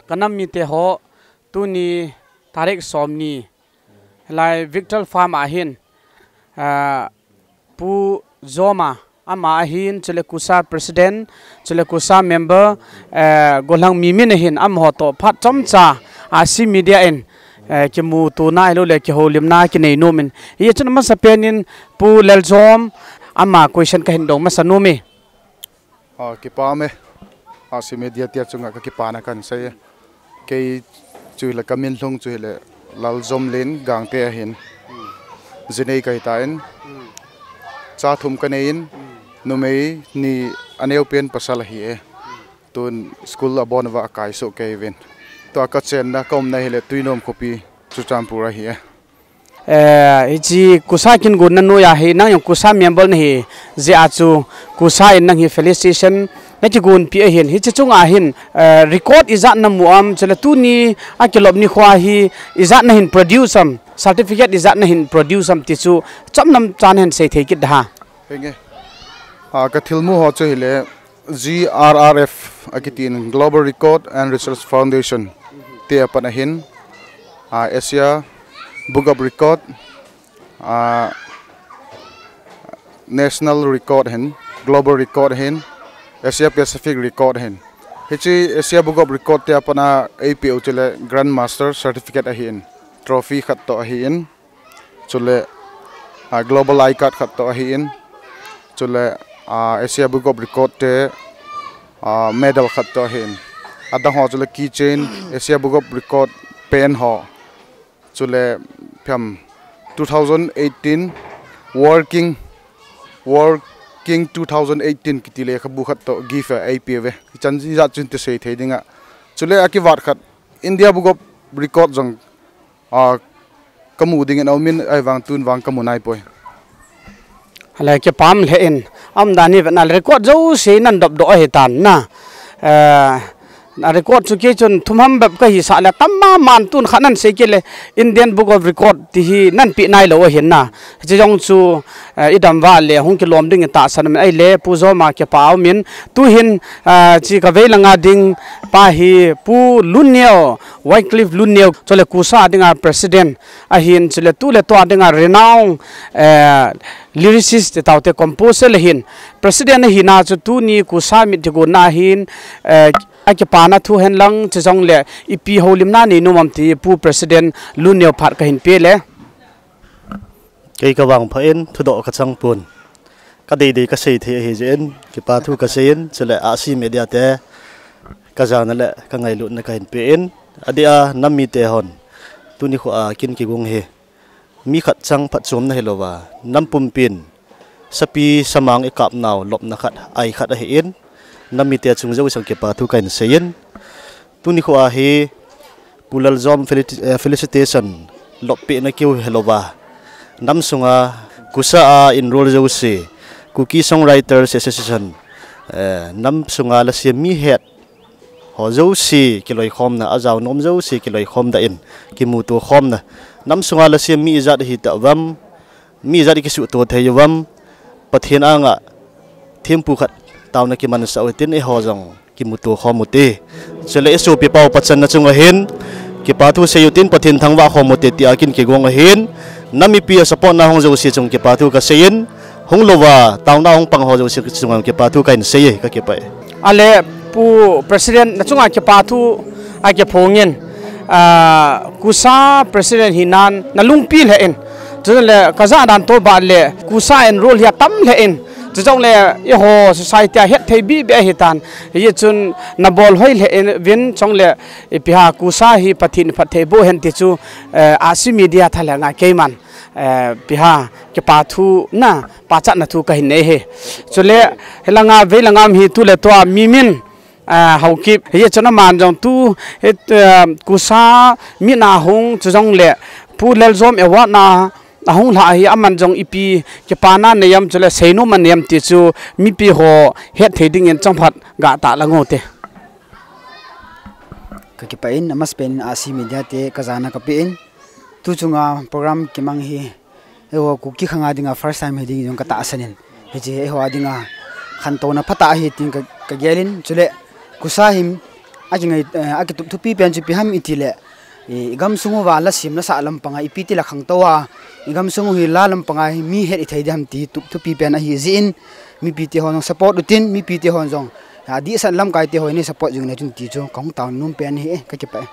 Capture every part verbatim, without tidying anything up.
Ka nam mite ho, tuni tarik somni, lai Victor Farm a hin, ah, Pu Zoma, ama ahin, chule KUSA President, chule KUSA member, eh, gollhang mi min ahin, amaho toh phat chomcha, ah, R C Media in, eh, kimuto na ahilou le, kihoulimna kinei nom in. Hichun amasapen in, Pu Lalzom, ama question kahin dong masa nom e. Ah, kipah e. Ah, R C Media te chunga ka kipana kahin sei e. Kei chu hile ka min lhung chu hile Lalzomlen Gangte ahin. Jinei kahi tan. Cha thum kanei in, numei ni, aneopen pasal ahi e. Tun school abon uva akai soh kei uvin. Tua ka chenna ka umna hile Tuinom khopi, Churachandpur ahi e. Eh, hiche KUSA kin gonna noiya hi, nang jong KUSA member nahi jeh a chu, KUSA in nang hi felicitation nakigonpi ahin, hiche chunga hin, eh, record ijat namu am, chule tuni akilop nikho hi ijat nahin produce am, certificate ijat nahin produce am ti chu, chomnam chan hin sei thei kit da ha. Henge. Ah, ka thilmu ho chu hile, G R R F akitin, Global Record and Research Foundation te apat ahin, ah, Asia Book of Record, ah, National Record ahin, Global Record ahin, Asia Pacific Record ahin. Hiche Asia Book of Record te apat a eipeh u chule Grandmaster Certificate ahin, trophy khat toh ahin. Chule, ah, Global I card khat toh ahin. Chule, ah, Asia Book of Record te, ah, medal khat toh ahin. Adang ho chule keychain, Asia Book of Record pen ho. Chule, phiam, two thousand eighteen, Working, Working two thousand eighteen kiti lekhabu khat toh gift a eipeh uve. Ichan ijat chun ti sei thei dinga. Chule akivat khat, India Book of Record jong, ah, kamu dingin aumin, ahivang tun vang kamu naipoi. Ale kipah lheh in, aumdan hi vetna le record jouse nan dopdoh ahitan na. Eh, na record chu kei chun thum ham bep kahisah le tam mama in tun khat nan sei kit le Indian Book of Record ti hi nan pe nailou ahin na. Hiche jong chu, eh, idam uva le hung kilom ding itahsan in ahile Pu Zoma kipah aumin. Tuhin, eh, hiche kavei langa ding pa hi Pu Lunneo, Wycliffe Lunneo, chule KUSA dinga President ahin, chule tu le tua dinga renowned, eh, lyricist ti taute, composer le ahin, President ahina chu tuni KUSA meet kigonna hin, eh, akipana thu henlang, chujongle ipi houlimna nei nom am ti Pu President Lunneo phat kahin pe le. Kei kavangpha in thudoh kachang pon. Kadei dei kasei thei ahi jeh in, kipa thu kasei in, chule R C Media te kajana le kangailutna kahin pe in, adeh a nam mite hon, tuni khoa kin kigong hi, mi khat chang phatchomna hilouva, nam pumpin, sapi samang ikapnau lopna khat, ai khat ahin, nam mite chung jouse a kipa thu kahin sei in, tuni khoa hi, Pu Lalzom felici-, eh, felicitation, loppehna keu hilouva, nam sunga KUSA a enroll jouse, Kuki Songwriters Association, eh, nam sunga lasem mi het ho jouse kiloikhomna, ajao nom jouse kiloikhomna in, kimuto khomna, nam sunga lasem mi ijat hitah uvam, mi ijat ikisuhto thei uvam, Pathen anga thempu khat taona kimansah u hitin, eiho jong kimuto khom ute. Chule isopi pau pachanna chunga hin, kipa thu sei utin, Pathen thangvah khom ute tia kin kigong ahin, nam mipi a support na ho jouse chung kipa thu kasei in, hung louva taona hung pang ho jouse chunga kipa thu kahin sei e, kakipah e. Ale Pu President, nachunga kipa thu akiphongin, ah, KUSA President hinan nalungpi lheh in, chule kajah dan toh bah le KUSA enroll hi atam lheh in, chujongle eiho society a hetthei bebe ahitan, hichun nabol hoi lheh in, vin chule ipi ham KUSA hi Pathen phatthei boh hen ti chu, eh, R C Media thalhenga keiman, eh, ipi ham kipa thu na, pachatna thu kahin nei e. Chule hilanga veilanga um hi tu le tua mi min, ah, Haokip, hichun aman jong tu, hi, eh, KUSA meet na hung, chujongle Pu Lalzom award na ahung lhah hi aman jong ipi kipana nei am, chule seinom anei am ti chu mipi ho hetthei dingin chomkhat gatah lang ute. Kakipah in, amasapen in R C Media te kajana kape in, tu chunga program kimang hi, eiho Kuki khanga dinga first time hiding jong katahsan in, hiche eiho a dinga khantouna phatah ahi tin ka, kagel in, chule KUSA hin Akingai, eh, akitup thupi pen chu ipi ham itile, i, i gamsung uva la sem la sah lampanga ipi ti la khangtou a, i gamsung u hi la lampanga hi mi het ithei ding ham ti tup thupi pen ahi jeh in, mipi te hon jong support utin, mipi te hon jong, a, dihsan lamkai te hon nei support jing un tin ti chu kahung tao nom pen ahi e, kakipah e.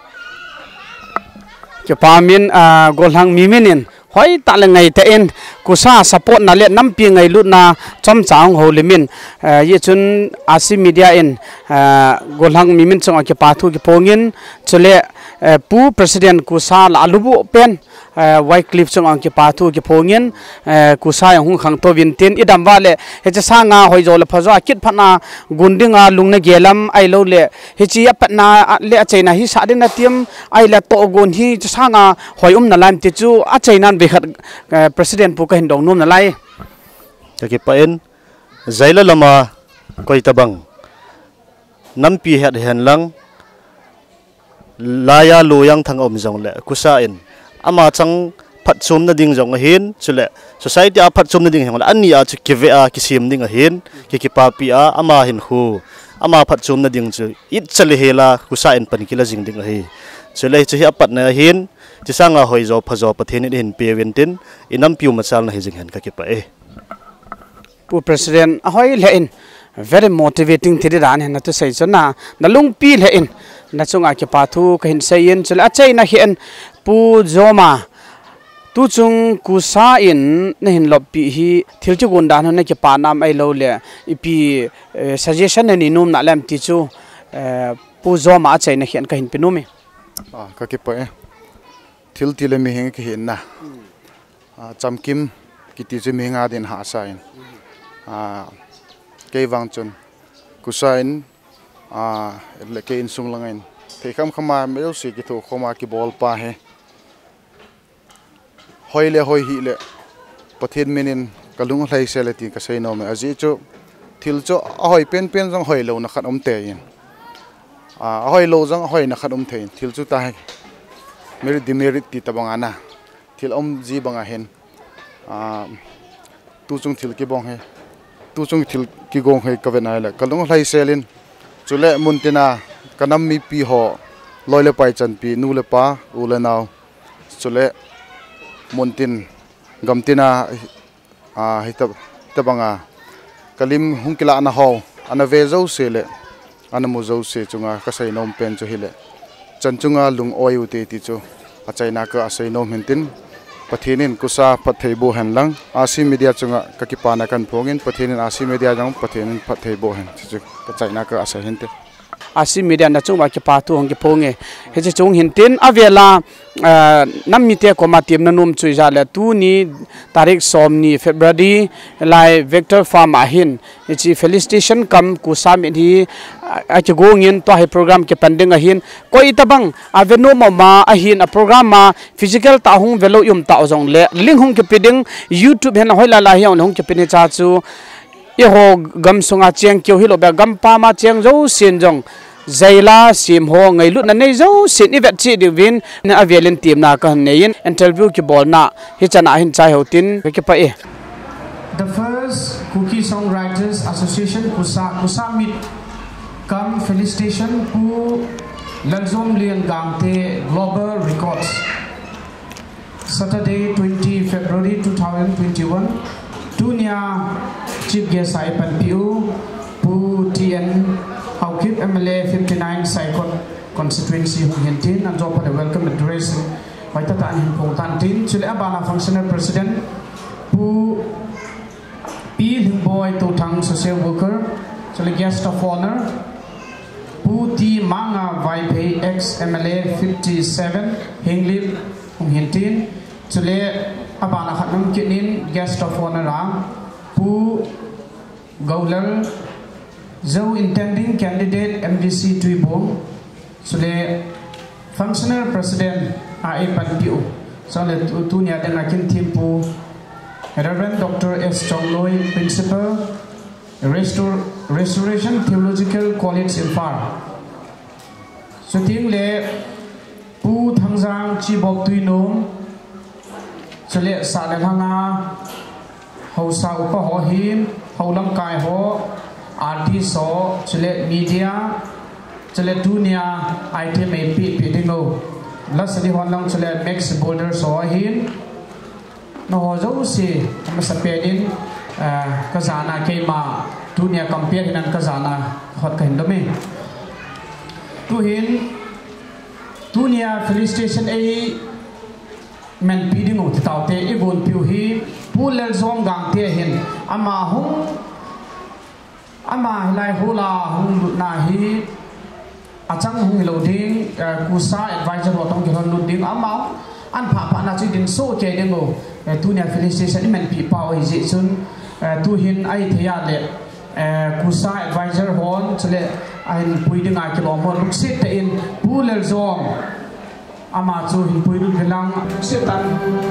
Kipa min, a, golhang mi min in, hoitah le ngaitah in, KUSA support na le nampi ngailutna chomcha hung houlim in, eh, hijeh chun R C Media in, eh, golhang mi min chunga kipa thu kiphongin, chule, eh, Pu President KUSA la alubuh pen, eh, Wycliffe chunga kipa thu kiphongin, eh, KUSA jong hung khangtou vin tin, idam uva le, hiche sanga hoijo le phajo a kit phatna gon dinga lungna gel am ahilou le, hiche apatna a le achaina hi sah ding nati am, ahile tohgon hi hiche sanga hoi um nalai am ti chu achaina in veikhat, eh, President pu kahin dong nom nalai. Kakipah in, jaila lama koitabang nampi het hen lang, laiya loiyang thang um jongle, KUSA in ama chang phatchomna ding jong ahin, chule society a phatchomna ding hijongle, ani a chu kive a kisem ding ahin, kikipapi a, ama hinkho, ama phatchomna ding chu itcha le hela KUSA in pan kila jing ding ahi. Chule hiche hi apatna ahin, hiche sanga hoijo phajo Pathen in eihin peuvin tin, i nampi u machalna hi jing hen, kakipah e. Pu President, ahoi lheh in, very motivating ti di dan hin natu sei chu na, na lungpi lheh in, na chunga kipa thu kahin sei in, chule achaina hi in, Pu Joma, tuchung KUSA in nahin loppi hi, thil kigon dan hon na kipa nam ahilou le, ipi, eh, suggestion na nei nom nalai am ti chu, eh, Pu Joma achaina hi in kahin pe nom e. Ah, kakipah e. Thil ti le mihem kahi na. Ah, chamkim kiti chu mihem a din hahsa in. Ah, kei vang chun KUSA in, ah, le kei insung lang in, thei kham kham a mi jouse kithokhom a kibol pa hi, hoi le hoi hih le, Pathen min in kalung alhaisel e ti kasei nom e. Ajeh chu thil chu ahoi penpen jong hoilouna khat um thei in. Ah, ahoilou jong ahoina khat um thei in. Thil chu tahi merit demerit ti tabang ana. Thil um ji bang ahin, ah, tuchung thil kibong hi, tuchung thil kigong hi kavet nai le, kalung alhaisel in, chule muntina kanam mipi ho, loi le pai chanpi, nu le pa, u le nao, chule muntin gamtina, ah, hita, hitabanga kalim hung kilahna ho, ana ve jouse le, ana mu jouse chunga kasei nom pen chu hile, chan chunga lung oi ute ti chu achaina ka asei nom hin tin, Pathen in KUSA phatthei boh hen lang, R C Media chunga kakipana kahin phong in, Pathen in R C Media jong Pathen in phatthei boh hen, chu chu kachaina ka asei hin te. R C Media na chunga kipa thu hung kiphong e. Hiche chung hin tin avela, ah, nam mite koma temna nom chu ijat le tuni tarik somni February lai Vector Farm a hin, hiche felicitation cum KUSA meet hi, ah, akigong in tua hi program kipan ding ahin. Koi tabang ave nom um ahin a program a physical tah a hung velou i um tah jongle link hung kipe ding, YouTube hin a hoilai lai hijongle hung kipe ding, hiche chu eiho gamsunga cheng keu hilou beh, gampam a cheng jousen jong jaila sem ho ngailutna nei jousen i vetcheh diuvin, avel in temna kahin nei in, interview kibolna hichan a hin chai hou tin kakipah e. The first Kuki Songwriters Association, KUSA, KUSA meet cum felicitation, Pu Laljomlian Gangte, Global Records. Saturday, twenty February two thousand twenty-one, tunia Chief Guest a ipanpiu, Pu T N Haokip, M L A fifty-nine Saikot Constituency hung hin tin, anjo phat le welcome address hoitah tah in hin phong tan tin, chule abana Functional President, Pu Pi Lhingboi Touthang, Social Worker, chule Guest of Honor, Pu T Manga Vaiphei, ex M L A fifty-seven, Henglep, hung hin tin, chule abana khat nom kit in Guest of Honor a, Pu Goulal Zou, intending candidate, M D C Tuibuong, chule Functional President a ipanpiu, chule tu, tunia dinga kin thempu, Reverend Doctor S Chongloi, Principal, Restor-, Restoration Theological College, Imphal. Chuteng le Pu Thangjang Chibok Tuinom, chule sah le lhanga haosa upa ho hin, hou lamkai ho, artist ho, chule media, Chule tunia item eipeh peh ding u, Lasani hon lang chule Max Boulders ho ahin, nangho jouse amasapen in, ah, kajana keima tunia compare hinan kajana hot kahin dome. Tuhin, tunia felicitation eimanpi ding u titaote igonpiu hi Pu Laljom Gangte ahin, ama hung, ama hilai hall a hung lutna hi achang hung hilou ding, eh, KUSA advisor ho toh kilhon lut ding, ama an phah phah na chu idin soh kei ding u, eh, tunia felicitation imanpi pau ahijeh chun, eh, tuhin ahithei a le, eh, KUSA advisor hon chule ahinpui dinga kilom hon lungset tah in Pu Laljom ama chu hinpui lut velang. Setan,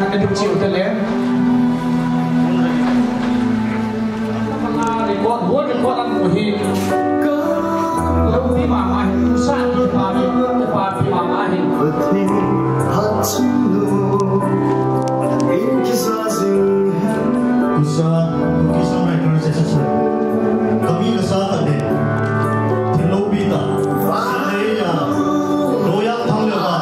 ana ding cheu tele. Record, world record an mu hi. Loupi mama hi, KUSA kipapi, kipapi mama hi. KUSA, Kuki Songwriters Association. Kami kasa kami. Thil loupi tah. Sa nei ya. Loiya thang le ba.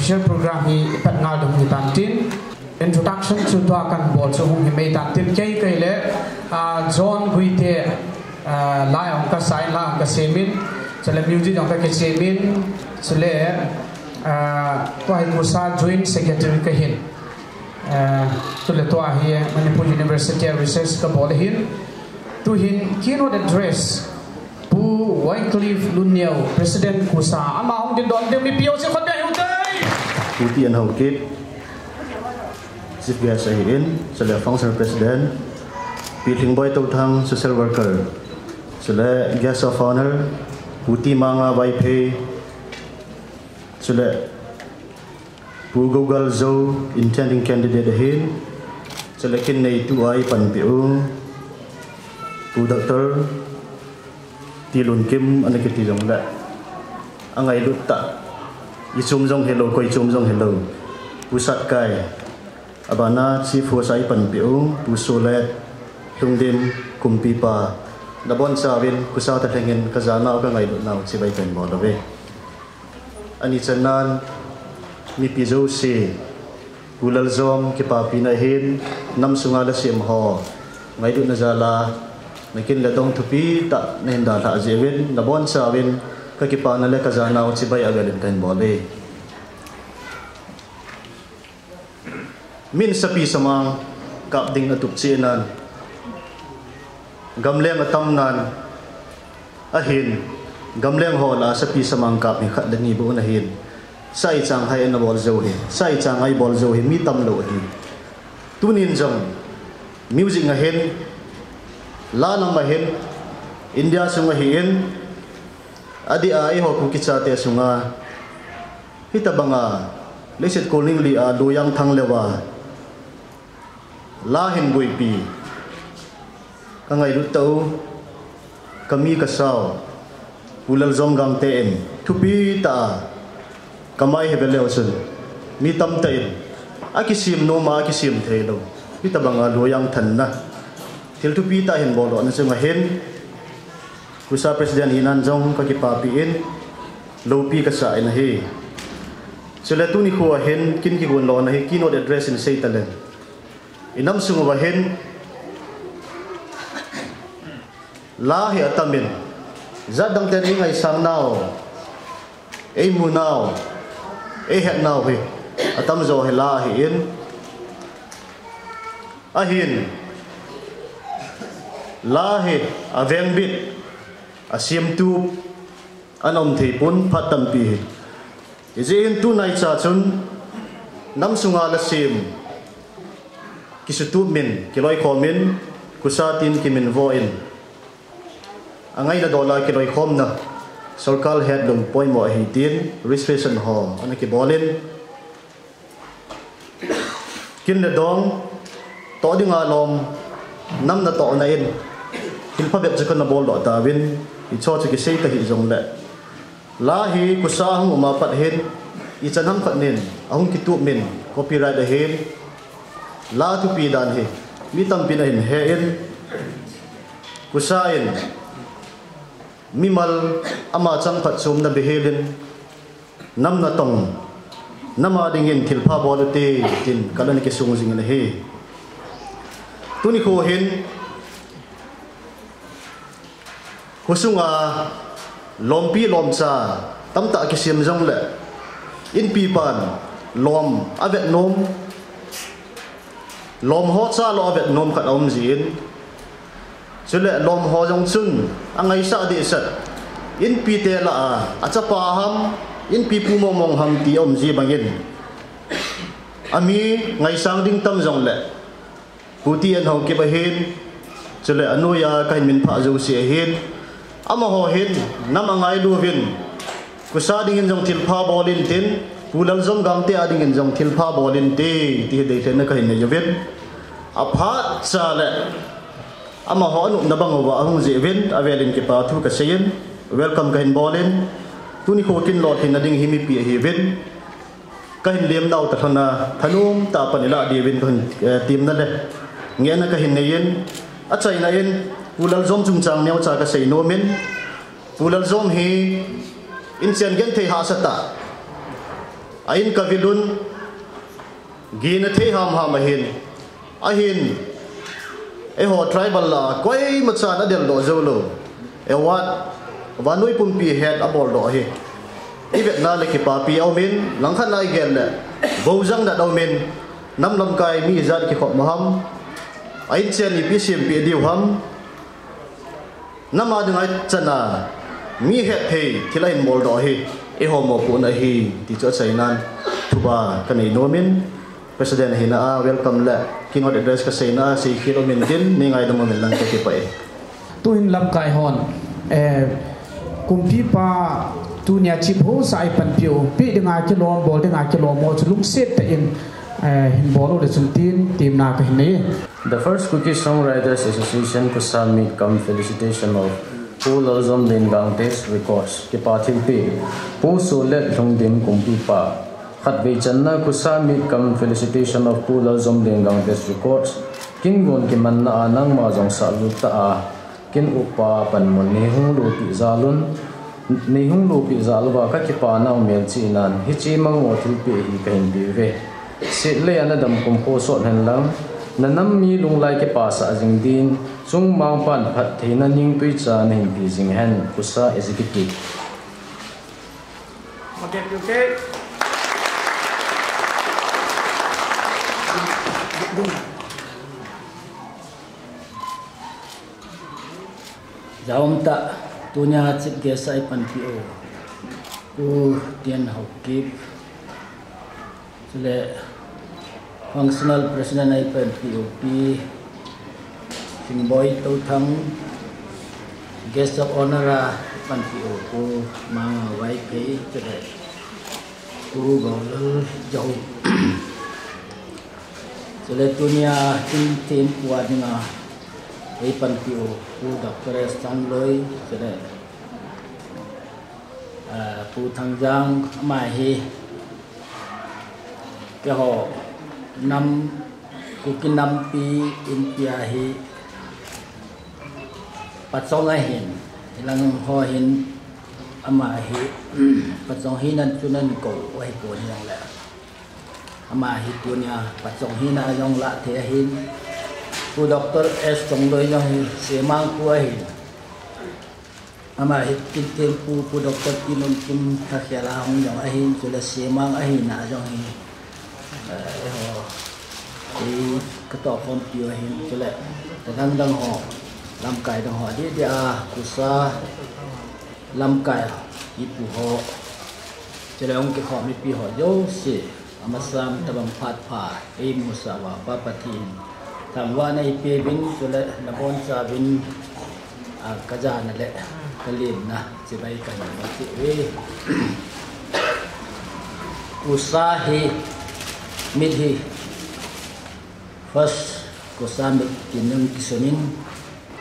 Official program hi ipat ngal ding hitan tin. Introduction chu tua kan bol chu hung hi mai tan tin kei kei le, ah, John Guite, ah, la jong kasa in la jong kasem in, chule music jong kakichim in, chule, ah, tua hi KUSA Joint Secretary kahin. Ah, chule tua hi Manipur University a research kabol ahin. Tuhin keynote address Pu Wycliffe Lunniau, President KUSA, ama hung ding don ding mipi ho si khon bia hiu tai. Pu T N Haokip, Chief Guest ahin, chule Functional President, Pi Lhingboi Touthang, Social Worker, chule Guest of Honor, Pu T Manga Vaiphei, chule Pu Gogal Zo, intending candidate ahin, chule kin neitu a ipanpi u, Pu Doctor Tilunkim ana kiti jongle, angailut tah, ichom jong hilou, koi chom jong hilou, Pu Satkai, abana Chief Host a ipanpi u, Pu Solet, Lhungdim, Kumpipa, nabonchauvin, KUSA thalheng in kajanau kangailutnau chibai kahin bol uve. Ani channan, mipi jouse, Pu Laljom kipapina ahin, nam sunga lasem ho ngailutna jal a, nakin le dong thupi tah nahin dalhah jeh uvin, nabonchauvin, kakipana le kajanau chibai avel in kahin bol e. Min sapi samang kap ding atup cheh nan, gamleng atam nan, ahin, gamleng ho lah a sapi samang kap hi khat le ni bou ahin, sa ichang hai ana bol jou hi, sa ichang a ibol jou hi mi tamlou ahi. Tunin jong music a hin, la lam a hin, India sunga hin, adeh a eiho Kuki chate sunga, hitobanga leiset kolning li a loiya thang leuva la hin boipi kangailut tah u, kami kasau, Pu Laljom Gangte in thupi tah a kamai hi ve leu chun, mi tamtah in akisem nom a akisem theilou, hitobanga loiya thanna thil thupi tah hin boldohna chunga hin, KUSA President hinan jong kakipapi in, loupi kasah in ahi. Chule tuni khoa hin kin kigon lona hi keynote address in sei taleng, inam sung uva hin la hi atamin, jat dang ten eingaisang nau, eimu nau, eihet nau hi atamjo hi la ahin, ahin, la hi avengbit, asemtup, ana um thei pon phat tampi hi. Hijeh hin tunaicha chun nam sunga lasem kisutup min, kiloikhom in, KUSA tin kiminvo in, angaina dola kiloikhomna Sorkar hetlou poimo ahi tin registration ho ana kibolin, kin le dong toh dinga lom, nam natohna in thilpha bep chu kana boldoh tauvin, hicho chu kisei tahih jongle, la hi KUSA hung uma pat hin ichan ham khat nin ahung kitup min, copyright ahin, la thupi dan hi mi tampin ahin he in, KUSA in mimal ama changphat chomna behelin, nam natong, nam a dingin thilpha bol ute tin kal ana kisung jingin ahi. Tuni kho hin khosunga lompi lomcha tamtah kisem jongle, inpipan lom avet nom, lom ho cha lou avet nom khat aum jin, chule lom ho jong chun angaisah dehset, inpite lah a, achapa ham, inpi pu mongmong ham ti aum ji bangin, ami ngaisang ding tam jongle, Pu T N Haokip ahin, chule anoiya kahin minphah jouse ahin, amaho hin nam angailu uvin, KUSA dingin jong thilpha bol intin, Pu Laljom Gangte a dingin jong thilpha bol inte, ti hi deilhenna kahin nei uvin, aphat cha le amaho anopna bang uva ahung jeh uvin avelin kipa thu kasei in, welcome kahin bolin, tuni kho kin lolhinna ding hi mipi ahiuvin, kahin lemnau talhona thanom tah pan ilah diuvin kahin, eh, temna le ngehna kahin nei in, achaina in Pu Laljom chungchang neocha kasei nom in, Pu Laljom hi inchen genthei hahsa tah a in kavilun, gihna thei hamham ahin, ahin, eiho tribal lah a koimachan adeldoh joulou award vannoi pumpi het aboldoh ahi. Ivetna le kipapi aumin, langkhat na igel le voujang nat aumin, nam lamkai mi ijat kikhopmo ham, a inchen ipi sempeh diu ham, nam a dinga ichana mi hetthei thil ahin boldoh ahi, eiho mopohna ahi, ti chu achainan thuba kanei nomin, President ahina a welcome le keynote address kaseina a seikhel umin tin, neingaidam uvin lang kakipah e. Tuhin lamkai hon, eh, kumpipa tunia chip ho sa ipanpiu, peh dinga kilom, bol dinga kilom ho chu lungset tah in, eh, hin bol ule chun tin, temna kahin nei. The First Kuki Songwriters Association KUSA Meet cum Felicitation of Pu Laljomlen Gangte's Records. Kipa thilpeh, Pu Solet Lhungdim kumpipa. Khatvei channa KUSA Meet cum Felicitation of Pu Laljomlen Gangte's Records. Kin gon kimanna a nangma jong sahlut tah a kin upa panmun neihung lopeh jal un, neihung lopeh jal uva kakipa nau melchihnan hiche mangmo thilpeh hi kahin peuve. Setlei a nadam kumkho sot henlang, nanam mi lunglai kipasah jing din, chungmang pan phattheina ningtui cha nahin pe jing hen, KUSA Executive. Jaum tah, tunia chief guest a ipanpiu Pu T N Haokip, chule functional president a ipanpiu Pi Singboi Touthang, guest of honor a ipanpiu Pu Manga Vaiphei, chule Pu Golal Jahum. Chule tunia kin thempu a dinga eipanpiu Pu Doctor S Chongloi, chule, ah, Pu Thangjang, ama hi keiho nam, Kuki nampi India hi pachong ahin, hilang ho hin ama hi pachong hinan chu nan kou u ahipon hijongle, ama hi tunia pachong hina jong lah thei ahin. Pu Doctor S Chongloi jong hi Semang pu ahin. Ama hi kin thempu Pu Doctor Tinunkim Thakhel a hung jong ahin, chule Semang ahina jong hi, eh, eiho, ei katohkhompiu ahin, chule adang dang ho, lamkai dang ho, adeh deh a KUSA lamkai a ipu ho, chule hung kikhom mipi ho jouse, amasan tabang phat pha eimusah uva Pa Pathen thangvahna eipeuvin, chule nabonchauvin, a, kajana le Kalimna chibai kahin bol cheh uve. Usa hi, mit hi, first Usa mit tin in kisun in,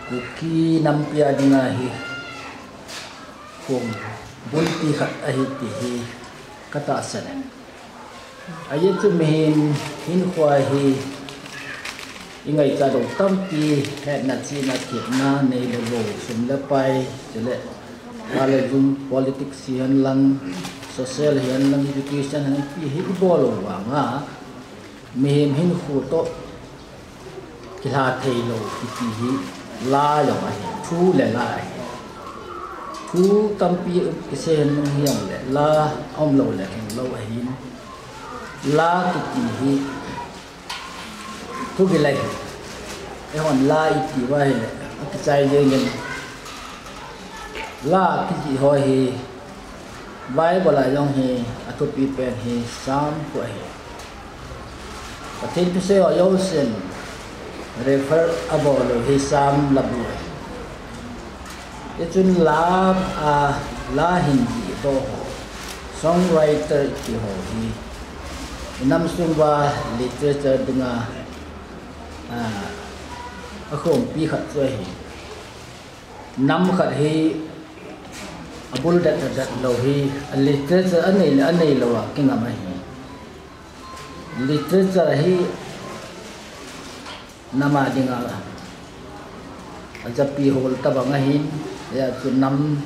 Kuki nampi a dinga hi, khom bunpi khat ahi ti hi katahsan e. Ajeh chu mihem hinkho hi ingaichat u tampi, hetna, chihna, thepna, neilou lou, sum le pai, chule, kha le jung, politics hihen lang, social hihen lang, education hihen lang, ti hi ibol u vanga, mihem hinkho toh kilha theilou kiti hi la jong ahi, thu le la ahi. Thu tampi kisei hen lang hijongle, la aumlou le khenglou ahin. La kiti hi thugil ahi. Eihon la iti uva ahile, akichai jengin. La kijih ho hi, Bible a jong hi, athupi pen hi, Psalm khu ahi. Pathen thusei ho jousen refer abol u hi Psalm labu ahi. Hichun la, a, la hin jih ho, songwriter ti ho hi, inam sung uva literature dinga, a, akhompi khat chu ahi. Nam khat hi abul det det lou hi, a literature anei le anei lou a kingam ahi. Literature hi nam a dinga ajapi hol tabang ahin, hijeh chun nam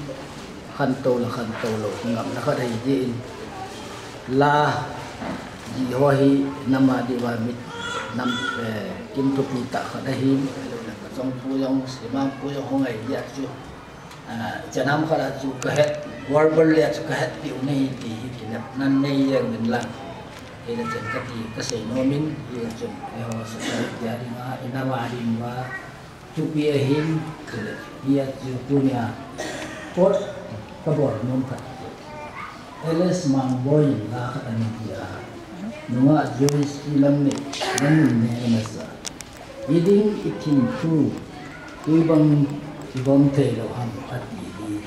khantou le khantou lou kingamna khat ahi jeh in, la jih ho hi nam a dinga mit nam, eh, kim thupi tah khat ahin, le kachongpu jong, seimapu jong hung ahi jeh chun, ah, chanam khat a chu kahet, verbal le chu kahet piu nahi ti hi kinepna nei jeng in lang. Hile chun kati kasei nom in, hile chun eiho society a dinga, inam a dinga, thupi ahin, hile, hia chu tunia, quote, kabol nom khat. L S Mangboi in la khat ahin ti a, nungah Joyce P. Lammet, namun ne nasa. Iding ithim thu, tui bang kibom thei lou ham ati hi.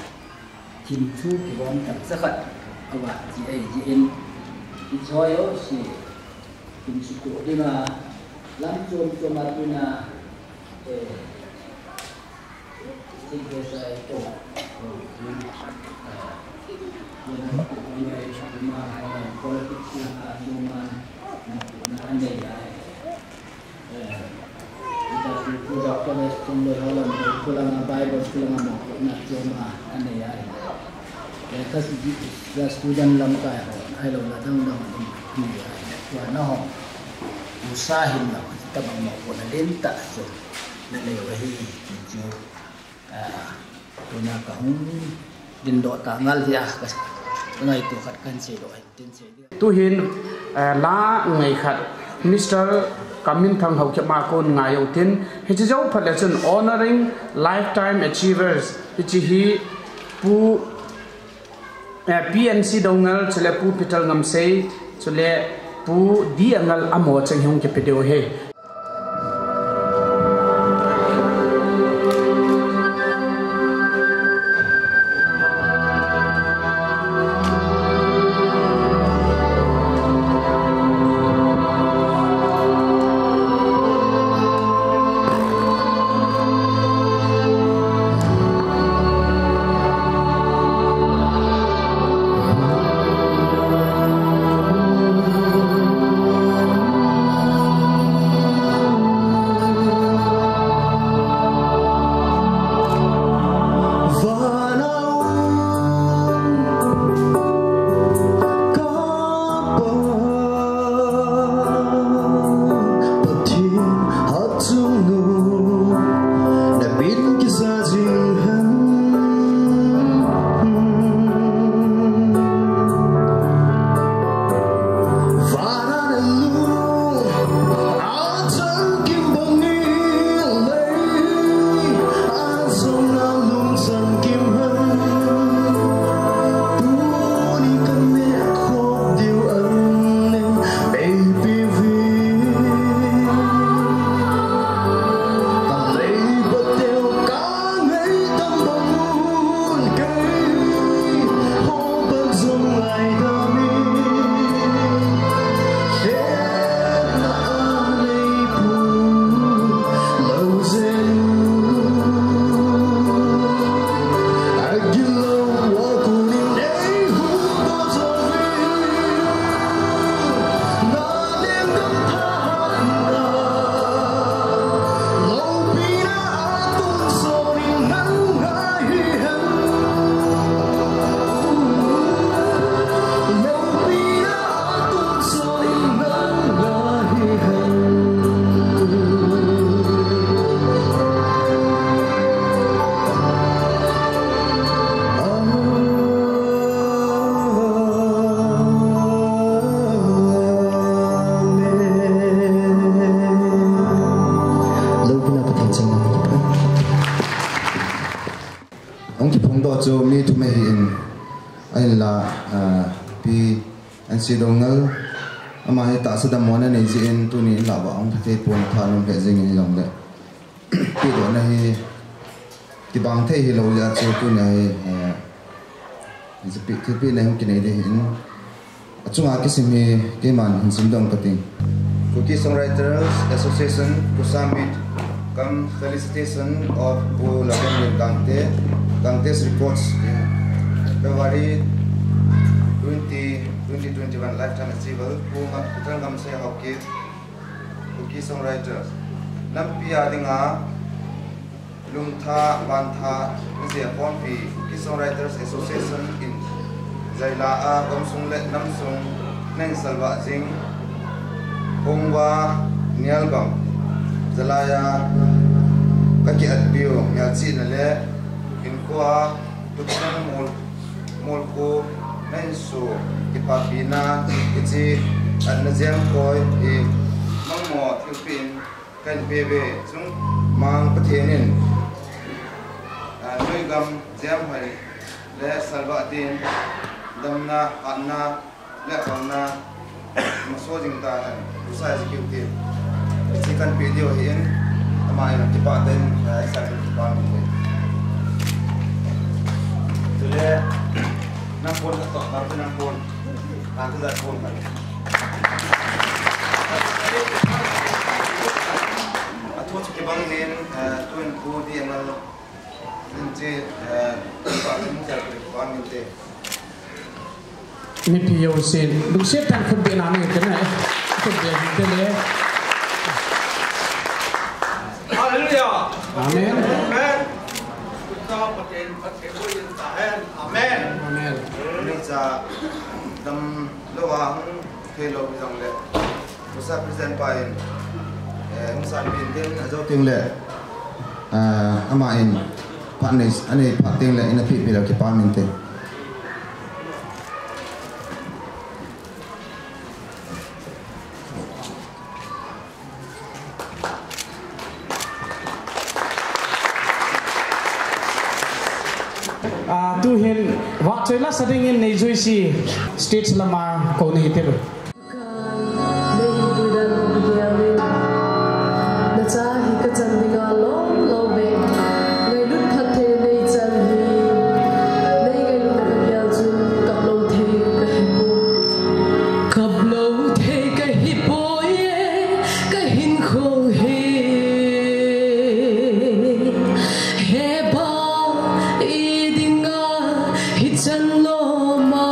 Thim thu kibom tamcha khat, ava ti ahi jeh in, hiche ho jouse, thim sutoh dinga, lam chom chom a tuna, eh, Politics langa chom a, na, na, anei a, eh, Doctor West Chungloi ho lam, khu langa Bible school langa mo, na chom a, anei a, eh, ka, ka student lamkai ho, ahilou le dang dang ho, anei a, tua na ho, usa hin lam, tabang mo, na len ta, chu, na lei u ahi, chu. Ah, tuna kahung dindoh tah ngal dia, ka, ka ngaito khat kahin seidoh ahin, tin sei dia. Tuhin, eh, la ngai khat, Mister Kaminthang Haokip a kon ngai u tin, hiche jou phat le chun Honoring Lifetime Achievers, hiche hi Pu Eh, P N C Doungel, chule Pu Peter Ngamsei, chule Pu D Angal amaho cheng hi hung kipe diu ahi. La, ah, Pi N C Doungel, ama hi tahsa dammo ana nei jeh in tuni in lah uva hung pha thei pon, thanom lheh jing in hijongle. Pi Doungel hi kibang thei hilou jeh a chu tuni hi, eh, thilpeh, thilpeh nei hung kinei ding ahin. Achunga kisim hi keiman hin sim dong kati. Kuki Songwriters Association, KUSA meet, cum felicitation of Pu Lalgenlin Gangte, Gangte's Records, February twenty, twenty twenty-one, lifetime achiever, Pu Nga-, Pu Thangamsei Haokip, Kuki Songwriters. Nampi a dinga, lungtha, vantha, najia ponpi, Kuki Songwriters Association in, jaila a, gamsung le namsung, nahin salvah jing, hung uva, nialbang, jalai a, kakiatpiu, mial chihna le, hinkhoa, tuchan mol, molkhu, nahin su, kipapina, kichi, atna jeng koi, hi, mangmo, thilpeh in, kahin pe uve, chumang Pathen in, ah, noigam jemhoi le salvah din, damna, hatna, le kholna, maso jing tahen, Kuki Executive, hiche kahin pe diu ahin, ama in kipah tah in, ah, executive kipah min te. Chule, nang pon ka to, nang pon, nang pon ka to. Athu chu kibang in, eh, tun Pu D M L in che, eh, pa min che, pa min te. Mipi jousen, lungset tah in khutbehna nei te na, khutbeh te le. Hallelujah. Amen. Amen. Amen. Amen. Ni cha dam lo wa hung thei lou hijongle. Kusa president pa in, eh, hung sanpeh in tin, ajou teng le, eh, ama in phat nei, anei phat teng le, ina pehpeh leh kipah min te. Ah, tuhin, vahchoi la sa dingin nei jouse stage lama kou nahi teu. Nei hinpui dan bou kigel in, nacha hi kachan dinga lom lom ve. Ngailut phatthei nei chan hi, nei ngailutna kagel chun kap lou thei kahi poi. Kap lou thei kahi poi e, kahinkho hi. He Pa, i dinga hichan lom a.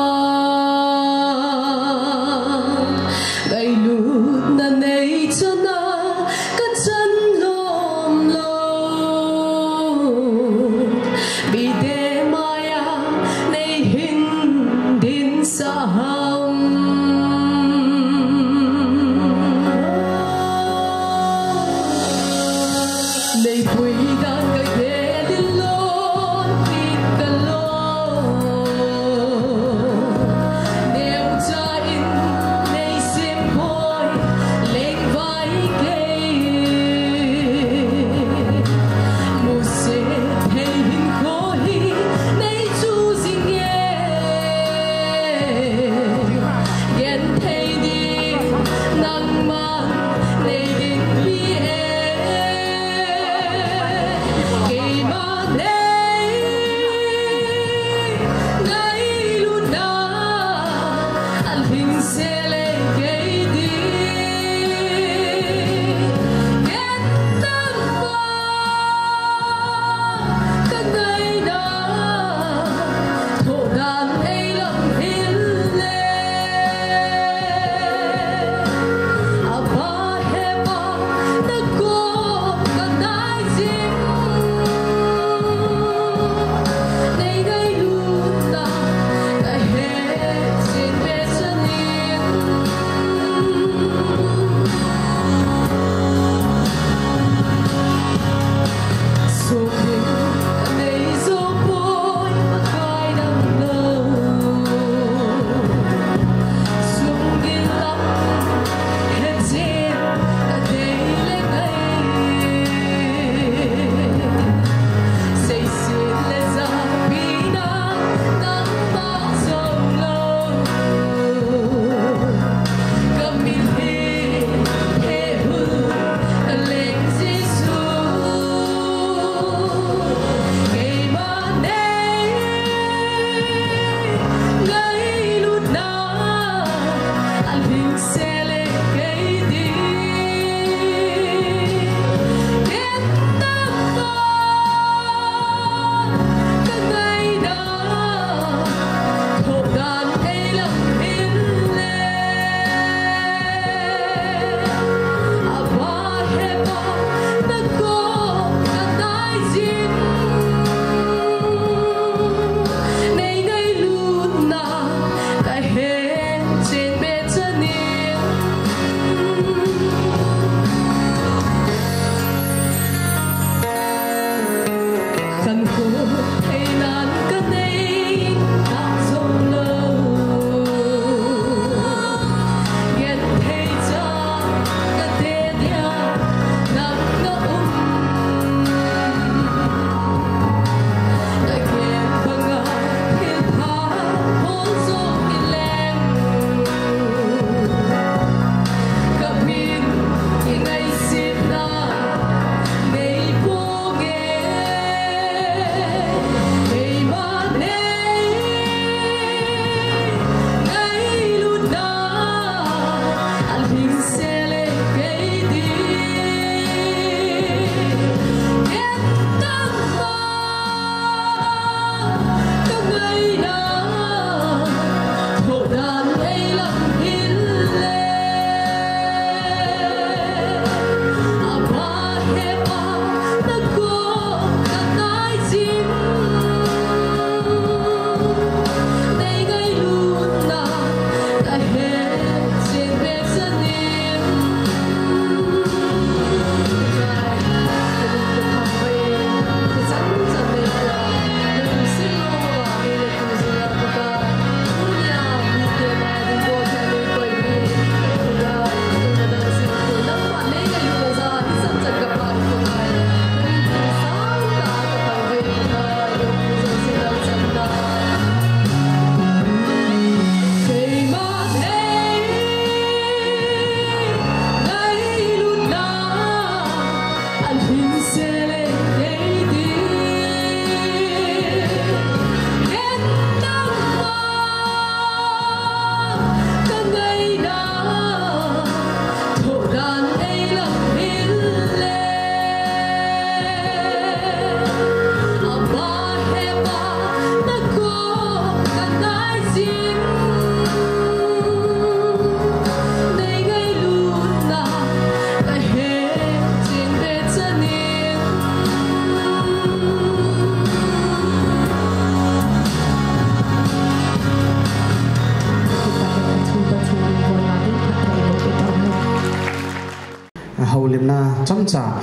Limna chomcha,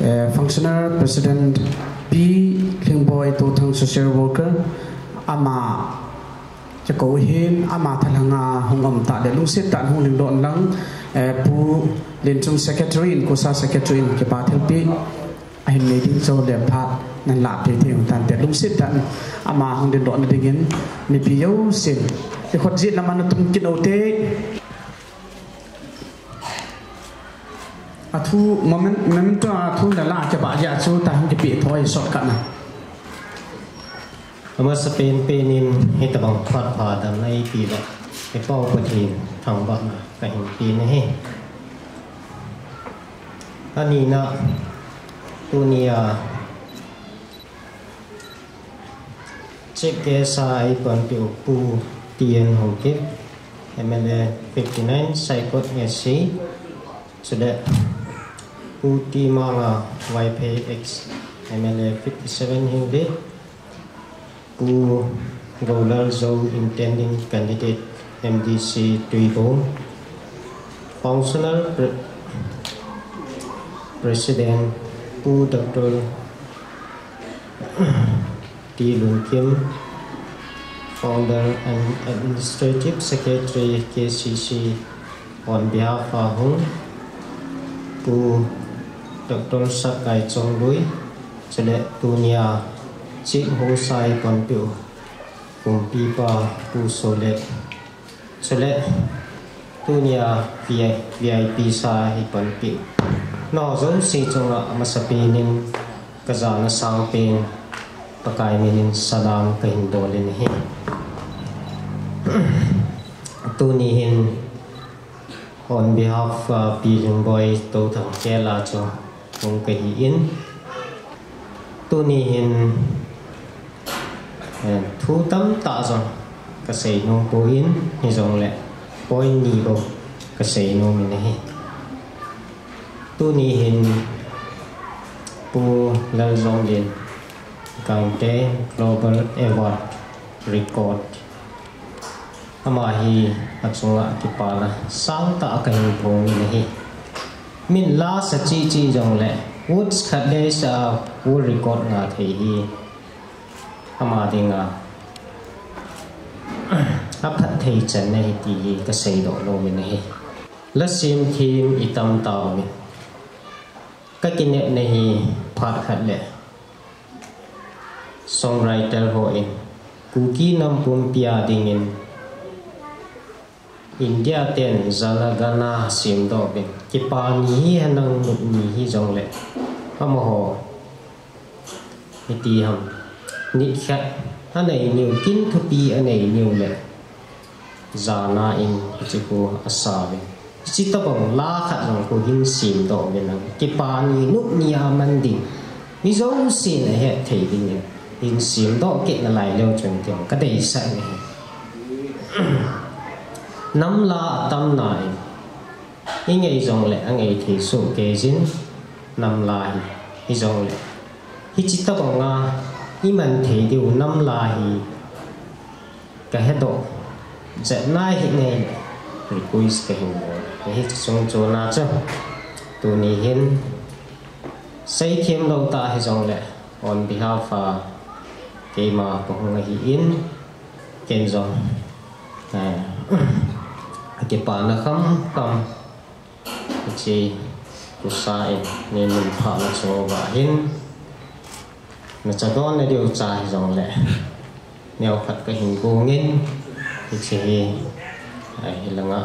eh, Functional President Pi Lhingboi Touthang, Social Worker, ama kikou hin, ama thalhanga hung um tah le lungset tah in hung lhingdoh in lang, eh, Pu Lenchung Secretary in, KUSA Secretary in kipa thilpeh ahin nei ding chu le phat nan lahpeh thei u tante, lungset tah in ama hung lhingdoh na dingin mipi jousen ikhut jet lam a natum kit u te. Athu moment, moment a thu nala kibah jeh a chu tahung kipeh thoi shortcut na. Amasapen pen in hitobang phat pha damna eipeh uva, i Pau Pathen thangvahna kahin pe ahi. Anina, tunia Chief Guest a eipanpiu Pu T N Haokip, M L A fifty nine, Saikot S C, chule Pu T Manga, Vaiphei ex M L A fifty seven, Henglep, Pu Golalzou, intending candidate, M D C Tuibong, Functional Pre-, President, Pu Doctor T Lunkim, Founder and Administrative Secretary, K C C, on behalf a hung, Pu Doctor Satkai Chonglui, chule tunia Chief Host a eipanpiu Kumpipa Pu Sole, chule tunia V I, V I P sa eipanpiu nao jouse chunga amasapen in kajana sangpen Pakai min in salam kahin bol in ahi. Tuni hin on behalf a Pi Lhingboi Touthang khel a chu hung kahi in, tuni hin, eh, thu tamtah jong kasei nom poi, hijongle point ni bou kasei nom in ahi. Tuni hin Pu Lalzomlen Gangte Global Award Record, ama hi achunga kipana sangtah kahin phong in ahi. Min la sa cheh cheh jongle, words khat le sa a world record nga thei hi ama dinga aphatthei channa ahi ti hi kaseidoh nom in ahi. La sem them itam tauvin, kakinepna hi phat khat le songwriter hon Kuki nam pumpia dingin India ten Jana Gana semdoh uvin, kipa ni hi henlang nop ni hijongle, amaho hiti ham, nikhat anei niu, kin thupi anei niu le jana in hiche khu asa uvin, hiche tobang la khat jong khu hin semdoh uvin lang, kipa ni nop ni a man ding, mi jousen ahet thei dingin hin semdoh kit nalai leu chun tin kadeisah in ahi. Nam la atamna in ingei jongle angei thei sohkei jin nam la hi, hijongle hiche tobanga iman thei diu nam la hi kahedoh jep nai hih in request kahin bol ahi. Hiche chung chona chu tuni hin seithem lou tah hijongle, on behalf a keima kahung ahin, ken jong, eh, kipana khamkham hiche KUSA in neimin phahna chunga hin, nacha donna diu cha hijongle, neokhat kahin gongin, hiche hi, eh, hilanga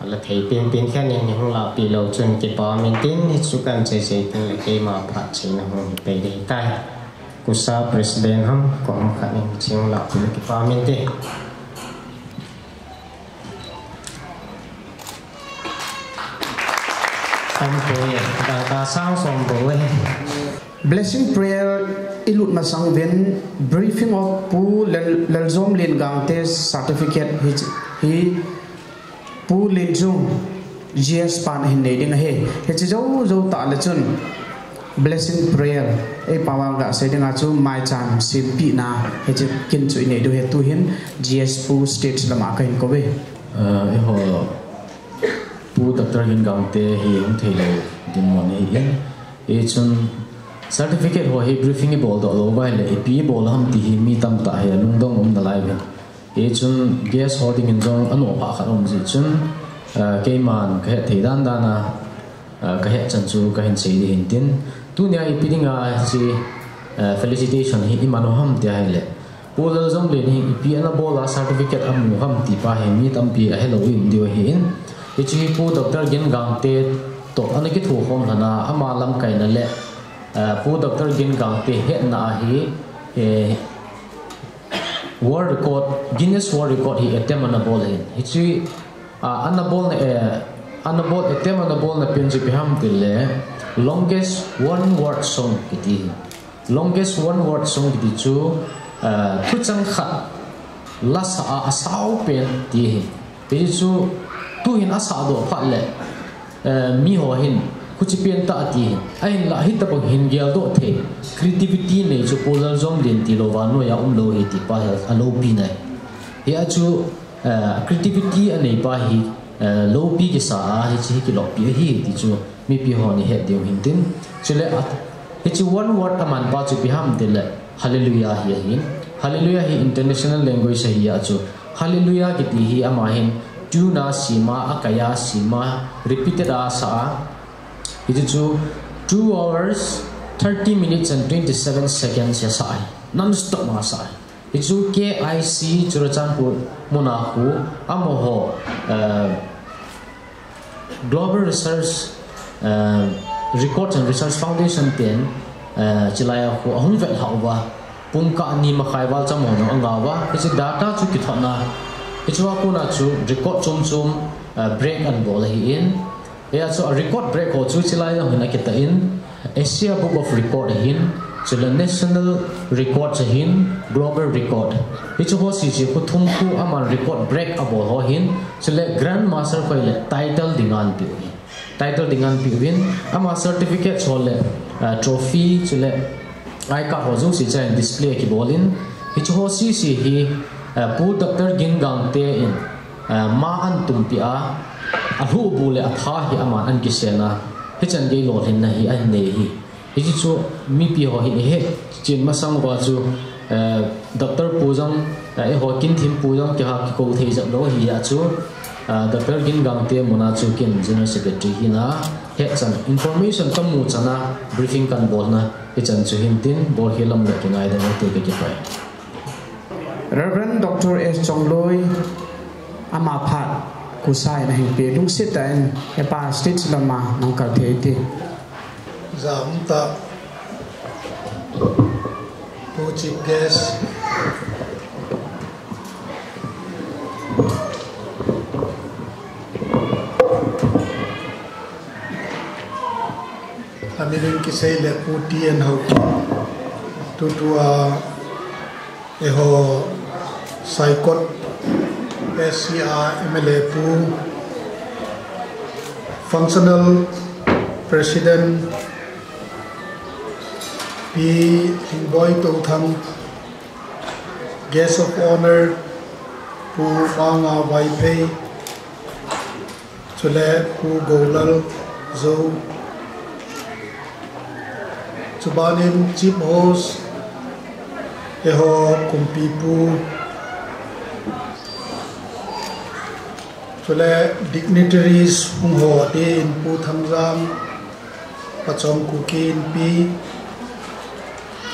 ala thei penpen khat in neihung lahpeh leu chun kipa min tin, hichu kahin seiseipeh le keima phatcheina hung hipeh ding ahitai. KUSA President ham, koi ham khat in hiche hung lahpeh le kipa min tin. Blessing prayer ilut masang uvin, briefing of Pu Lal-, Lalzomlen Gangte certificate hi, hi Pu Lenchung G S pan ahin nei ding ahi. Hiche jou jou tah le chun blessing prayer, eipao a gasei dinga chu maicham sempehna hiche kin chu inei diu ahi. Tuhin G S pu stage lama kahin kouve. Eh, eiho Pu Doctor Hin Gangte hi hung theilou Tin mo ni in. Hichun certificate ho hi briefing ibol doh lou uva ahile, ipi ibol ham ti hi mi tamtah hi alungdong um nalai uve. Hichun guest ho dingin jong anom pha khat um jeh chun, ah, keiman kahet thei dan dan a, ah, kahet chan chu kahin sei ding ahin tin. Tunia ipi dinga hiche, ah, felicitation hi iman u ham ti ahile, Pu Lalzomlen hi ipi ana bol a certificate amu ham ti pa hi mi tampi ahelou um diu ahin. Hiche hi Pu Doctor Gin Gangte toh ana kithokhom lhon a, ama lamkaina le, eh, Pu Doctor Gin Gangte hetna a hi, eh, World Record, Guinness World Record hi attempt ana bol ahin. Hiche, ah, ana bolna, eh, ana bol, attempt ana bolna pen chu ipi ham tile, longest one word song kiti hi. Longest one word song kiti chu, eh, thuchang khat la sah a asao pen ti ahi. Hichu tuhin asah doh phat le, eh, miho hin khuche pen tah ati ahi. Ahinlah hitabang hin geldoh thei creativity nei chu Pu Lalzomlen tilou vannoi a umlou ahi ti pa hi alopi nai. Hia chu, eh, creativity anei pa hi, eh, loupi kisa a hiche hi kilopi ahi ti chu mipi hon ihet diu ahin tin. Chule a, hiche one word aman pa chu ipi ham tile Hallelujah hi ahin. Hallelujah hi international language ahi a chu. Hallelujah kiti hi ama hin tune a sima, akai a sima, repeated a asa a. Hichu two hours, thirty minutes and twenty-seven seconds a asa ahi. Non-stop a asa ahi. Hichu K I C Churachandpur muna khu amaho, eh, Global Research, eh, Records and Research Foundation ten, eh, chulai a khu ahung vet lhah uva, pungkah ni makhai val chamo jong anga uva, hiche data chu kithotna, hichea kona chu record chom chom, eh, break ana bol ahin, hia chu a record break ho chu chulai jong hin akitah in, Asia Book of Record ahin, chule National Record ahin, Global Record. Hiche ho sese khu thum khu aman record break abol ho ahin, chule Grand Master koi le title dinga ana peh u ahi. Title dinga ana peh uvin, ama certificate ho le, ah, trophy, chule I card ho jouse chuin display akibol in, hiche ho sese hi, ah, Pu Doctor Gin Gangte in, ah, ma ana tumpi a, alhuhbu le atha hi aman ana kisel a, hichan gei lolhinna hi ahin nei ahi. Hichu mipi ho hin ihet chen masang uva chu, eh, Doctor Pu jong, eh, eiho kin thim Pu jong kiha kikou thei jep lou ahi a chu, eh, Doctor Gin Gangte muna chu ken General Secretary hina hetchan information kamu chan a briefing kana bolna hichan chu ahin tin, bol hi lam le kingaidam ute, kakipah e. Reverend Doctor S Chongloi, ama phat KUSA in ahin pe, lungset tah in hepa stage lama nahung kal thei ute. Jam tah, Pu Chief Guest, Ami ding kisei le Pu T N Haokip, tutua eiho Saikot S C R M L A Pu, Functional President Pi Lhingboi Touthang, Guest of Honour Pu Manga Vaiphei, chule Pu Golal Zou. Chubanin Chief Host eiho Kumpi Pu, chule dignitaries hung ho ding in Pu Thangjang, Pachom Kuki Inpi,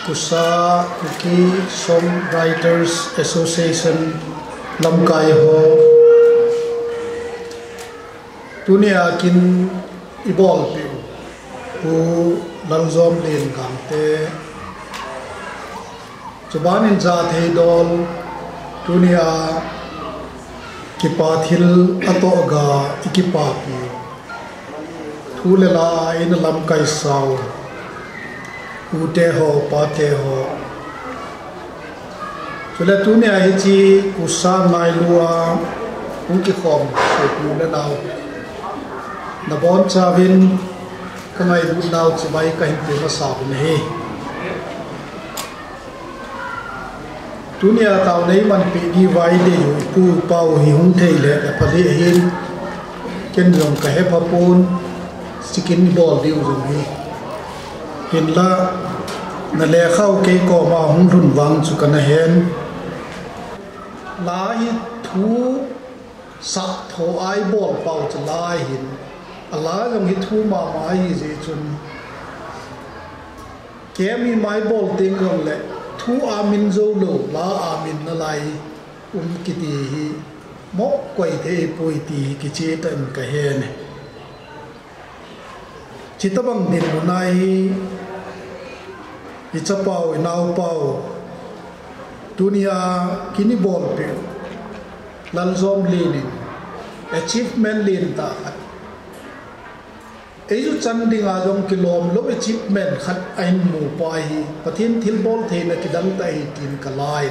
KUSA, Kuki Songwriters Association lamkai ho. Tunia kin ibolpeh u Pu Lalzomlen Gangte, chubanin Jathei Dol, tunia kipa thil atoh ga ikipapi u. Thu le la a ina lamkai sau, pute ho, pate ho. Chule tunia hiche KUSA ngailu a hung kikhom sopi u le nao, nabonchauvin kangailut nau chibai kahin pe masa u ahi. Tunia taona eimanpeh diuva idei u ipu ipau hi hung thei le aphaleh ahin, ken jong kahepha pon. Chikin bol diu jong hi. Hinla, na lekha u kei koma hung lhun vang chu kana hen. La hi thu sah tho a i bol pau chu la hin. A la jong hi thu mama ahi jeh chun. Kei mi mai bol teng jong le thu a min jou lou, la a min na lai um kiti hi mo koi thei poi ti hi kiche ta in ka hen e. Chuti bang dinmun a hi, i chapau, i naopau, tunia kin i bolpeh u, Lalzomlen in, achievement lentah khat. Ei chu chan dinga jong kilom lou achievement khat ahin mu pa hi, Pathen thilbol theina kidang tah ahi tin ka la e.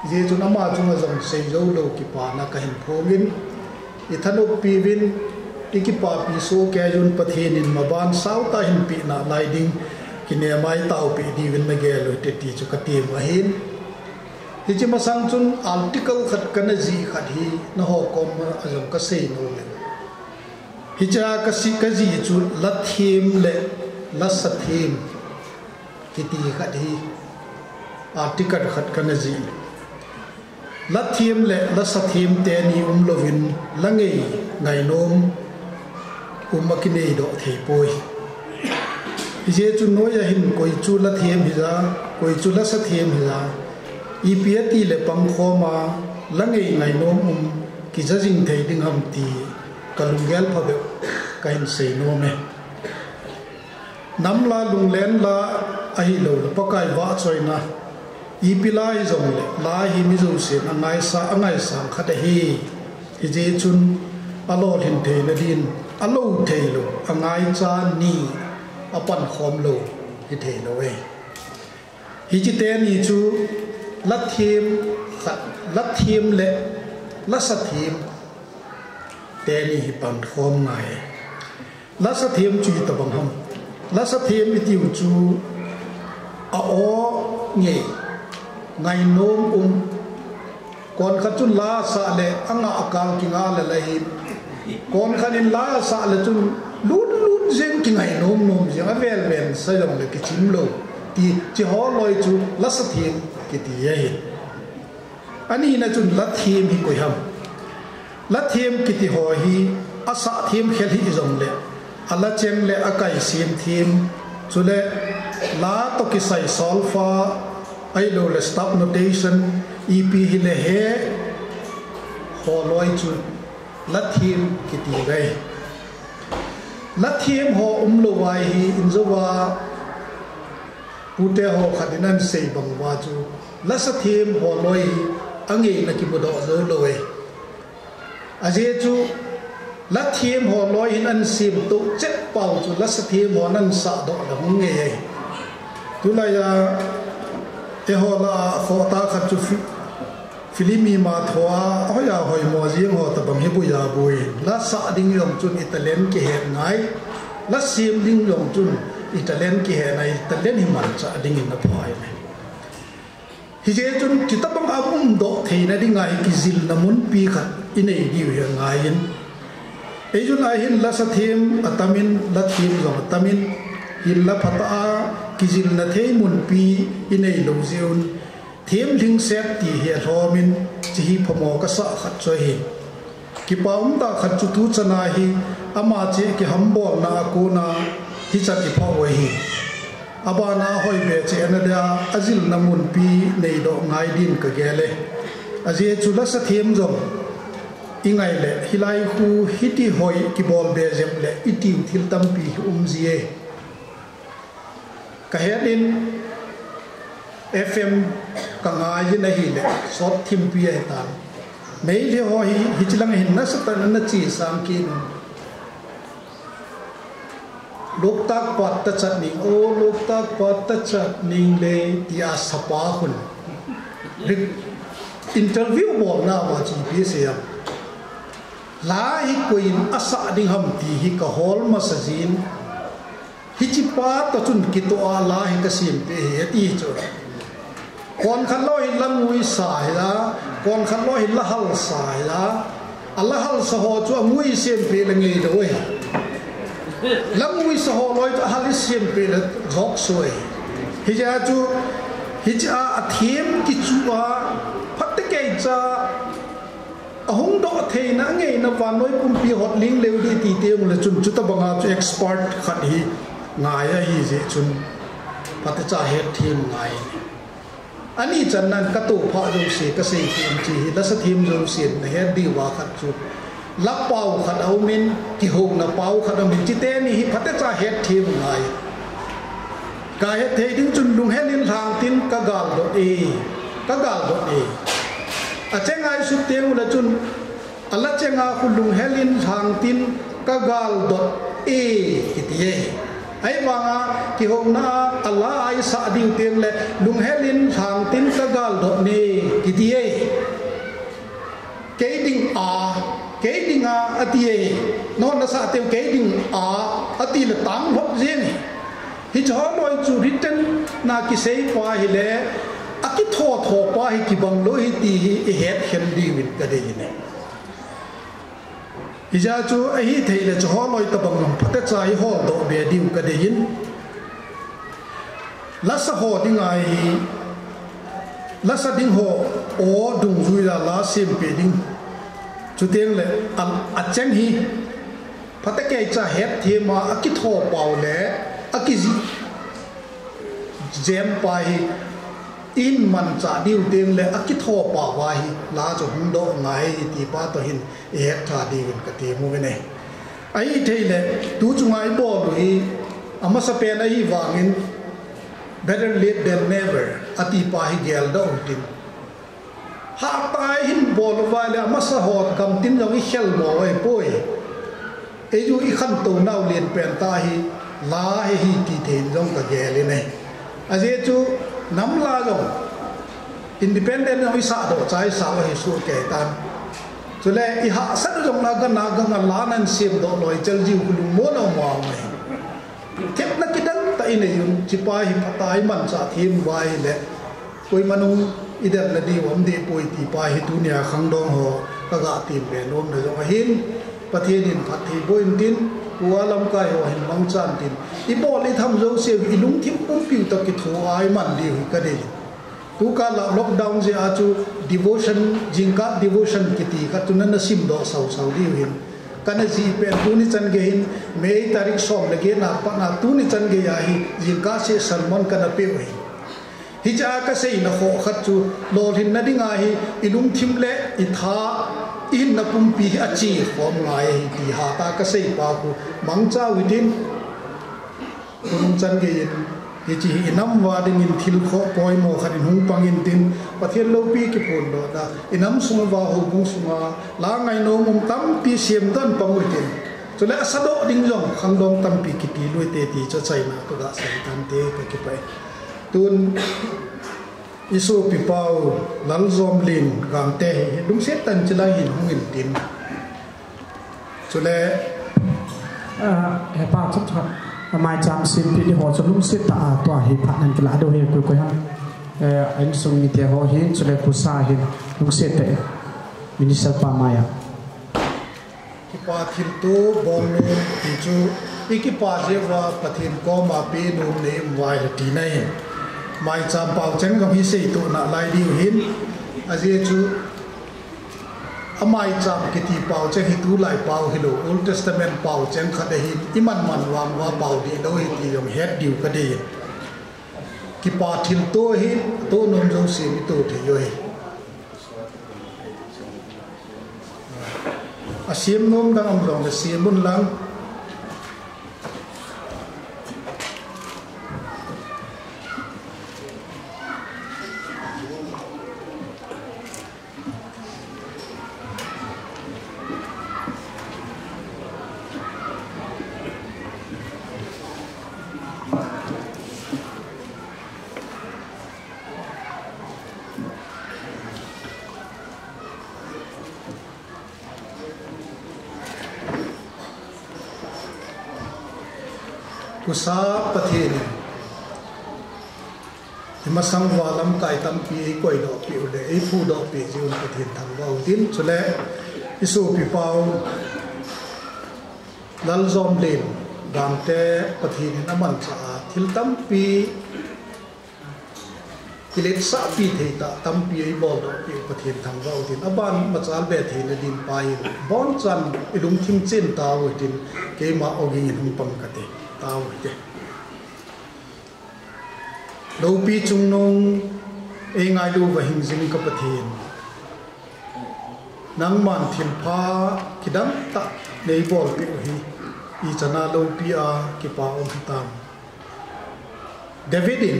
Hijeh chun ama chunga jong sei jou lou kipana ka hin phong in, i thanop piuvin, i kipapi soh kei un Pathen in maban sautah hin peh nalai ding, kinem a i taopeh diuvin na gel u hite ti chu ka tem ahin. Hiche masang chun article khat kana jih khat hi, nangho koma jong ka sei nom e. Hiche a ka si, ka jih chu la them le la sa them kiti khat hi, article khat kana jih. La them le la sa them teni um louvin la ngei ngainom um a kinei doh thei poi. Hijeh chun noiya hin koi chu la them hija, koi chu la sa them hija, ipi ati le pangkhom a la ngei ngainom um kija jing thei ding ham ti ka lunggel phabep ka hin sei nom e. Nam la lunglen la ahilou le Pakai vahchoina, ipi la hijong le la hi mi jousen angaisang, angaisang khat ahi. Hijeh chun alolhin theina din, alou theilou, angaicha ni, apankhom lou hithei lou e. Hiche teni chu la them khat, la them le la sa them teni hi pankhom ngai. La sa them chu itobang ham. La sa them itiu chu a-o ngei, ngainom um. Konkhat chun la asah le angah akal kingah le la hin. Konkhat in la asah le chun lut lut jeng, kingainom nom jeng, avel vel sa jong le kichim lou. Ti, hiche ho loi chu la sa them kiti ahi. Anina chun la them hi koi ham. La them kiti ho hi asah them khel hijong le, ala cheng le akai sem them. Chule la toh kisai solfa, ahilou le stop notation, ipi hile he ho loi chu la them kiti ngai. La them ho umlou vai hi injouva pute ho khat in ahin sei bang uva chu, la sa them ho loi hi angeina kimudoh jou lou e. Ajeh chu la them ho loi hin ahin sem toh chet pau chu la sa them hon ahin sahdoh le hung ngei e. Tulai a eiho lah a khohtah khat chu fi-, Film ima thoa, ahoiya hoimo jeng ho tobang hi buia bui. La sah ding jong chun i talent kihet ngai. La sem ding jong chun i talent kihet ngai, i talent hi manchah dingin aphai e. Hijeh chun chuti tobang a umdoh theina dinga hi kijilna munpi khat i nei diu hi angai in. Ei chun ahin la sa them atamin, la them jong atamin, hinla phatah a kijilna thei munpi i neilou jeh un, Themlhing set ti hi alhomin, hiche hi phamo kasah khat chu ahi. Kipa umtah khat chu tuchan a hi, ama cheh kihambolna a kona, hichan i phah u ahi. Abana hoi be cheh ana dia, ajilna munpi neidoh ngai din kagel e. Ajeh chu la sa them jong i ngai le, hilai khu hiti hoi kibol be jep le, i tiu thil tampi hi um ji e. Kahet in F M kangai in ahile, sot thimpi ahitan. Meitei ho hi, hichilang hin nasatah in ana chesang kit in. Loktak pat tachat ning, o Loktak pat tachat ning le, tia sapa khun. Ri-, interview bolna uva chu ipi asei em. La hi koiyin asah ding ham ti hi kahol masa jin. Hichepa toh chun kitoh a la hi kasempeh ahi, ati chu. Konkhat lou hin la nguisa hila, konkhat lou hin la halsa hila. Ala halsa ho chu angui sempeh le ngeilou ahi. Lamui sa ho loi chu ahal i sempeh le jok soi. Hijeh a chu, hiche a athem kichu a, phatecha ahung doh theina, angeina vannoi pumpi hot ling leu ding ti teng le chun, chutabanga chu expert khat hi ngai ahi jeh chun, phatecha hetthem ngai. Ani channan ka toh pha jouse ka sei ti in chi hi, lasa them jousen na het diu a khat chu, la pau khat a um in, kihouna pau khat a um in, chuteni hi phatecha hetthem ngai. Ka het thei ding chun, lunghel in lhang tin ka galdot e, ka galdot e. Acheng a i sut teng ule chun, ala cheng a khu lunghel in lhang tin ka galdot e, kiti e. Ahivanga kihouna a ala a i sah diu teng le, lunghel in lhang tin ka galdot e, kiti e. Kei ding a, kei ding a, ati e. Nona sah teng kei ding a, ati le tang lhop jeng e. Hiche ho loi chu written na kisei pa hi le, akitho tho pa hi kibang lou hi ti hi i het khen diu in ka dei in e. Hijeh a chu ahithei le chu ho loi tabang jong phatecha i hol doh be diu ka dei in. Lasa ho ding ahi, lasa ding ho, o dungjui la la sempeh ding. Chuteng le a, acheng hi, phatecha hetthem a, akitho pau le, akiji jem pa hi, in manchah diu teng le, akitho pau a hi, la chu hung doh ngai ti pa toh hin, i het tha diu in ka ti mu ve ne. Ahithei le, tu chunga i bol u hi, amasa pen ahi vangin, better late than never, ati pa hi geldoh u tin. Hahsa in bol uva le, amasa ho gam tin jong i khel mo ve poi. Ei u i khantou nau len pen ta hi, la hi hi ti thei in jong ka gel in e. Ajeh chu nam la jong independent jong i sah doh chai sa u hi su kei tan. Chule i hahsat u jong la gana gana la nan sem doh loi chal jiu khu lungmon a um a um e. Thepna kidang tah i nei un, chipa hi phatah a i manchah them uva ahile, koima nung i delna diu um deh poi ti pa hi tunia khangdong ho ka ga tem be nom na jong ahin, Pathen in phatthei boh in tin, tua lamkai ho hin mangchan tin, i bol i tham jouse u i lungthim pumpiu toh kitho a i man diu hi ka dei. Tukal a lockdown jeh a chu devotion, jingkah devotion kiti khat chu nana sim doh sau sau diu hin. Kana jih pen tuni chan gei hin May tarik som le get na pat na tuni chan gei a hi jingkah seh sermon kana peh u hin. Hiche a ka seina khoh khat chu lolhinna ding ahi, i lungthim le i tha, i hinna pumpi hi ache khom ngai ahi ti hatah a ka sei pa khu mangcha u hitin. Khonung chan gei in, hiche hi i nam uva ding in thil khoh poimo khat in hung pang in tin, Pathen loupi kiphondoh na, i nam sung uva houbung sunga, la ngainom um tampi semdoh in pang u hitin. Chule asa doh ding jong khangdong tampi kiti lui te ti chu achaina toh ga sei tante ka kipah e. Tun i sopi pau Laljomlen Gangte hi lungset tah in chilai hin hung in tin. Chule, ah, hepa chomcha, amai cham simpi ni ho chu lungset tah a tua hi phat nan kila do hi koi koi ham. Eh, insung mite ho hin, chule kusa hin, lungset tah e. Minister pa mai a. Kipa thilto bol nom ti chu, i kipa jeh uva Pathen koma pe nom nei um uva ahi ti na hin. Maicham pau cheng jong hi seitoh nalai diu hin, ajeh chu, amaicham kiti pau cheng hi tulai pau hilou, Old Testament pau cheng khat ahin, i man man vang uva pau dihlou ahi ti jong het diu ka dei. Kipa thilto hi, to nom jouse in i to thei u ahi. Asem nom dang um jongle sem un lang. Kusa Pathen in i masang uva lamkai tampi ei koidoh peh u le ei phudoh peh jeh un Pathen thangvah u hitin, chule i sopi pau Laljomlen Gangte Pathen in amanchah a thil tampi, kiletsahpi thei tah tampi eibol doh peh u Pathen thangvah u tin, aban machal be theina din Pa in abonchan ilungthim chen tau hitin, keima ogin hung pang kate, tau hite. Loupi chungnung eingailu uva hingjing ka Pathen, nangman thilpha kidang tah neibol peh u hi, ichana loupi a kipa um hitam. David in,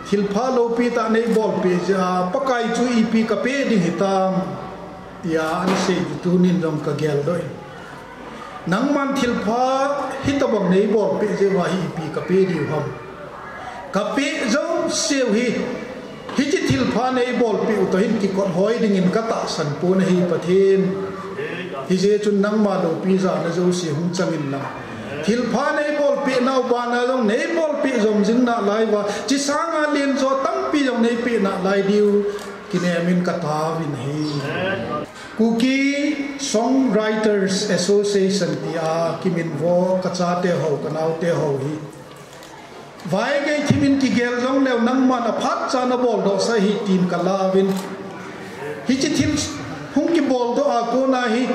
thilpha loupi tah neibol peh jeh a, Pakai chu ipi kapeh ding hitam, tia anasei chu tunin jong kagel doh in. Nangman thilpha hitabang neibol peh jeh uva hi ipi kapeh diu ham. Kapeh jouseu hi, hiche thilpha neibol peh u toh hin kikot hoi dingin katahsan pon ahi Pathen. Hijeh chun nangma loupi jana jouse hung chang inlang, thilpha neibol peh nau bana jong neibol peh jom jing nalai uva, hiche sanga lenjo tampi jong neipeh nalai diu kinem in kataovin ahi. Kuki Songwriters Association tia kiminvo kachate ho, kanaote ho hi, vaigei thim in kigel jongleu nangman aphat cha nabol dohsah ahi tin kalauvin. Hiche thil hung kibol doh a kona hi,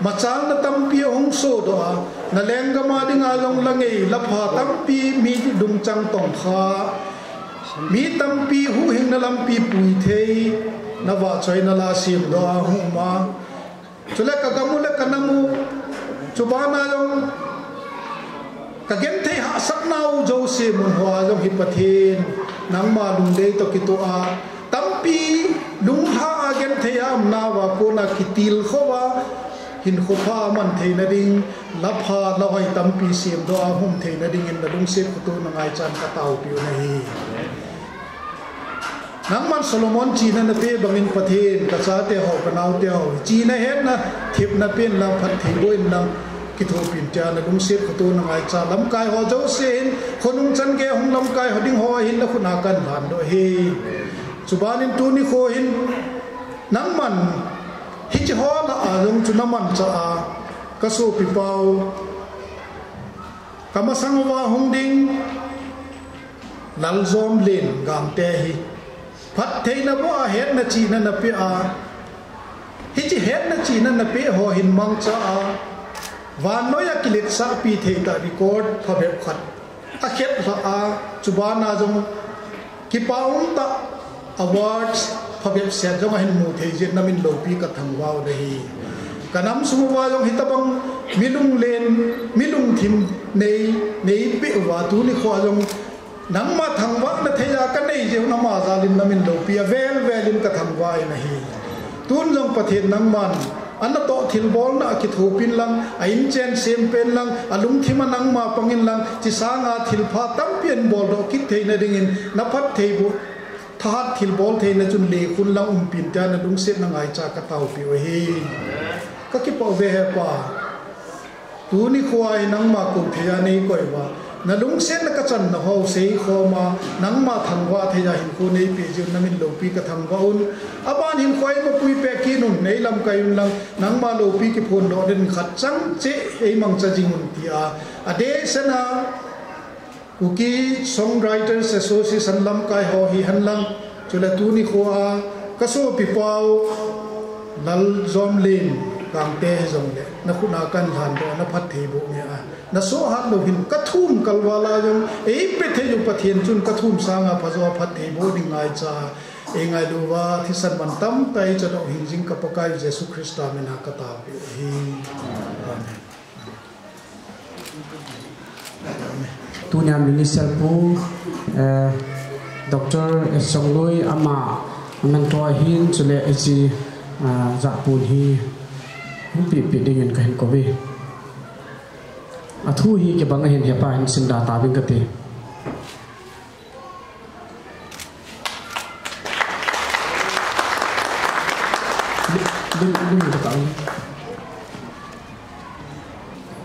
machalna tampi ahung sodoh a, nalenggam a dinga jong la ngei la pha tampi, mi lungchang tongkha, mi tampi huhhingna lampi pui thei, navahchoina la semdoh a hung um a, chule kagam u le kanam u, chubana jong kagenthei hahsatnau jouse mun hoa jong hi Pathen, nangma lungdei toh kitoh a, tampi lunglha a genthei a umnauva kona kitilkhou a, hinkho pha aman theina ding, la pha la hoi tampi semdoh a hung um theina dingin nalungset khoto nangaichan kataopiu ahi. Nangman Solomon chihna napeh bangin Pathen, kachate ho, kanaote ho, chihna hetna thepna pen lang, phatthei boh inlang, kithopin tia nalungset khoto nangaicha, lamkai ho jouse hin, khonung changei hung lamkai ho ding ho ahin nakhut a kahin lhandoh ahi. Chubanin tuni kho hin, nangman hiche ho lah a jong chu namanchah a, kasopipau, kamasang uva hung ding Laljomlen Gangte hi, phattheina boh a hetna chihna napeh a, hiche hetna chihna napeh ho hin mangcha a, vannoiya kiletsahpi thei tah record phabep khat akhet lhah a, chubana jong kipa umtah awards phabep set jong ahin mu thei jeh in namin loupi kathangvah u ahi. Kanam sung uva jong hitabang mi lunglen, mi lungthim nei, neipeh uva tuni khoa jong nangma thangvahna theiya kanei jeh un ama jal in namin loupi avel vel in kathangvah in ahi. Tun jong Pathen nangman, anatoh thilbolna a kithopin lang, a inchen sempen lang, alungthim a nangma pangin lang, hiche sanga thilpha tampi ahin boldoh kit theina dingin, naphattheiboh, thahat thilbol theina chun lekhun lang umpin tia nalungset nangaicha kataopiu ahi. Kakipah uve he Pa. Tuni khoa hi nangma kou theiya neikoi uva, nalungsetna kachanna ho seikhoma, nangma thangvah theiya hinkho neipeh jeh un namin loupi kathangvah un. Aban hinkho eimapui peh kit un, neilamkai unlang, nangma loupi kiphondoh ding khat chang cheh eimangcha jing un tia, adehsetna Kuki Songwriters Association lamkai ho hihenlang, chule tuni khoa kasopipau Laljomlen Gangte hijongle, nakhut a kahin lhandoh a, naphattheiboh ngei a, nasohhat lou hin kathum kalval a jong eipe thei u Pathen chun kathum sanga phajo a phattheiboh ding ngaicha, eingailu uva thisan mantam tah a eichadoh hingjing ka Pakai Jesu Christa mina kataopiu ahi. Amen. Tunia Minister Pu, eh, Doctor S. Chongloi ama mentor ahin, chule hiche, ah, jahpun hi hung pehpeh dingin kahin kouve. Athu hi kibang ahin hepa hin simda tauving kate.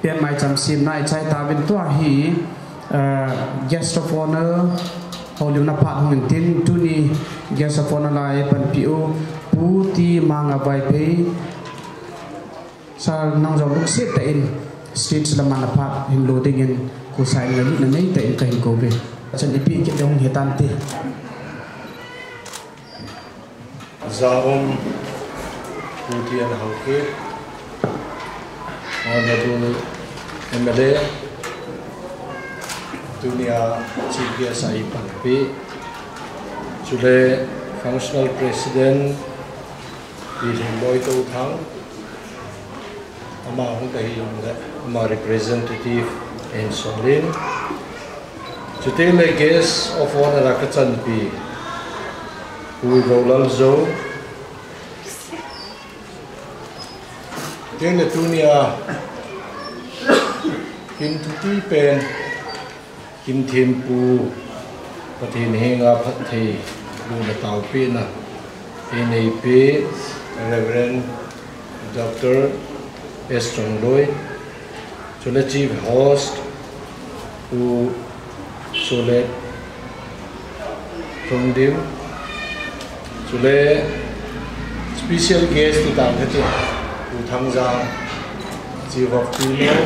Pen maicham semna ichai tauvin tua hi, eh, guest of honour, houlimna phat hung intin, tuni guest of honour lai panpiu, Pu T. Manga Vaiphei, Sir, nang jong lungset tah in Stage lama na phat hing lo dingin, ko sa in na nei ta in ka hin ko ve. Chan ipi kit dong he tan te. Zaum Pu T N Haokip, Honorable M L A, tunia Chief Guest a i panpi, chule Functional President, Pi Lhingboi Touthang, ama hung ta hi jong le, ama representative in Sonlin. Chuteng le guest of honor a ka chanpi, Pu Golal Zo. Chuteng le tunia, kin thupi pen, kin thempu, Pathen henga phatthei, lungna taopehna, ei neipi, Reverend Doctor S Chongloi, chule Chief Host, Pu Solet Thongdim, chule special guest ti tang kati, Pu Thangjang, Chief of Funeral,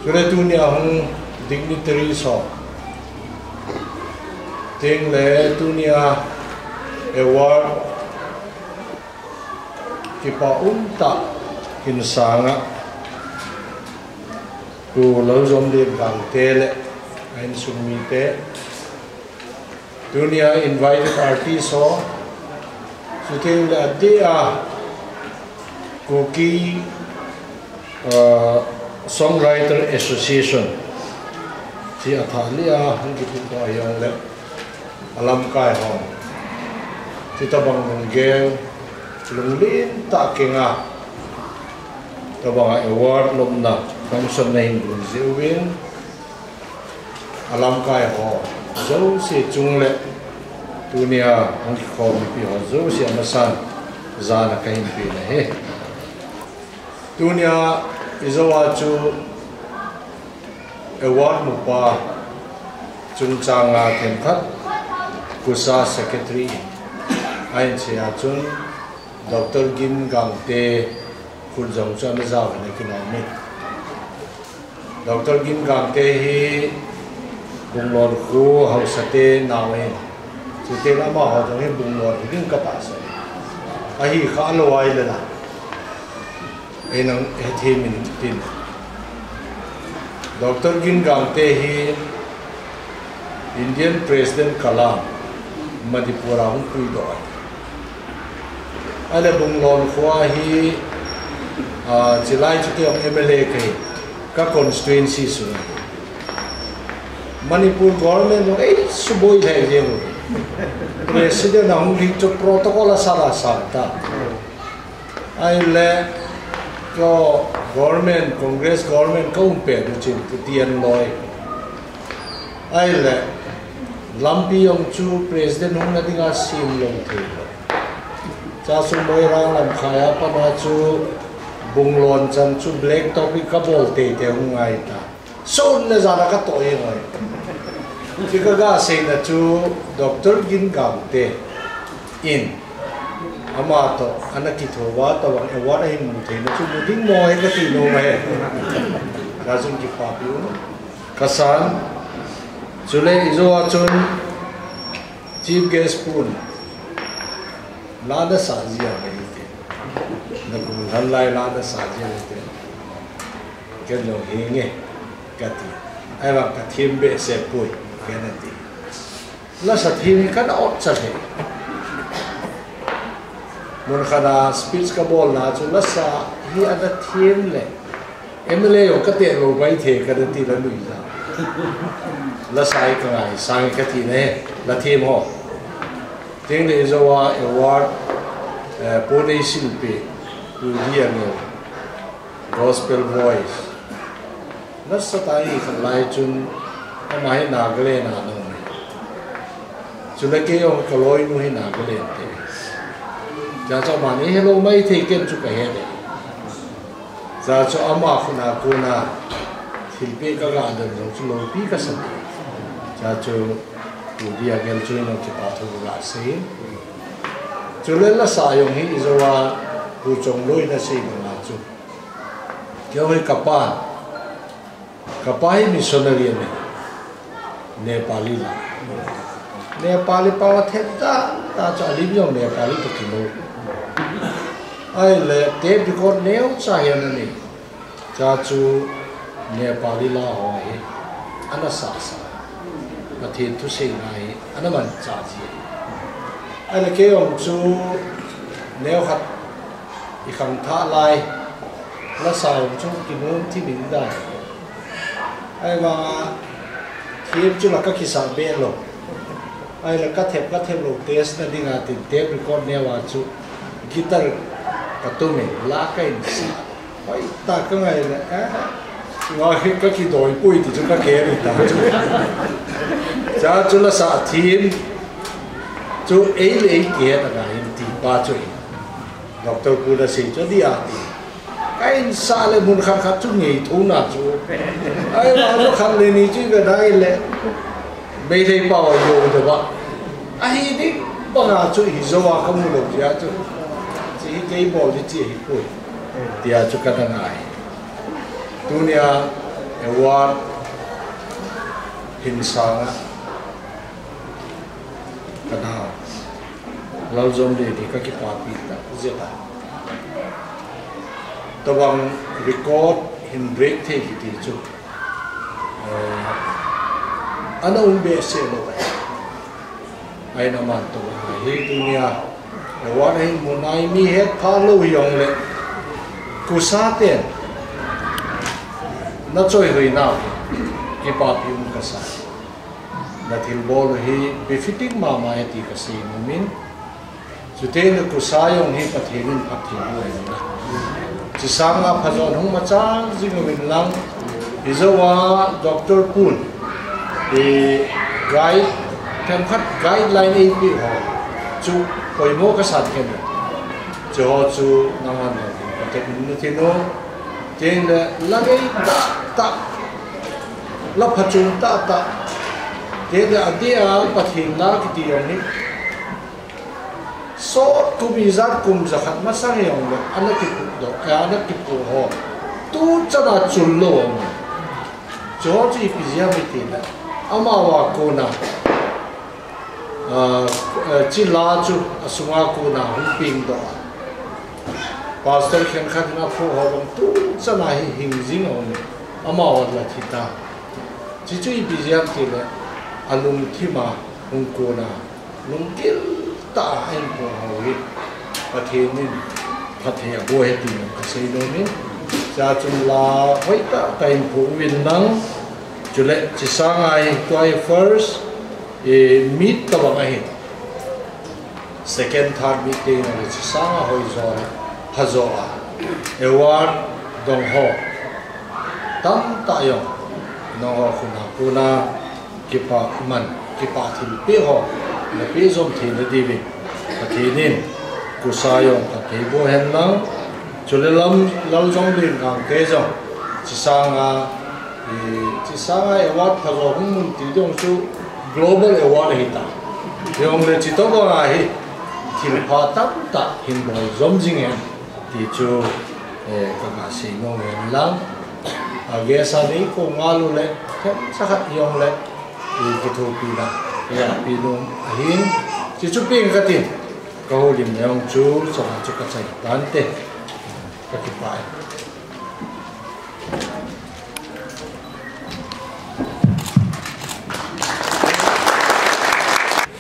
chule tunia hung dignitaries ho. Chuteng le tunia award kipa umtah hin sanga Pu Lalzomlian Gangte le a insung mite. Tunia invited artist ho. Chuteng le adeh a Kuki, uh, Songwriter Association. Chi a thah lih a, hung kitin to a jong le. A lamkai ho. Chi tabang lunggel, lunglen tah kenga. Tabang a award lomna, function na hin dun jeh uvin. A lamkai ho jouse chung le tunia hung kikhom mipi ho jouse amasan jana ka hin pe na hi. Tunia i jou a chu award mupa chungchang a themkhat kusa secretary a hin che a chun Doctor Gin Gangte khut jong chu ana jao hin a kinom in. Doctor Gin Gangte hi Bunglon kho haosate nau ahin. Chuteng le amaho jong hi Bunglon hi ding ka tahsan. Ahi kha lou ahile la. Ei nang he them in tin. Doctor Gin Gangte hi Indian President Kalam Manipur a hung puidoh ahi. Ahile Bunglon kho a hi, ah, chilai chu kei M L A kahi, ka constituency sunga. Manipur government jong ei suboi lheh jeng u. President a hung ding chu protocol a sala sang ta. Ahile, ko government, Congress government ka um pet u chin Pu T N Loi. Ahile, lampi jong chu president hung na dinga sem lou thei lou. Cha chu Moirang lam khai a pat a chu Bunglon chan chu black top hi ka bol teitei hung ngai ta. Sun le jan a ka toh jeng u ahi. Chu ka ga seina chu Doctor Gin Gangte in ama toh ana kitho uva, tabang award ahin mu theina chu mu ding mo ahi ka ti nom ahi. Ka chun kipapi u ka san. Chule i jou a chun Chief Guest pun la na sa jia ka hi te. Na kum lhan lai la na sa jia ka hi te. Ken jong hi nge ka ti. Ahivang ka them behseh poi, ken a ti. Lasa them hi kana ot cha le. Mun khat a speech ka bolna chu lasa hi ana them le. M L A jong ka te lou bai thei ka ti la lui ja. Lasa hi ka ngai, sang hi ka ti ne, la them ho. Chuteng le i jou a award, eh, Pu Neisilpi, Pu Diangel, Gospel Voice. Nasatah a hi khat lai chun, ama hi Nagaland a ana um e. Chule kei jong ka loinu hi Nagaland te. Cha chu ama nei helou mai thei ken chu ka he le. Cha chu ama khut a kona thilpeh ka ga don jong chu loupi ka sa e. Cha chu Pu Diangel chu in kipa thu ka ga sei. Chule lasa jong hi i jou a Pu Chongloi na sei banga chu. Jong hi kapa, kapa hi missionary ahi. Nepali la. Nepali pao athem ta, ta chu alim jong Nepali toh kilo. Ahile tape record neocha hi ana nei. Cha chu Nepali la ho hi ana sah sah. Pathen thuseina hi ana manchah ji. Ahile kei jong chu neokhat i khangthah lai, lasa jong chu kinom thim in dan. Ahivanga thim chu la ka kisah be lou. Ahile ka thep, ka thep lou test na dinga tin tape record neo a chu guitar ka tum in la ka in sa. Hoitah ka ngai le, eh, nga hi ka kidoi poi ti chu ka kei ta chu. Cha chu lasa thim chu ei le ei kihet a ngai in ti pa chu hi. Doctor pu na sei chu dia ti. Ka in sa le mun khat khat chu ngei thou na chu. Ahivang chu khat le ni chu i ve dai le. Meitei pao a jo de ba. Ahi ding banga chu hi jo a ka mu lou jia chu. Chi hi kei bol di chi hi poi. Tia chu ka na ngai. Tunia award hin sanga. Ka na. Lal Jom de ni ka kipapi ta. Jia ta. Tabang record hin break thei kiti chu. Eh, ana um behseh lou. Ahin aman tabang hi tunia award hin mu nai mi het pha lou hi jong le. Kusa ten. Na choi hoi na. Kipapi um ka sa. Na thilbol hi befitting mama e ti ka sei nom in. Chuteng le kusa jong hi Pathen in phatthei boh hen lang. Chi sanga phajon hung machal jing uvin lang. Hi jo a Doctor pun. I guide, themkhat guideline eipeh ho. Chu poimo ka san khen. Chu ho chu nangman ho. Pathen in na thi nom. Teng le la ngei tah tah. La phachom tah tah. Teng le adeh a Pathen la kiti jong hi. Sot kum ijat kum jakhat masang jong le, ana kipu doh, eh, ana kipu ho. Tu chan a chul lou jong. Chu ho chu ipi jeh ham iti le. Amavang kona. Ah, eh, chi la chu asunga kona hung peng doh. Pastor khenkhat in aphoh ho bang tu chan a hi hing jing jong le. Amavang la thi ta. Chi chu ipi jeh ham iti le. Alungthim a hung kona. Lunggil tah a ahin phoh ho hi Pathen in phatthei aboh hen ti jong ka sei nom in. Cha chun la hoitah tah in phoh uvin lang. Chule chi sanga hi tua hi first, eh, meet tabang ahi. Second, third meet teng le chi sanga hoi jo le pha jo a. Award dong ho. Tamtah jong. Nangho khut a kona. Kipa man, kipa thilpeh ho, napeh jom theina diuvin. Pathen in, kusa jong phatthei boh hen lang, chule lam, Lal Jom Lin Gangte jong, chi sanga, i, chi sanga award pha jo hung mun ti jong chu global award ahi ta. Jong le chi tobang a hi, thilpha tamtah hin bol jom jing hen. Ti chu, eh, ka ga sei nom hen lang. A guest a nei ko ngal u le, themcha khat jong le, i kithopi na, i api nom ahin. Chi chu peng ka tin, ka houlim jong chu, chang chu ka chai tante. Ka kipah e.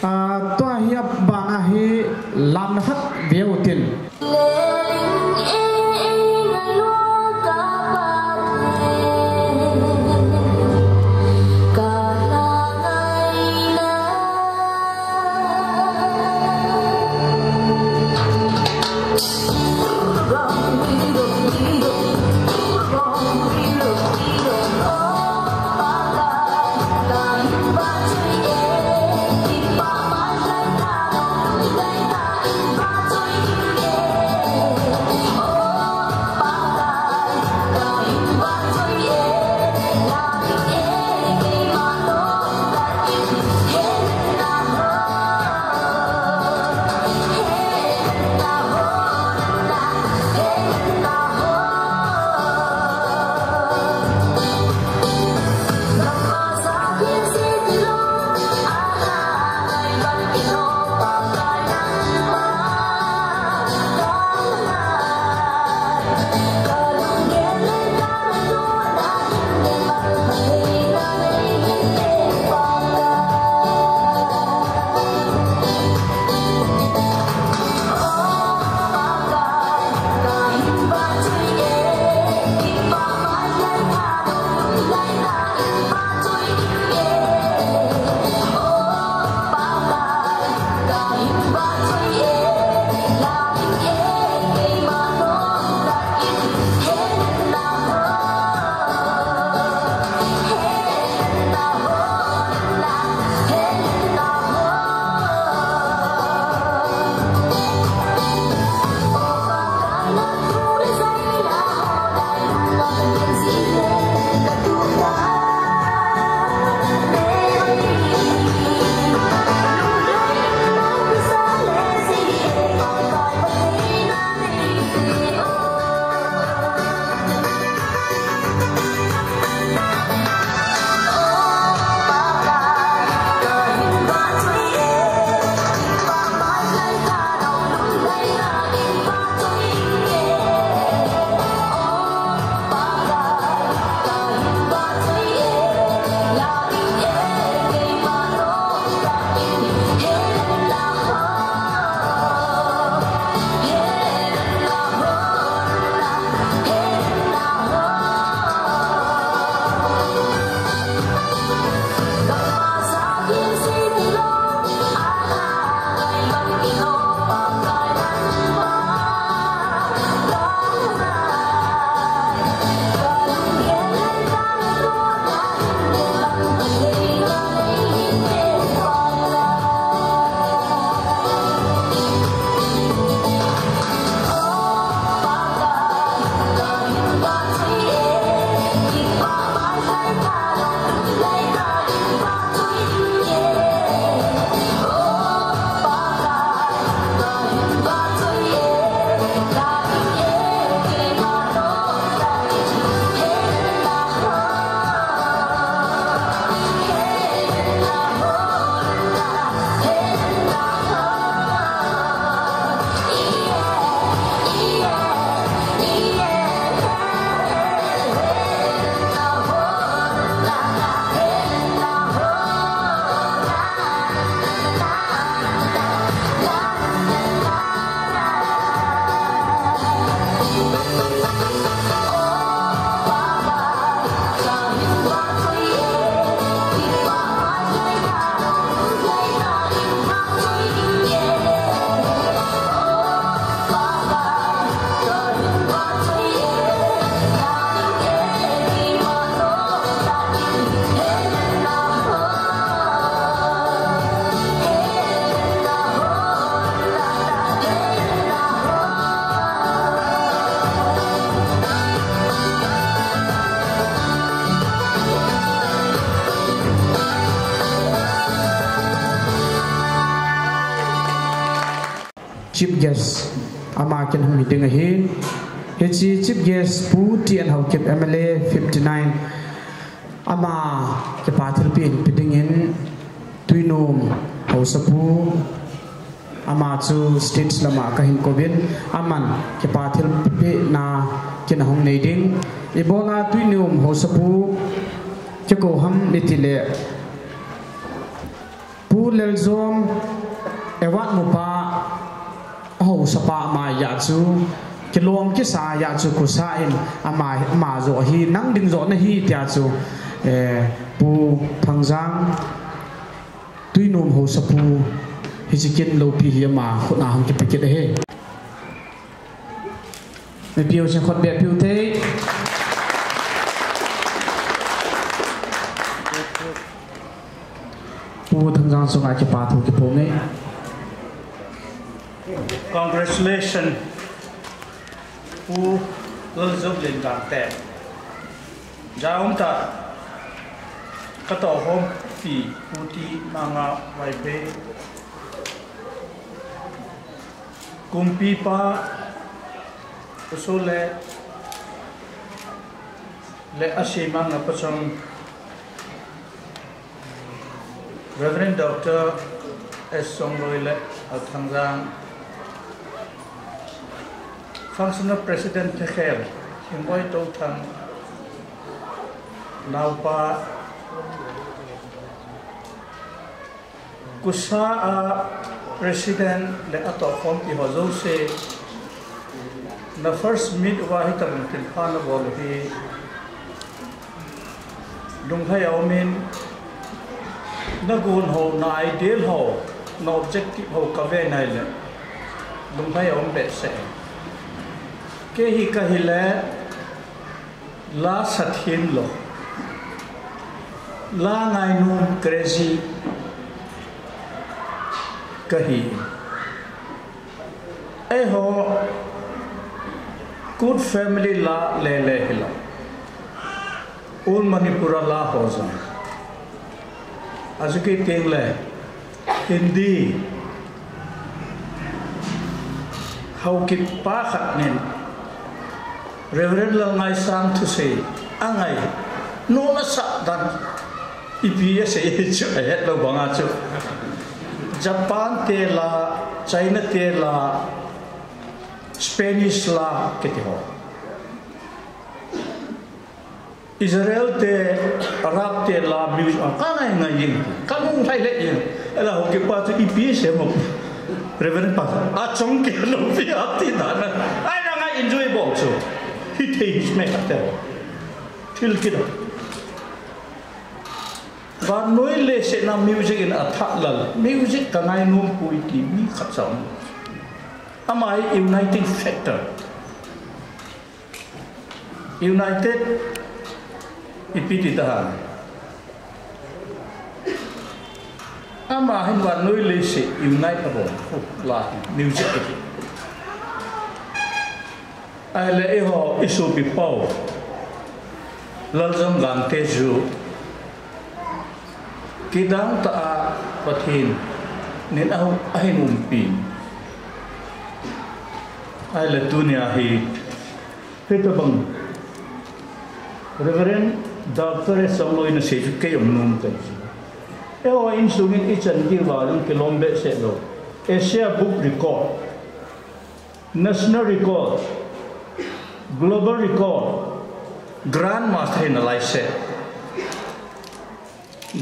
Ah, tua hi abana hi lamna khat veu tin. Chief guest ama kin hung meeting ahi. Hiche chief guest Pu T N Haokip M L A fifty nine ama kipa thilpeh in pe dingin Tuinom Haosapu ama chu stage lama kahin kouvin, aman kipa thilpeh na kin ahung nei ding. Ibola Tuinom Haosapu kikou ham itile Pu Leljom Award mupa, haosapa ama jeh chu, kilom kisa jeh chu, khusa in ama, ama joh hi nang ding joh nahi tia chu, eh, Pu Thangjang, Tuinom Haosapu, hiche kin loupi hi ama khut a hung kipe kit ahi. Mipi ho chun khut beh peh u te. Pu Thangjang chunga kipa thu kiphong e. Congratulations, Pu Laljoplien Gangte. Jaum ta, katoh khompi Pu T. Manga Vaiphei. Kumpipa, Uso le, le Asimang Apachong, Reverend Doctor S. Songloi le Athangjang, Functional President Thekhel, Hingboi Touthang, Naupa, Kusa a President le atohkhompi ho jouse, na first meet uva hitabang thilpha nabol u hi, lunglhai a um in, nagon ho, na ideal ho, na objective ho kave nai le, lunglhai a um behseh. Kei hi kahile, la sathem lou, la ngainom crazy kahi. Eiho Kut family la lele hilou, Old Manipur a la ho jong. Achu kei tengle Hindi, Haokip pa khat nin Reverend Lalngaisang thusei angai nom asah dan, ipi asei chu ahet lou banga chu, Japan te la, China te la, Spanish la kiti ho, Israel te, Arab te la music, ah, kangai ngai jeng, kanung thai le jeng. Ahile Haokip pa chu ipi asei mo, Reverend pa, achong kei lou pi ati dan a. Ahina ngai enjoy bol chu. Hithei hih me kate. Thil kit a. Vannoi leiset a music in athah lal. Music kangainom poi ti mi khat cha um. Ama hi uniting factor. United, ipi ti ta ham. Ama hin vannoi leiset unite abol u la music ahi. Ahile eiho isopi pau Laljom Gangte chu kidang tah a Pathen in ahin umpi. Ahile tunia hi hitabang Reverend Doctor S. Songloi in asei chu kei jong nom kahi. Eiho insung in ichan diuva jong kilom behseh lou. Asia Book Record, National Record, Global Record, Grand Master hi nalai seh.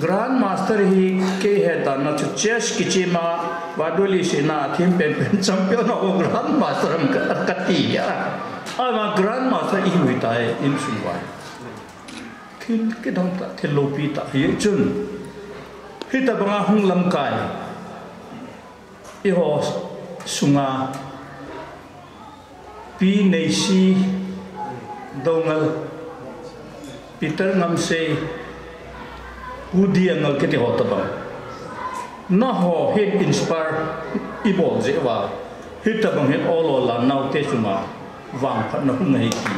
Grand Master hi kei hetdan a chu chess kichema, vaduli sina thim penpen champion ho Grand Master ham ka, kati a. Ama grandmother ihiu tai insung vai. Thil kidang tah, thil loupi tah hi chun. Hitabanga hung lamkai. Eiho sunga Pi Neisi Doungel, Peter Ngamsei, Pu Diangal kiti ho tabang. Nangho hin inspire ibol jeh uva. Hitabang hin ol ol a naote chunga vangphatna hung ahi ti.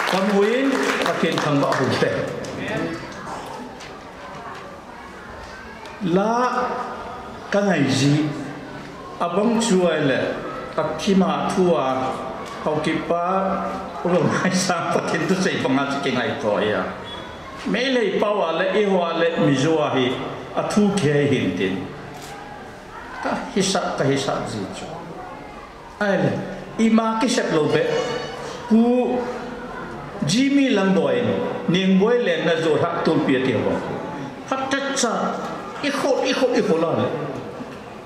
Kamu in Pathen thangvah hou te. La kangai ji, abang chu ahile, athima thua, Haokip pa, Pu Lalngaisang Pathen thusei banga chu kingai thou ahi. Meitei pao a le, eiho a le, Mizo a hi, athu kihei hin tin. Kahisah, kahisah ji chu. Ahile, ima kisep lou beh. Pu Jimmy Lamboy, Ningboi lenna Jorhat tulpi ati ho. Phatechan, ikhol, ikhol, ikhol a le.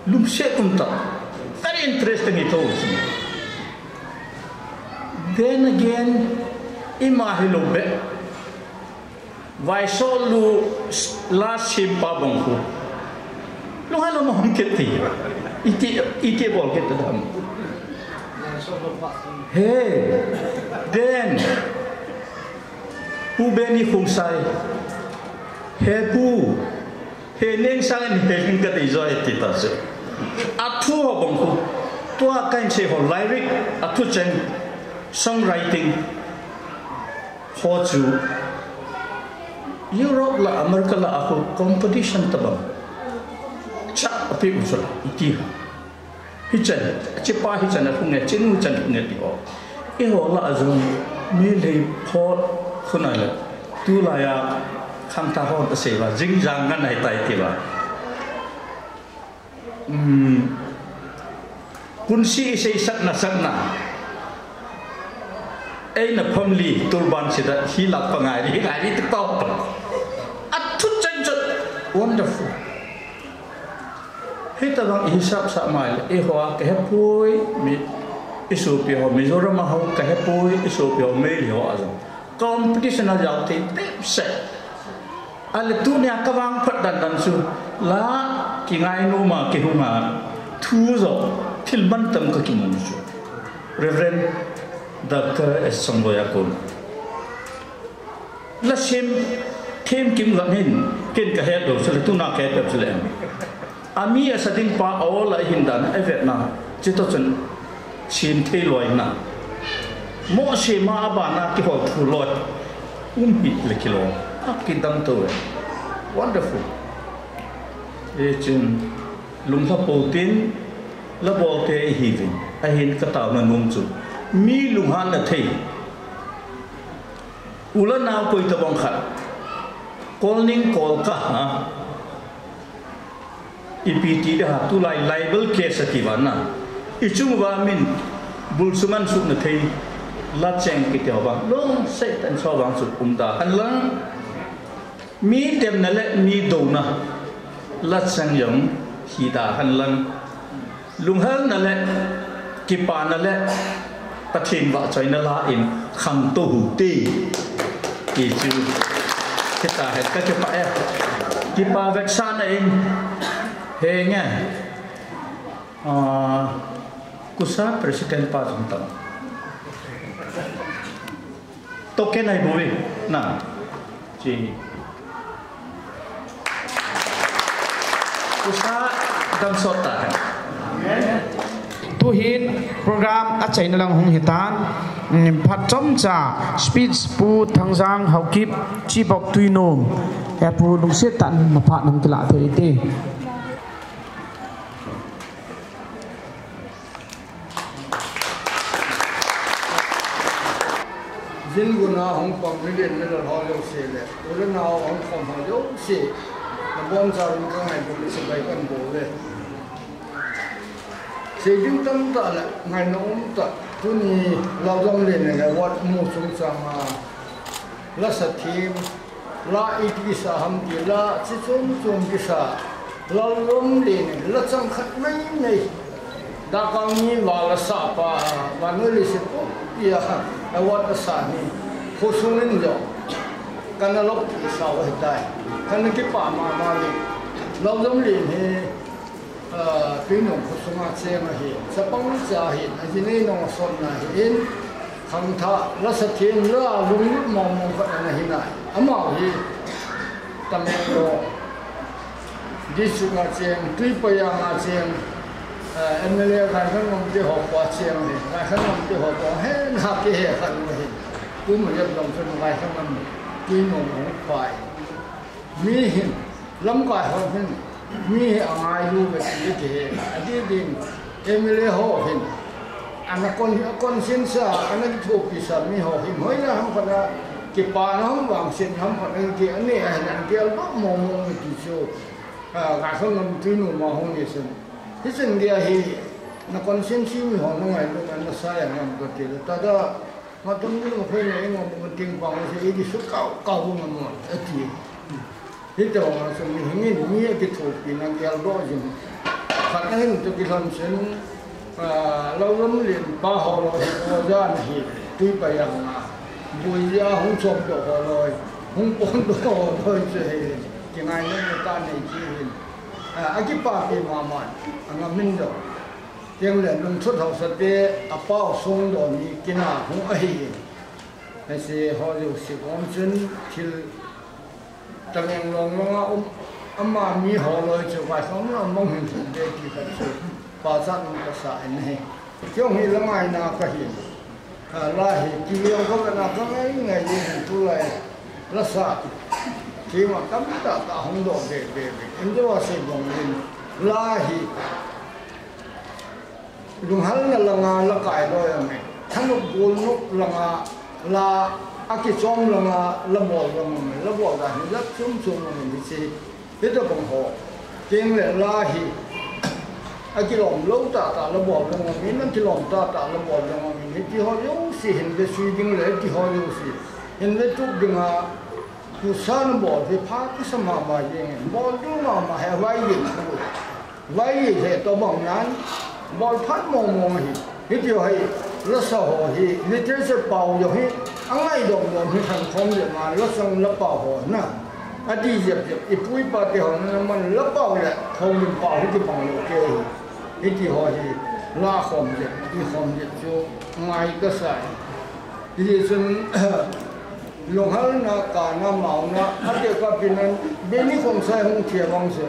Lungset um tah. Very interesting ito. Then again, ima hilou beh. Vaisolu la sempa bang khu. Lunghang lou ma hung kit ti. Iti, iti bol kit ta dam. He. Then. Pu Benny Khongsai. He pu. He neng sang in he ning kati jo e ti ta se. Athu ho bang khu. Tua kahin sei ho lyric. Athu cheng. Songwriting. Ho chu Europe la America la a khu competition tabang. Cha api u chu la iti ha. Hichan, chipa hichan a hung e, chinu chan hung e ti ho. Eiho la a jong Meitei pho khun a le. Tulai a khangthah ho ta sei va, jing jang ngan ahi tai ti va. Um, kunsi isei sakna sakna. Eina family turban sida hi lak pa ngai ri, ngai ri ti pao pa. Athu cheng cheng. Wonderful. Hitabang ihisap sah mai le, eiho a kahepoi, mi, isopi ho, Mizoram a ho kahepoi, isopi ho, Meitei ho a jong. Competition a jao te, te se. Ahile tunia kavangphat dandan chu, la kingai nom a kihung a, thu jo, thil mantam kakimu chu. Reverend Doctor S Chongloi a kon. La sem, them kim lam hin, ken kahet lou, chule tuna kahet lou, chule. Ami asa ding pa a ol a hin dan, avetna, chito chun, sem thei loi na. Mo sema abana kihol thu loi. Um hi le kilo. Akidang to e. Wonderful. E chin, lunglha pou tin, la bol te ihiuvin. Ahin kataona nom chu. Mi lunghanna thei. U le nao koi tabang khat. Kol ning kol ka ha. Ipi ti da ha, tulai libel case ati vana. Ichung uva min bulsuman sukna thei. La cheng kiti ho vang. Lungset tah in so vang suk um da. Ahin lang mi temna le mi douna. La cheng jong hi da ahin lang. Lunghelna le, kipana le, Pathen vahchoina la in khangtou hite. Ti chu, kita hen kakipah e. Kipa vetsahna in, henge. Ah, KUSA president pa jong tam. Token ahi bouve, na. Chi. KUSA damsot ta hen. Tuhin program achaina lang hung hitan, mm, phat chomcha speech Pu Thangjang Haokip Chibok Tuinom. He Pu lungset tah in naphat nang kilah thei te. Jin guna hung pang million million ho jouse le, u le nao hung khom ho jouse, nabonchauvin kangailutna chibai kahin bol e. Sei ding tamtah le, ngaina umtah, tuni Lalgam le nang award mu chungchang a, lasa them, la iti kisa ham ti la, chi chom chom kisa, Lalgam le nang, la chang khat mai mai. Takang ni val asah pa, vannoi leiset pumpia award asah ni, khosung in jong kana lop kisa u ahitai. Kana kipah mama le. Lou jong le ni, ah, Tuinung khosunga cheng ahi, chapang cha ahi, ajinei nung asotna ahin, khangthah lasa them la lunglut mong mong khat ana hi nai. Amau hi Tamenglong district a cheng, Tuipai a cheng, eh, M L A Gaikhanngam te ho pa cheng le, Gaikhanngam te ho pa he na ke he khat u hi. Kum yap dong chun Gaikhanngam Tuinung hung pai. Mi hin, lamkai ho hin, mi hi angailu ve ti ti he, adi ding, M L A ho hin, ana kon, a conscience a, ana kithopi sa mi ho hin, hoina ham khat a, kipana ham vangset ham khat a, ki ane a hin, ana gel doh mong mong ti chu, ah, Gaikhanngam Tuinung ma hung ni chun. Hichun gei a hi, na conscience mi ho na ngailu, ana sa ya ngam kati le, tada, Matum ni ma khoi na ingo ma ting pang se idi su kau kau ma mo ati. Hita ma se mi hingin mi akithopi na gel doh jin. Khat na hin tu kilhon sen, ah, Loulamlen pa ho lo hi oja na hi Tuipai a nga. Buija hung chom doh ho lo, hung pon doh ho lo che he. Kingai na ta nei chi hin. Ah, akipapi mama, anga min doh. Cheng le lungthim hausate, apao sung doh ni kina hung ahi. Hiche ho jouse kom chun thil Tamenglong langa um, ama mi ho loi chu vai song na mong hin thum de ti khat chu pachat um kasa in ahi. Kei hi la ngaina kahi. Ah, la hi, ti jong ka vena ka ngai ngai jin tulai. Lasa. Kima tamtah tah hung doh be be be. Injo a sei bong in. La hi. Lunghalna langa la kai loi a me. Thanop golnop langa la akichom langa la bol loi a me. La bol dan hi la chom chom a me hiche. Hitabang ho, cheng le la hi, akilom lou tahtah la bol ding aum in, akilom tahtah la bol ding aum in, hiti ho jouse hin vesui ding le, hiti ho jouse hin vetup dinga, husa na bol hi pha kasa mama jeng in, bol ding mama hi vai jeng thu. Vai jeng hi tobang nan, bol phat mong mong hi. Hiti ho hi, lasa ho hi, literature pao jong hi, angai dom dom hi khan khom le ma, lasa la pao ho na. Adi jep jep, ipu ipa te ho na man la pao le, khom lim pao hiti bang lo ke hi. Hiti ho hi, la khom jep, i khom jep chu, ngai kasa hi. Hiti chun, lunghalna, kana, mauna, ate ka pinan, beni khom sai hung thia bang se.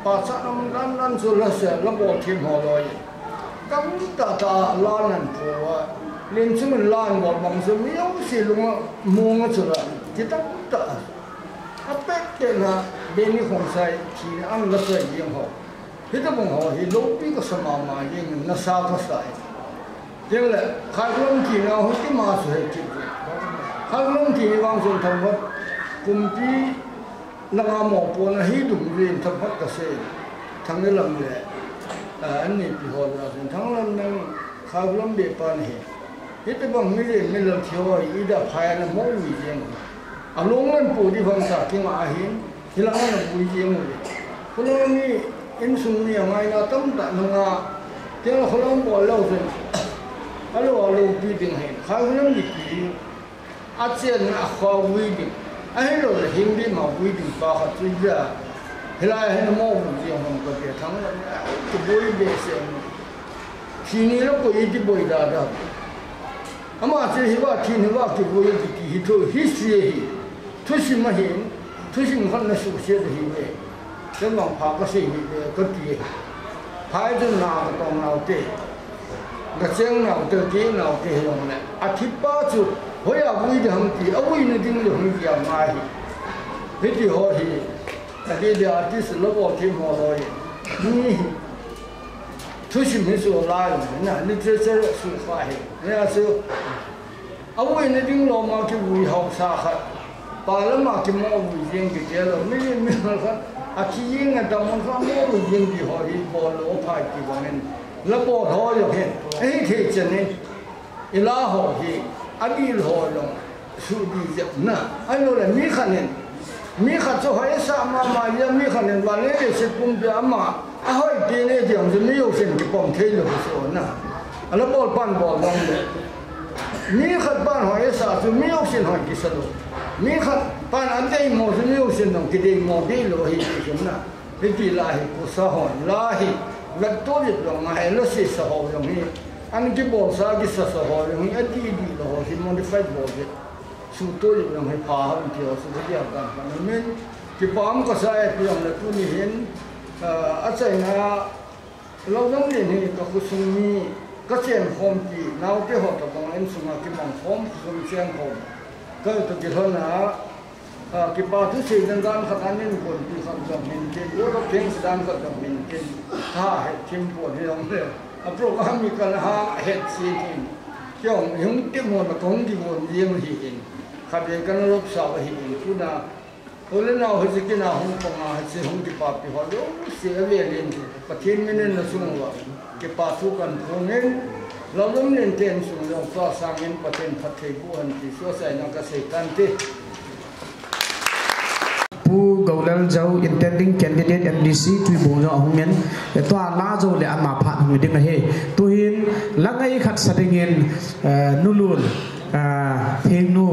Pachat um dan dan chu lasa, la bol thim ho loi. Tamtah tah la nan pu a. Len chung la nan bol bang chu mi jouse lung a mong a chu la. Ti tamtah. Apet pet na beni khom sai thina an lasa jeng ho. Hitabang ho hi lopi kasa mama jeng in nasa kasa e. Cheng le, Khaikhulam thina ho ti ma chu he kit. Khaikhulam thi vang chun thangvat kumpi Langa mopo na hi dungjuiyin thangphat kasei. Thangnelam le, ah, anni pi ho la sin. Thangnelam nang Khaikhulam be pa nahi. Hitobang mi le mi lal thi ho hi ida phai na mo vui jeng. Alung nan pu di vang sa kinga ahin. Hilang na vui jeng u le. Khulam ni insung ni angai na tamtah nunga. Tia khulam bol lou sin. Alo alo pi ding hin. Khaikhulam ni pi. Achen a kho vui ding. Ahilou le hing ding ma vui ding pa khat chu ja. Hilai hin mo vui ding hong ka tia thang le. Kiboi behseh. Thi ni le koi ti boi da da. Ama chu hiva thi ni va kiboi ti ti hi thu history hi. Thusim ahin. Thusim khat na suhset ahi ve. Chun vang pha kasei hi ve kati. Phai chun na katong nau te. Kacheng nau te, kei nau te hi jong le. Athi pa chu, hoiya vui ding ham ti, avui na ding le hung dia ngai hi. Hiti ho hi, adeh deh artist la bol thim ho loi. Ni hi, thusim hi chu lai, na, literature chu kha hi. Nia chu, avui na ding lom a kivui hausa khat. Pa lam a kimo vui jeng kiti lou. Mi, mi khat. Athi jeng a dam khat mo vui jeng ti ho hi bol lou phai ti bang in. La bol ho jong hi. Ahi thei chen in. I la ho hi. Adil ho jong. Su di jep na. Ahilou le mi khat in. Mi khat chu hoi sa mama jia mi khat in. Vale le se pum pe ama. Ahoi ti ni jong chu mi jousen kipom thei lou chu na. Ala bol pan bol dang le. Mi khat pan hoi sa chu mi jousen hoi kisa lou. Mi khat pan an deimo chu mi jousen dang kideimo ding lou hi ti chu na. Hiti la hi kusa hon la hi. Vet to vet lou ngai lou si sa ho jong hi. An kibol sa kisa sa ho jong hi. A di di lou ho hi modified bol vet. Su to vet lou hi pha hon ti ho su dia kan kan men. Kipam kasa e ti jong le tuni hin. A, a China Lalzomlen hi ka khosung mi, ka chen khom ti, naote ho tabang insunga kimang khom, khosung chen khom. Ka to kilhon a, a, kipa thusei dan dan khat anin kon ti khat jong hin tin, u lo keng dan khat jong hin tin. Ha, he thim pon hi jong le. A program mi kan ha, het si hin. Kiong, hung ti mo na kong di mo ni mo hi hin. Kha be kan lop sa hi hin. Tuna, Ule nau hiche kina hung panga hiche hung kipapi ho jouse avelin Pathen minin nasung uva kipa thu kaphongin, Lalzomlen te insung jong tua sangin Pathen phatthei boh hen ti sosa ina kasei tante. Pu Gollal Jou, intending candidate M D C Tuibong jong ahungin, tua la jou le ama phat hung ding ahi. Tuhin la ngai khat sa dingin, eh, Nulun, eh, Thengnu,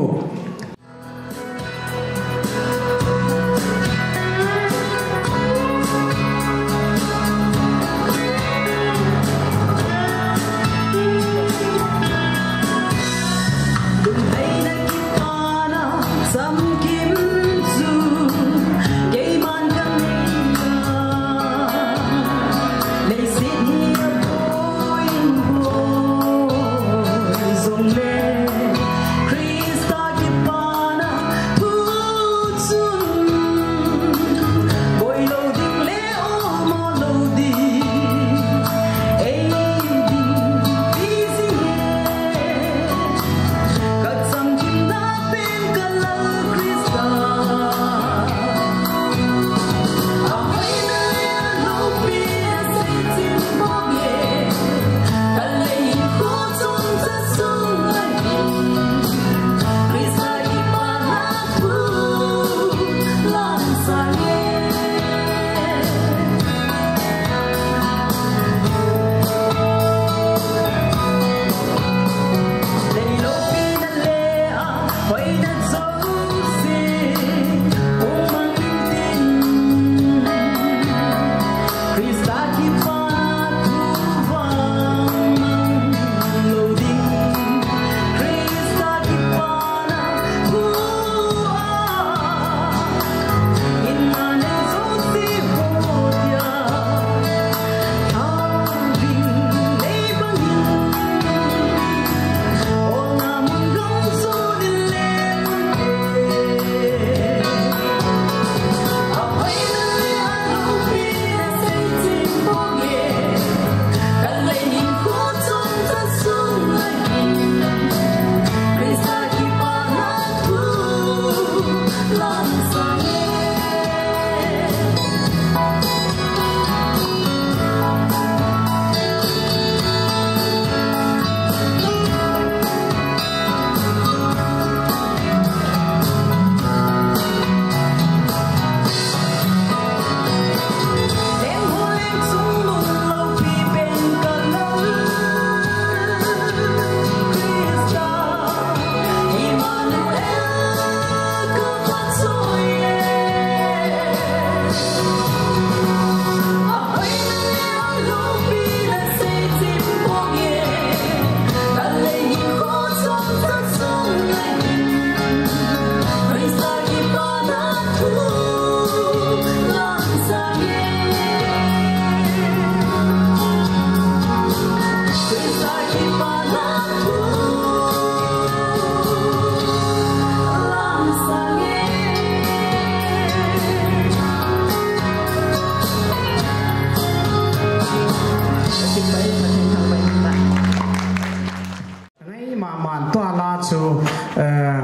Ngai maman tua la chu, eh,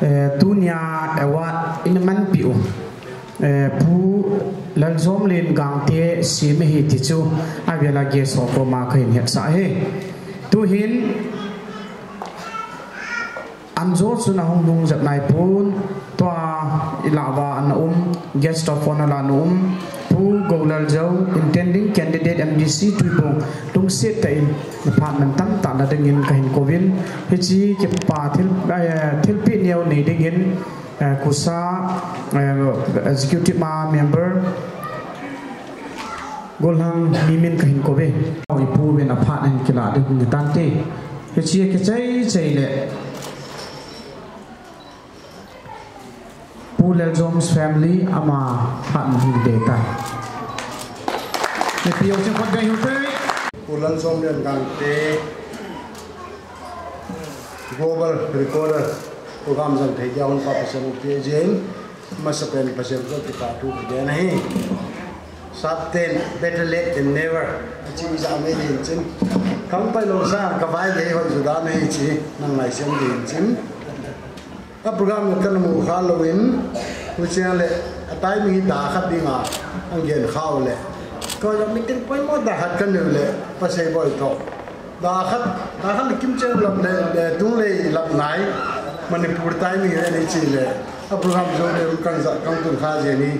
eh, tunia award in manpi u, eh, Pu Lalzomlen Gangte Seme hi ti chu avela guest ho koma kahin hetsah e. Tuhin anjo chu nahung hung jep naipon, tua ilava ana um, guest of honour la ana um, Pu Golal Jou, intending candidate M D C Tuibong, lungset tah in, na phat man tamtah na dingin kahin kouvin, hiche kipa thil, eh, thilpeh neo nei dingin, eh, KUSA, eh, executive ma member, Golhang Mimin kahin kouve. Ipu vin aphat in kilah ding hitante. Hiche kichai chai le. Pu Laljoms family ama phat in hin deta. Ipi jong chun khut beng hin pe. Pu Laljom Liangangte Global Recorder program jong thei dia hung pa Pathen u pe jin. Masapen Pathen u kipathu kagen ahi. Sapten, better late than never. Achi ijat me din chin. Kang pai lou sa, kavai gei hoi juda me chi, nang ngaisem din chin. A program kana mu kha louvin, hucheng le, a timing hi da khat dinga, ang gen khau le. Ko la meeting poimo da khat kanei le, pasei boi to. Da khat, da khat le kimcheng lam le, le tung le lam nai, Manipur timing le ni chi le. A program jo le kan ja kan tun kha je ni.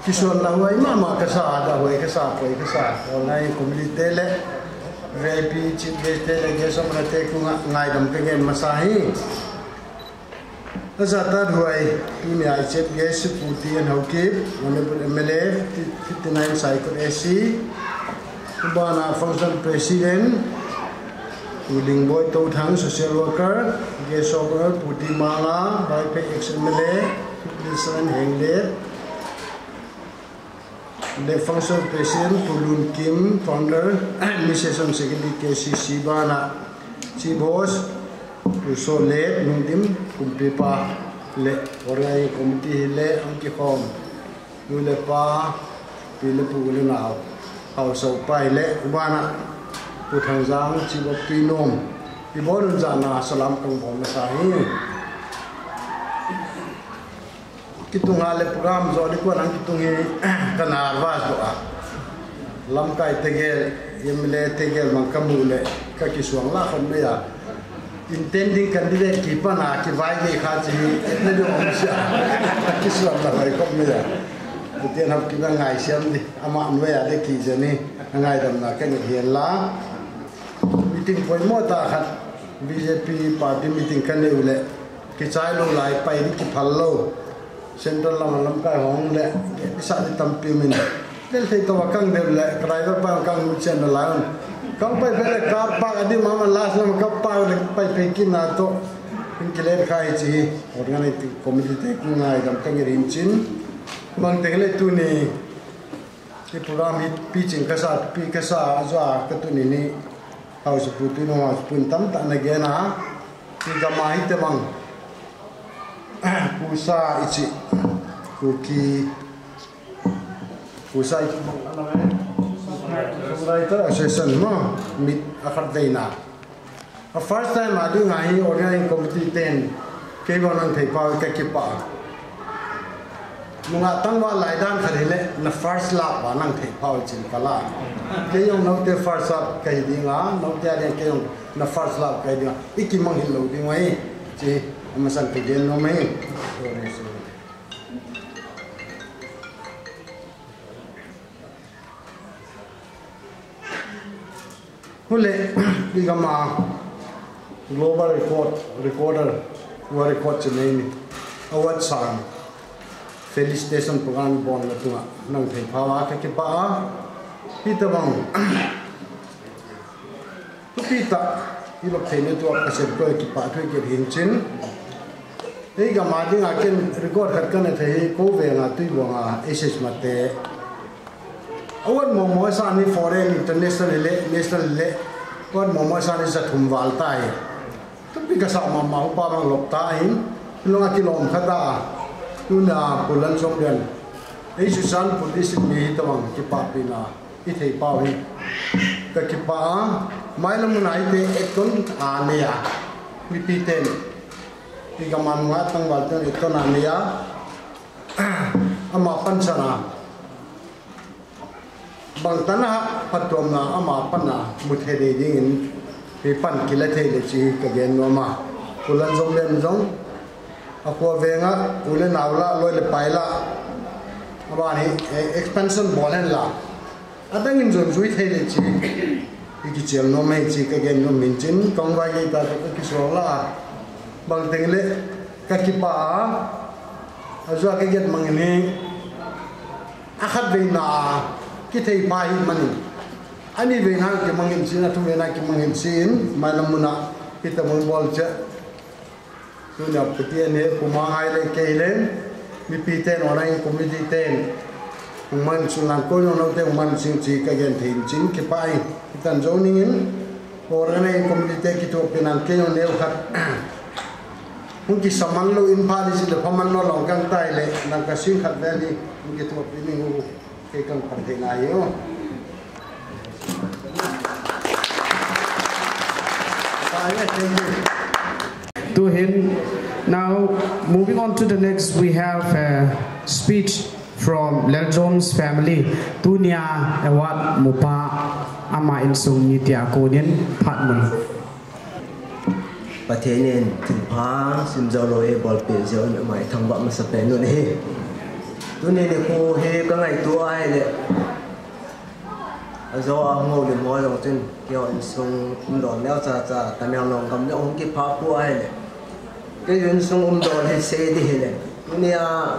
Kisuan la huai mama kasa, da huai kasa, huai kasa. Online committee te le, V I P chief guest te le, guest of honour te kong a ngaidam kanei masa hi. Aja ta huai, tuni a chief guest Pu T N Haokip, Honourable M L A, fifty-nine Saikot A C, Bana Function President, Pu Lingboi Touthang, Social Worker, Guest of Honour, Pu T Manga, Vaiphei ex M L A, fifty-seven Henglep, le Function President, Pu Lunkim, Founder, Administration Secretary, K C C, Bana, Chief Host, Pu Solet, Lungdim, Kumpipa, le Organizing Committee hi le, ang kikhom. Nu le pa, pi le pu le nao, hausa upa hi le, Bana, Pu Thangjang, Chief of Tuinom, ibolun jana, salam kong bol masa hi. Kitung a le program jo ni ko nang kitung hi ka nervous doh a. Lamkai tegel, M L A tegel mang kamu le, kakisuang la khom mei a. Intending candidate kipan a, kivai gei kha chi, ne jo om sia. Kakisuang la vai khom mei a. Pu T N Haokip ngaisem di, ama noi a de kije ni, ngaidam na kanei hi la. Meeting poimo ta khat, B J P party meeting kanei u le. Kichai lou lai, pai di kiphal lou. Central lam, lamkai hung le, kisa di tampi min. Lel thei to kang deu le, driver pa kang nu chen na lai. Kang pai phe le car park a di mama last lam ka pa le pai phe kit na to. Hin kilet khai chi, organizing committee te kong ngaidam kanei rin chin. Bang te le tuni, hi program hi pi ching kasa, pi kasa, ajo a ka tuni ni. Hausa pu tuni hausa pu tamtah na gen a. Hi gam a hi te bang. Kusa ichi. Kuki. Kusa ichi bang. Ana ve. Songwriter Association mo. Mit a khat veina. A first time a dinga hi organizing committee ten. Kei bang nang thei pau ka kipah. Nunga tangval lai dan khat hile, na first lap a nang thei pau chin kala. Kei jong note first lap kahi dinga, note a ding kei jong na first lap kahi dinga. I kimang hil lou ding ahi, chi, amasan kigen nom ahi. Sorry, sorry. Hule, i gam a global record, recorder, world record chi nei ni. Award sang, felicitation program bol na tunga, nang thei pau a ka kipah a. Hi ta bang. Thupi ta, i lop thei na tua ka sem ko kipah thu i ke hin chin. Ei gam a dinga ken record khat ka ne thei ko ve nga tui bo nga S S mate. Award momo sa ni foreign international le, national le. Award momo sa ni sa thum val tai. Thupi kasa mama upa bang lop ta hin. Lunga kilom kha ta. Tuna pulan som den. Ei susan police mi hi ta bang kipah pi na. I thei pau hi. Ka kipah a. Mai lam na i te ekton a ne a. Mipi ten. I gam a nunga tangval ten ekton a ne a. Ama pan sana. Bang tana ha, phattuamna ama pana mu thei dei dingin hi pan kila thei le chi ka gen nom a. Kulan jong lem jong, a khua venga, u le nau la, loi le pai la, Abani, eh, expansion bol hen la. Adang in jong jui thei le chi. I kichel nom mai chi ka gen nom min chin, kong vai gei ta ka kisol la. Bang teng le ka kipa a. Ajua ka get mang ni. Akhat vei na kithei pa hi mani. Ani vei na kimang in chin, athu vei na kimang in chin, mai lamuna kita mun bol che. Tunia Pathen hi puma hai le kei le, mipi ten, online committee ten, hung man sun lang ko jong note hung man sing chi ka gen thei chin kipa e. Hitan jong ning in, online committee te kitoh pi nan kei jong neo khat. Hung kisamang lou in pha di si le phaman lou long kang tai le, nang ka sing khat ve di, hung kitoh pi ning u. Kei kang pan thei ngai o. Tuhin, now moving on to the next, we have a speech from Lel Jones family. Tunia award mupa ama insung mi tia konin phat mun. Pathen in thilpha sim jou lou eibolpeh jeh un ama i thangvah masapen un ahi. Tuni nikho hi ka ngaito ahile, ajo a hung houlim ho jong chun keiho insung umdol neocha cha Tamenglong gam le hung kiphah poi ahile, kei insung umdol hi sei ding hile, tunia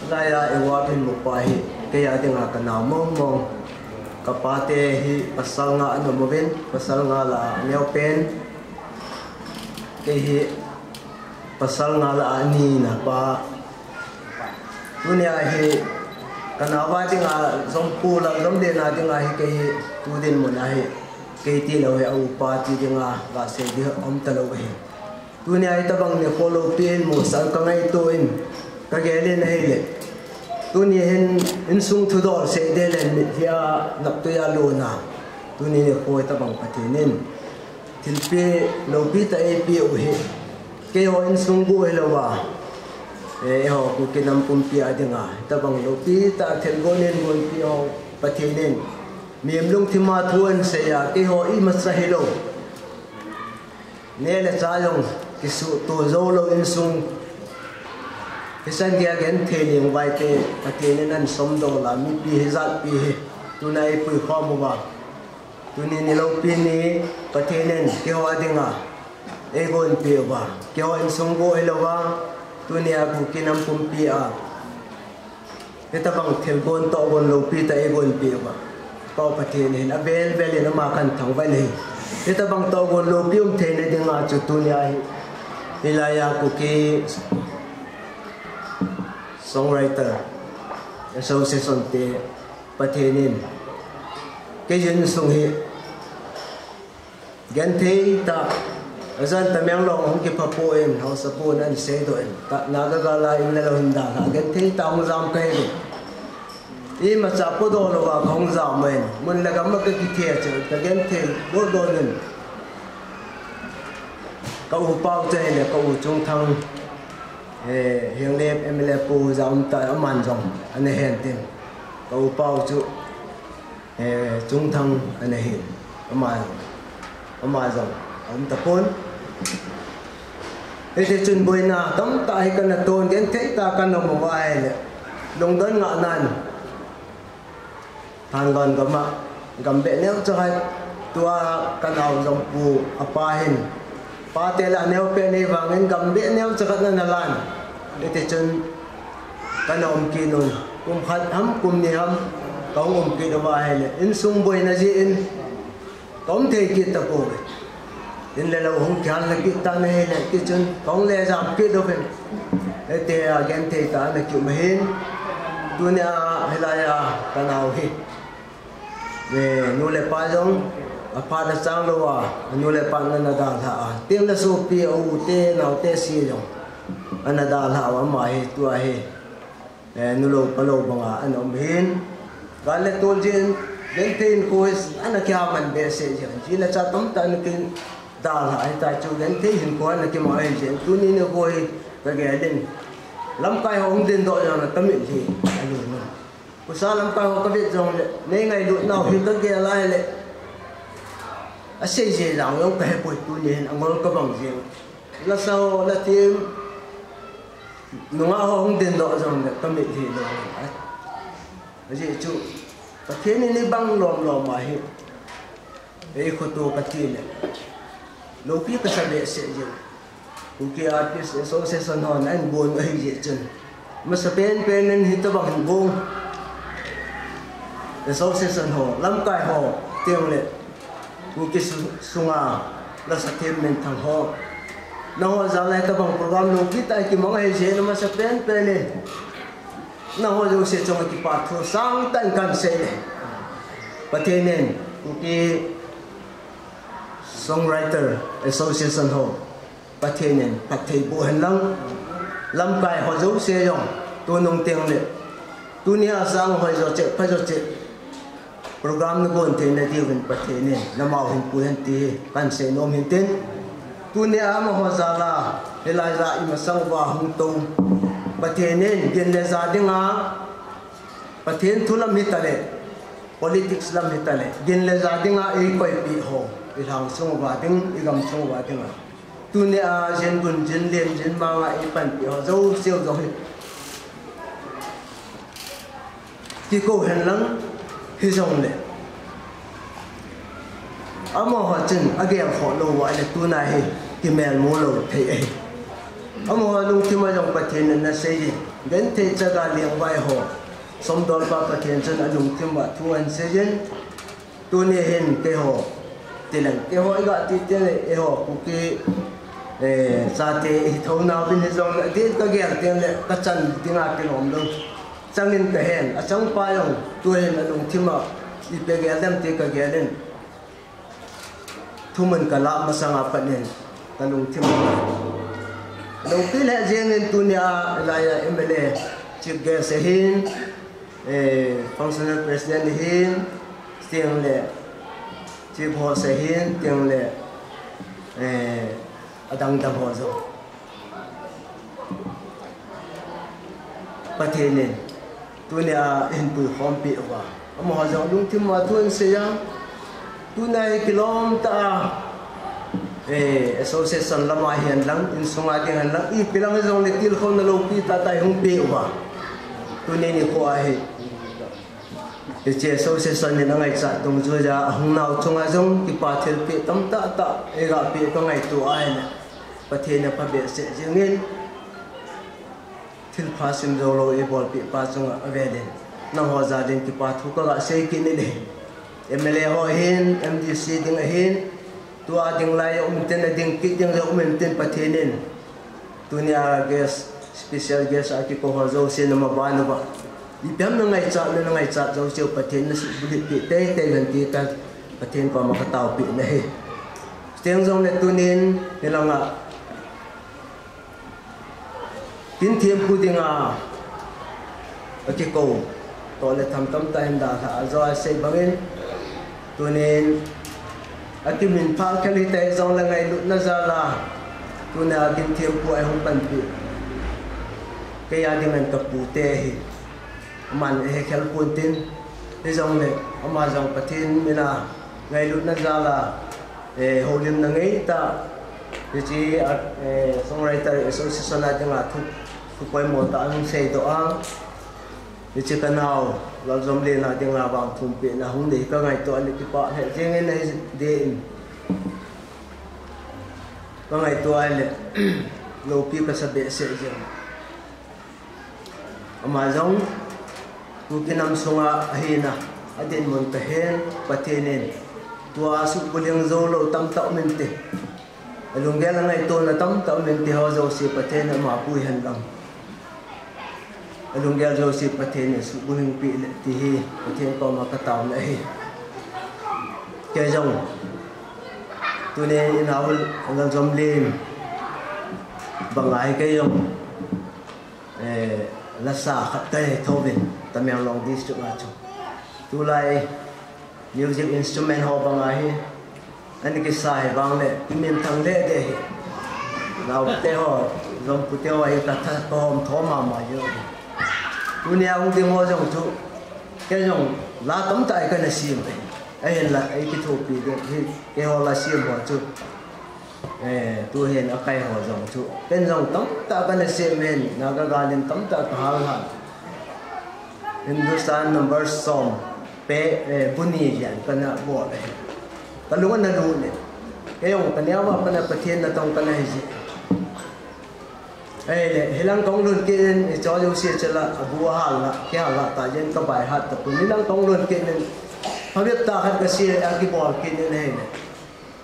laiya award hin mupa hi kei a dinga ka nao mong mong. Ka pate hi pasal nga ana um uvin, pasal nga lah a aneopen. Kei hi pasal nga lah a anina pa. Tunia hi ka nao a dinga jong pu lah jong dena dinga hi kei hi tu dinmun a hi kei tilou hi a upa ti dinga gasei ding um talou ahi. Tunia hitabang nikho loupi hin musah ka ngaito in ka gel in ahile, tuni hin insung thudol sei ding le mitlhi a naptui a lona, tuni nikho hitabang Pathen in thilpeh loupi tah eipeh u hi keiho insung bou hilouva, eh, eiho Kuki nam pumpi a dinga hitabang loupi tah thilgon in gonpeh ho Pathen in mihem lungthim a thu ahin sei a, keiho imacha hilou, neh le chah jong kisuhto jou lou insung, hisan geiya genthei leng uva te Pathen in ahin somdoh a, mipi hijatpi hi tuna eipui khom uva, tuni niloupi ni Pathen in keiho a dinga eigonpeh uva, keiho insung bou hilouva, tunia Kuki nam pumpi a hitabang thilgon tohgon loupi tah eigonpeh uva, ka Pathen hin avel vel in ama kahin thangvah in ahi. Hitabang tohgon loupi um theina dinga chu tunia hi, hilaiya Kuki Songwriter Association te Pathen in kei insung hi genthei tah, ajan Tamenglong hung kipha poi in, haosapu in ahin seidoh in, tah, Naga gal a in le lou hin dalha, genthei tah hung jam kahi uve. Imacha podoh louva kahung jam in, mun le gam a ka kithe a chu ka genthei doh doh in. Ka u pau chu ahile ka u Chungthang, eh, Henglep M L A pu jam tah aman jong ana hen tin. Ka u pau chu Eh, Chungthang ana hin, ama, ama jong aum tapon. Hiti chun boina tamtah hi kana ton, genthei tah kana um uva ahile, lungdon ngah nan, Thanlon gam a gambeh neocha khat, tua ka nao jong pu apa hin, pate lah a neopen ahi vangin gambeh neocha khat ana lan. Hiti chun kana um kit un, kum khat ham kum ni ham kahung um kit uva ahile, insung boina jeh in ka um thei kit tapouve. In le lou hung kihal kit tan ahile, hiti chun kahung lejam kit uvin, hitia genthei tah ana kium ahin. Tunia hilaiya ka nao hi, eh, nu le pa jong aphat achang louva, anu le apa in ana dalhah a, tin le sopi, a u te, nao te, si jong ana dalhah uva, ama hi tua hi, eh, nu lou pa lou banga ana um ahin. Gal le tol jeh in genthei hinkho hi ana kihaman behseh jeh in, ji le cha tamtah ana kidalhah ahita chu, genthei hinkho ana kimang ahi jeh in, tuni nikho hi ka gel in, lamkai ho hung dindoh jongle ka mitlhi alung un. Khosa lamkai ho ka vet jongle, nei ngailutnau hi ka gel a ahile, asei jeng jong ka hepoi, tuni hin angol ka bang jeng. Lasa ho, la thim, nungah ho hung dindoh jongle ka mitlhi alung un. Ajeh chu Pathen in eibang lom lom ahi. Ei khoto kati le, loupi kasa behseh jing. Kuki Artist Association hon ahin gon ahi jeh chun, masa penpen in hitabang hin gon. Association ho, lamkai ho, teng le Kuki su-, sunga lasa them minthang ho, nangho jal a hitabang program loupi tah kimang ahi jeh in, masa penpen in nangho jouse chunga kipa thu sangtah in kahin sei e. Pathen in Kuki Songwriter Association ho, Pathen in phatthei boh hen lang, lamkai ho jouse jong, tunung teng le tunia sang hoi jo cheh, pha jo cheh, program nagon theina diuvin Pathen in namau hin pui hen ti hi kahin sei nom hin tin. Tunia amaho jal a, hilai a imasang uva hung tou, Pathen in gin le ja dinga, Pathen thu lam hitale, politics lam hitale, gin le ja dinga eikoipeh ho, ilhang sung uva ding, igam sung uva dinga, tunia jingun, jinlen, jinmanga eipanpeh ho jouse jong hi kikou hen lang, hijongle amaho chun agelkhoh lou uva ahile tuna hi kimelmu lou thei ahi. Amaho lungthim a jong Pathen in ana sei e, genthei chaga lengvai ho, Somdolpa Pathen chun alungthim uva thu ahin sei in, tuni hin keiho, tileng keiho iga ti teng le, eiho Kuki, eh, chate ihi thou nauvin hijongle, adih kagel teng le kachan dinga kilom lou changin kahen, achangpa jong tuhin alungthim a ipi gel dem ti kagel in, thumun kalah masanga pat in kalungthim a loupi lheh jeng in, tunia hilai a M L A, Chief Guest ahin, eh, Functional President ahin, teng le Chief Host ahin, teng le, eh, adang dang ho jong Pathen in tunia ahin puikhom peh uva, amaho jong lungthim uva thu ahin sei a, tuna hi kilom tah a, eh, association lam a hihen lang, insunga ding hen lang, ipi lang hijongle tilkhouna loupi tahtah hi hung peh uva, tuni nikho a hi hiche association in angaichat dungjuia ahung nau chunga jong kipa thilpeh tamtah tah eiga peh kangaito ahile, Pathen in apha behseh jeng in, thilpha sim joulou eibolpeh pa chunga avel in, nangho jal in kipa thu kaga sei kit in ahi. M L A ho ahin, M D C ding ahin, tua ding lai jong um intin, ading kit ding jong um intin, Pathen in tunia guest, special guest a kikou ho jouse namaban uva, ipi ham nangaichat le nangaichat jouse u Pathen in nasuhbulhit peh teitei hen ti ka Pathen koma kataopeh in ahi. Chuteng jongle tunin hilanga kin thempu dinga akikou toh le tham tamtah hin dalha ajo a sei bangin, tunin akiminphah khel hita jongle ngailutna jal a tunia kin thempu a eihung panpeh kei a dingin kapute ahi. Aman eihekhel pontin, hijongle ama jong Pathen mina ngailutna jal a, eh, houlimna ngeitah, hiche a, eh, Songwriter Association a dinga thu, thu poimo tah ahung seidoh a, hiche kanao Laljomlen a dinga vang thumpehna hung nei kangaito a le kipah lheh jengin ahi din, kangaito a le loupi kasa behseh jeng. Ama jong Kuki nam sunga ahina adinmun kahen, Pathen in tua suhbulhing joulou tamtah um inte, alunggel a ngaitona tamtah um inte, ho jouse Pathen in ama pui hen lang, alunggel jouse Pathen in suhbulhing peh le ti hi Pathen koma kataona ahi. Kei jong tunin inau Laljomlen banga hi kei jong, eh, lasa khat kahin thouvin, Tamenglong District a chu tulai music instrument ho banga hi ana kisa hi vangle kiminthang lheh deh hi. Naote ho, Jompute ho hi katha kahom tho mama jeng hi. Tunia hung ding ho jong chu kei jong la tamtah hi kana sem e. Ahinla eikithopi ding hi, keiho la sem ho chu, eh, tuhin akai ho jong chu ken jong tamtah kana sem in, Naga gal in tamtah kahal hal. Hindustan number som pe, eh, bu ni jen kana bol e. Kalung ana lut e. Kei jong kaneo a kana Pathen natong kana hiji. Ahile, hilang kahung lhun kit in, icho jouse chula, abu ahal la, kihal la ta jen kabai hat tapon. Hilang kahung lhun kit in, phabep tah khat kasei a kibol kit in ahile.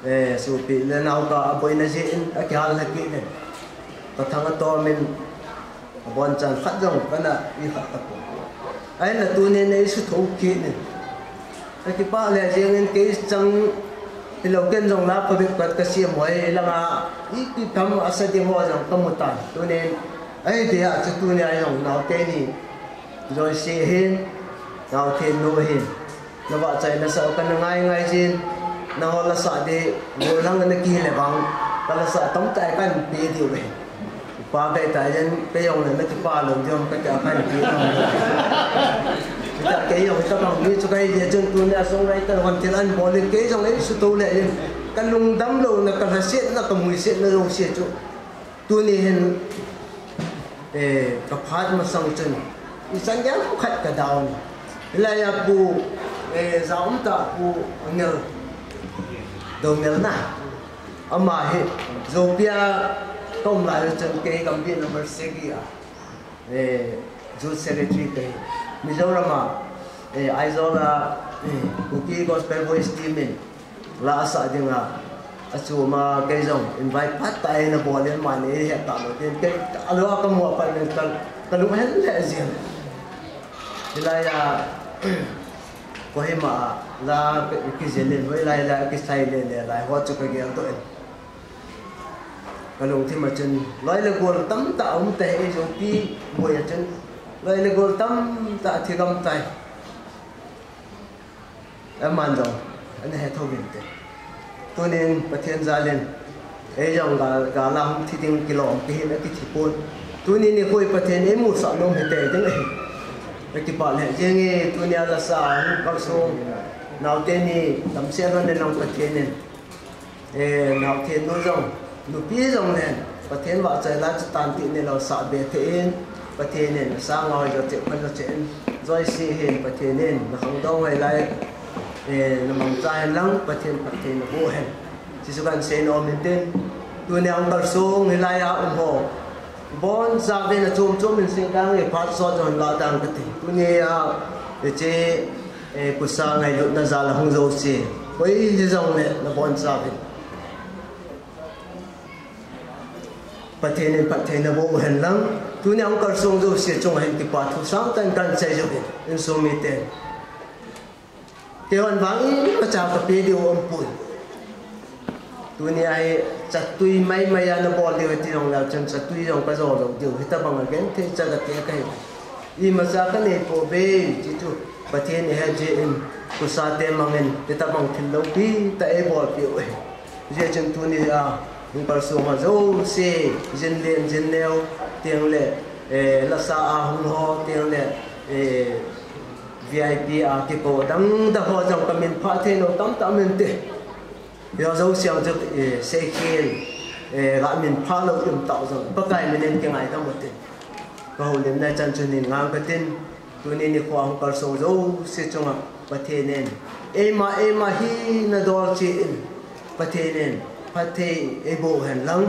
Eh, sopi le nao ka aboina jeh in, akihal lha kit in. Kathang atom in, abonchan khat jong kana i khat tapon. Ahile tunin eisuthou kit in. Kakipah lheh jeng in kei chang hilou ken jong la phabep khat kasem hoi langa ipi tham asa ding ho jong kamu tan. Tunin ahi dia chu tunia jong naote ni Joyce hin, Naothennu hin. Navahchoi nasah u kana ngai ngai jin, nahol lasah ding, golhang ana kile vang, kalasah tamtah kahin pe diu ahi. Pa kei ta jen, kei jong le nakipah lou diu ham kati a kahin pe lou. Hita kei jong hitabang mi chu kahi jeh chun tunia songwriter hon thil ahin bol in kei jong eisuthou lheh in, kalungdam louna, kalhasetna, kamuisetna jouse chu. Tuni hin, eh, kaphat masang chun, ichan gei khat kadown. Hilai a Pu, eh, jaum tah Pu Angel, Dongel na. Ama hi, Zopi a kaum lai chun kei Gambih number sagi a, eh, Youth Secretary kahi. Mizoram a, eh, Aizawl a, eh, Kuki Gospel Voice Team in la asah dinga, achom a kei jong invite phat tah in abol in mani eihet talou tin, kei alou a kamu a pat in ka, kalung ahen lheh jeng. Hilai a, Kohima a la kijil in, hoilai la kisai le le lai ho chu kagel doh in. Kalungthim a chun, loi le gol tamtah aum tahih e, Zopi boi a chun, loi le gol tamtah athi gam tai. Aman jong, ana hetho uvinte. Tunin Pathen jal in, ei jong gal, gal a hung thi ding kilom kihin akithi pon. Tunin nikho hi Pathen in eimusah nom hite ding ahi. Kakipah lheh jeng e, tunia lasa hung kalsong naote ni damsel hon le nang Pathen in. Eh, Naothennu jong, nupi jong len, Pathen vahchoi la chu tan tih nilou sah be thei in, Pathen in asang a hoi jo cheh, pha jo cheh in, Joyce hin Pathen in nakhangdong hoi lai, eh, namangcha hen lang, Pathen phatthei naboh hen. Chuchu kahin sei nom in tin, tunia hung kalsong hilai a um ho. Boncha uvin achom chom in sei dang e, phat sot jong la dang kati. Tunia, eh, hiche, eh, kusa ngailutna jal a hung jouse. Koi hijongle naboncha uvin. Pathen in phatthei naboh u hen lang. Tunia hung kalsong jouse chunga hin kipa thu sangtah in kahin sei jouvin, insung miten. Keihon vang imacha kape diu umpon. Tunia hi chatui maimai a nabol diu hiti jongleu chun chatui jong kajo lou diu. Hitabang a genthei cha kate kahi. Imacha kanei pouve, chuchu Pathen in ahet jeh in, kusa te mangin, hitabang thil loupi tah eibolpeh u ahi. Hijeh chun tunia hung kalsong ho jouse, jin len jin neo, tengle, eh, lasa a hung ho, tengle, eh, V I P a kikou dang dang ho jong kaminphah thei lou tamtah um inte. Hiho jouse jong chu, eh, seikhel, eh, kaminphah lou um tah jong, Pakai min in kingaidam ute. Kahoulimna chan chun hin ngang katin, tuni nikho a hung kalsong jouse chunga Pathen in eima, eima hina dol cheh in, Pathen in phatthei eiboh u hen lang,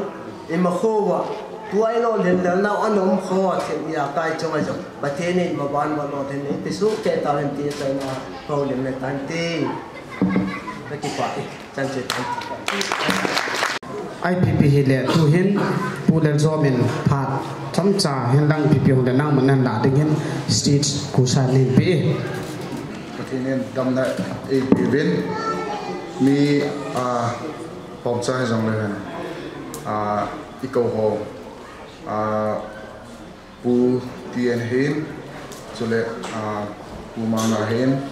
imakho uva tua ilolhin lelnau ana um kho thil ijakai chunga jong Pathen in maban uva lolhin eipe soh kei tahen ti achaina kahoulimna tante. Kakipah e, chan cheh tante. I P P hile tuhin Pu Lalzom in phat chomcha hin lang I P P hung le nangman nahin la ding hin stage kusa nahin pe e. Pathen in damna eipeuvin, mi, ah, bomcha hijongle hen, ah, ikou ho, ah, Pu T N hin, chule, ah, Pu Manga hin,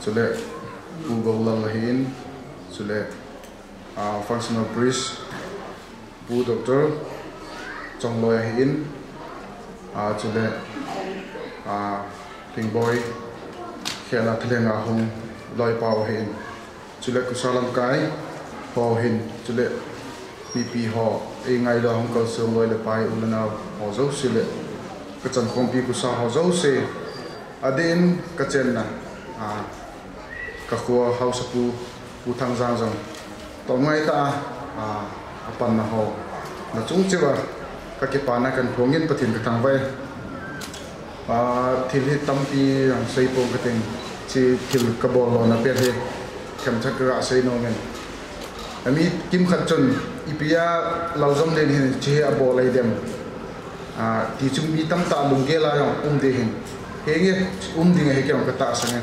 chule Pu Golal hin, chule, ah, functional priest, Pu Doctor Chongloi ahin, ah, chule, ah, Lhingboi, khela thilhenga hung loipau ahin, chule kusa lamkai ho hin, chule mipi ho, eingailu a hung kalsong loi le pai u le nao ho jouse le, kachankhompi kusa ho jouse, Adeh in kachenna, a, kakho haosapu, Pu Thangjang jong tolngai tah a, a, apanna ho, nachung cheh uva kakipana kahin phong in Pathen kathangvah e. A, thil hi tampi jong seipong kating, hiche thil kabol lona pen hi themcha kaga sei nom in. Ami kimkhat chun, ipi a Lalzomlen hin hiche hi abol ahi dem, a, ti chu mi tamtah lunggel a jong um ding ahin. Henge, um ding ahi kei jong katahsan e.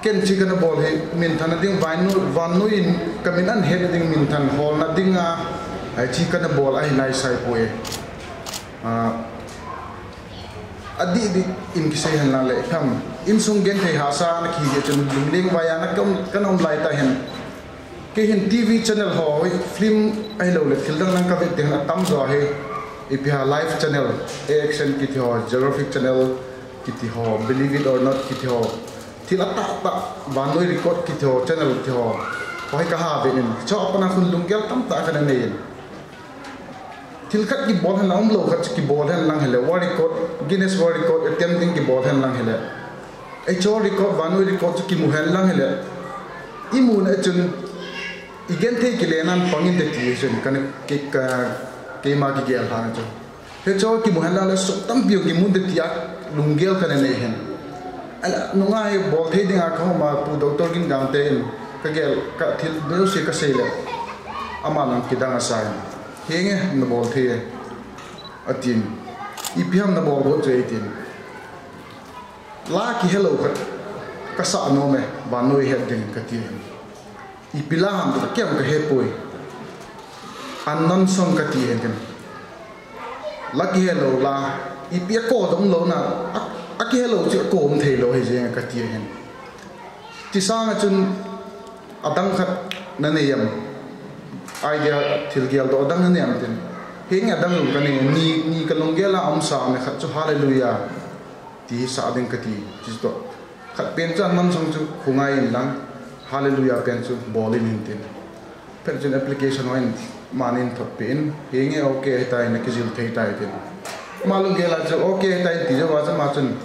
Ken hiche kana bol hi minthanna ding, vannoi, vannoi in kamin ahin hetna ding, minthan holna dinga, a, hiche kana bol ahi naisai poi. A, adih dih in kisei henlang le, ipi ham, insung genthei hahsa na kihi jeh chun lungleng vai a na kaum, kana um lai tah hin. Kei hin TV channel ho, film ahilou le thil dang dang kavet teng atamjo hi, ipi ham live channel, A X N kiti ho, Geographic Channel kiti ho, Believe It or Not kiti ho, thil atahtah, Vannoi Record kiti ho, channel kiti ho, ho hi kaha vet in, hicheho a pat a khun lunggel tamtah kana nei in. Thil khat kibol henlang, umlou khat chu kibol henlang hile, World Record, Guinness World Record attempt ding kibol henlang hile, hicheho record, Vannoi Record chu kimu henlang hile, imuna chun igenthei kile nan pang inte ti chun kana, ke, ka, keima kigel lhahna chu. Hicheho kimu henlang le sum tampi jong kimu inte tia lunggel kana nei hin. Ahile nunga hi bol thei dinga kahung ma Pu Doctor Gingangte in kagel, kathil jouse kasei le, aman jong kidang asa in, henge nabol thei e, atin. Ipi ham nabol got chu eitin. La kihelou khat kasah nom e, vannoi het ding kati in. Ipi la ham ti kei jong kahepoi. Unknown song kati hen tin. La kihelou la, ipi a code umlouna, a, akihelou chu a code um theilou ahi jeng kati hen. Ti sanga chun adang khat nanei em? Idea thil geldoh adang nanei em tin. Henge adang jong kanei, ni, ni kalunggel a umsa me khat chu Hallelujah ti sah ding kati, chutoh. Khat pen chu unknown song chu khongai inlang, Hallelujah pen chu bol in hintin. Phat chun application ho in aman eithotpeh in, henge okay ahitai, nakijil thei tai tin. Ama lunggel a chu okay ahitai ti jouva chu ama chun,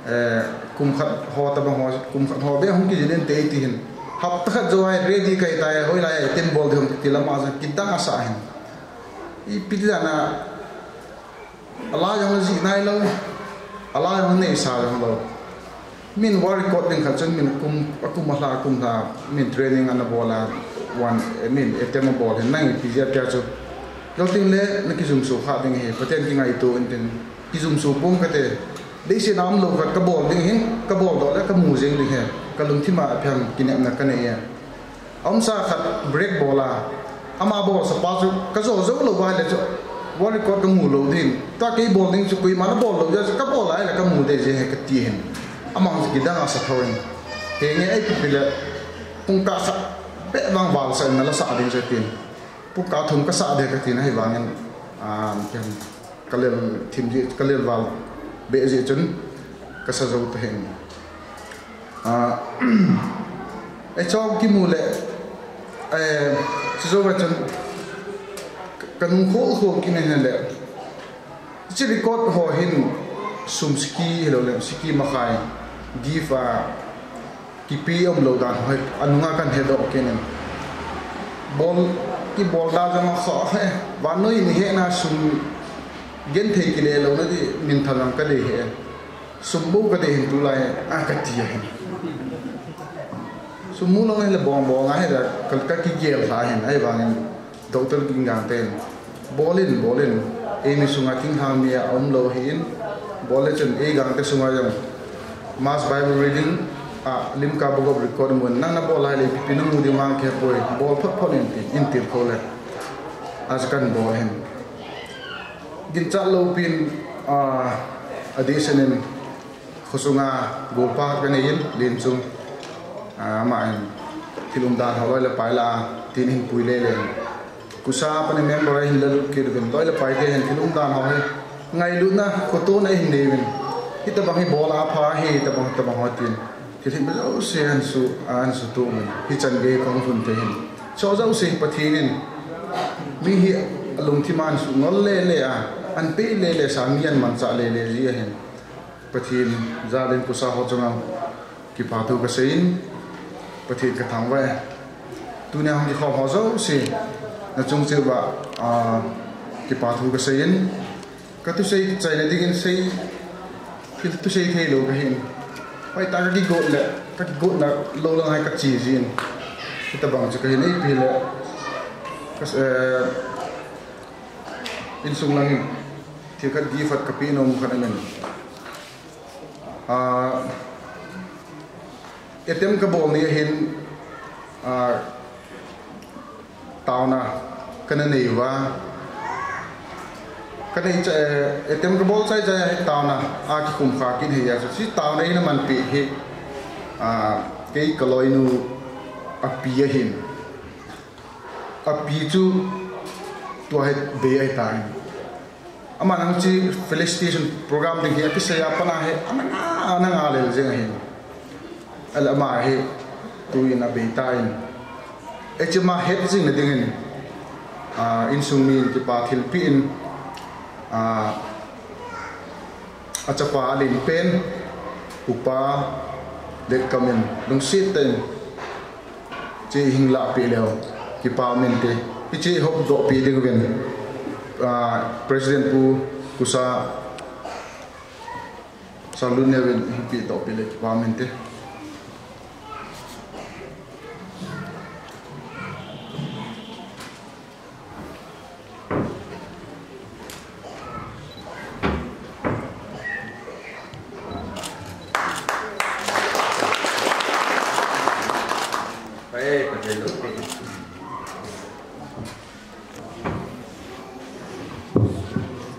eh, kum khat ho tobang ho, kum khat ho beh hung kijil inte ti hin. Hapta khat jou a ready kahitai, hoilai a attempt bol ding ham ti le ama chun kidang asah hin. Ipi ti dan a, ala jong ajih nailou, ala jong aneisa jonglou. Min world record ding khat chun min kum, akum alha, akum lha, min training anabol a, one, eh, min attempt abol hin, nang ipi jeh a tia chu. Jou tengle nakijumso kha ding ahi, Pathen kingaito intin, kijumso pong kate. Leiset a umlou khat kabol ding hin, kaboldoh le kamu jeng ding ahi, kalungthim a ipi ham kinepna kanei e. Aumsa khat break bol a, ama bolsapa chu kajo jou lou uva ahile chu, world record kamu lou din. Tua kei bol ding chu koima nabol lou jeh a chu kabol a ahile kamu ding ahi kati hin. Ama chu kidang asa thou in. Henge ipi pi le, pungkah khat beh vang valsah in nala sah ding chu tin. Pungkah thum kasah ding katin ahivangin, ah, ken kalel thim jeh, kalel val beh jeh chun kasa jou tahih in. Ah, hicheho kimu le, eh, chujouva chun kanung khol khol kit in ahile, hiche record ho hin sum siki hilou le siki makhai gift a kipe umlou dan ho hi anunga kahin hedoh kit in. Bol, kibol da jong akhoh e, vannoi in ihena sum genthei kile louna di minthan lang kadei e. Sum bou kadei hin tulai a kati ahin. Sum mu lou ahile bong bong ahi da, ka, kakigel lha ahin, ahivangin Doctor Gingangte in, bol in, bol in, eimi sunga thinglhang mi aumlou ahin, bol le chun ei Gangte sunga jong Mass Bible Reading a Limca Book of Record mun, nang nabol ahile ipi ipi namu ding vang kihepoi, bol phot phot in tin, eihin tilkhou le. Achu kahin bol ahin. Ginchat loupin, ah, adehset in, khosunga golpa kanei in, Lenchung, ah, ama in thil umdan ho loi le pai lah a, tin eihin pui lele in. Kusa a pat in member a eihin lalut kit uvin, loi le paite hin thil umdan ho hi ngailutna, khotona eihin nei uvin. Hitabang hi bol a apha ahi, hitabang, hitabang ho tin. Thil hih jouse ahin su, ahin sutoh uvin. Hichan gei kahung lhun thei ahin. Hicheho jouse hi Pathen in mi hi alungthim a ahin sungol lele a, ahin peh lele sa, mi ahin manchah lele ji ahin. Pathen jalin kusa ho chunga kipathu kaseiyin, Pathen kathangvah e. Tunia hung kikhom ho jouse, nachung cheh uva, ah, kipathu kaseiyin. Kathusei chaina dingin sei, thil thusei theilou kahin. Hoitah kakigot le, kakigotna lou lang hai kache jin. Hitabang chu kahin eipe le, kas-, eh, insung langin thil khat gift khat kapeh nom khat ahin. Ah, attempt kabol ni ahin, ah, taona kana nei uva. Kanei cha, eh, attempt kabol chai chai a hi taona akikhum kha kit ahi a. Chu taona ina manpi hi, ah, kei kaloinu api ahin. Api chu tua hi bei ahitan. Aman hiche felicitation program ding hi akisei a pat a hi ana nga, ana nga lel jeng ahin. Ahile ama hi tuin abeitan. Hiche ama het jing na dingin, ah, insung min kipa thilpeh in, ah, achapa alen pen, Upa Letkamin, lungset tah in hiche hin lahpeh leu, kipa umin te. Hiche hopdoh peh ding uvin, ah, President Pu Kusa Salun ne uvin hin pehdoh peh le kipa umin te.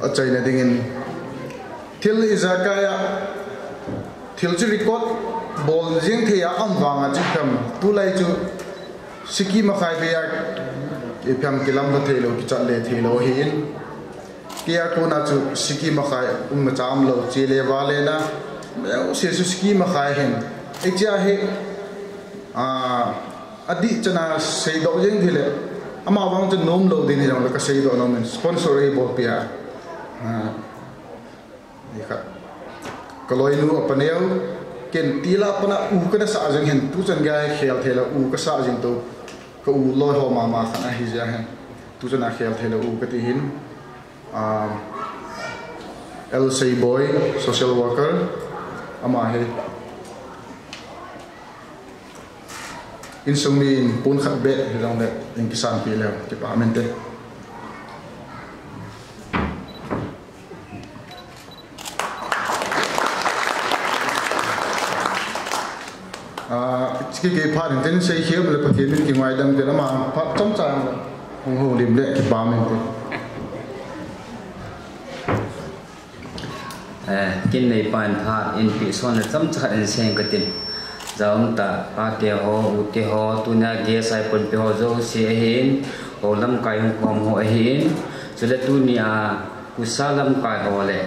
Achaina dingin thil ijakai a, thil chu record bol jing thei a um vang a chu ipi ham, tulai chu sikim a khai bei a, ipi ham, kilamlha theilou, kichat le theilou ahin. Kei a kona chu sikim a khai umna cha umlou, che le vale na, meuse chu sikim a khai ahin. Hiche a hi, ah, adih chan a seidoh jeng thei le, ama vang chu nomlou ding hijongle kaseidoh nom in, sponsor eibolpeh a. Ah, nikhat kaloinu apaneo, ken til a pat a u kana sah jing hin, tuchan gei khel thei le u kasah jing to, ka u loi ho mama khat ahi jeh hin, tuchan a khel thei le u kati hin. Ah, L Seiboi, social worker, ama hi insung min pon khat beh hijongle in kisanpeh leu kipa umin te. Ah, kikei phat in tin seikhel le Pathen min kingaidam tin ama phat chomcha hung houlim le kipa umin te. Eh, kin neipa in phat in pehson le chomcha khat in seng katin. Jaum tah, pate ho, ute ho, tunia guest a panpi ho jouse ahin, ho lamkai hung khom ho ahin, chule tunia Kusa lamkai ho le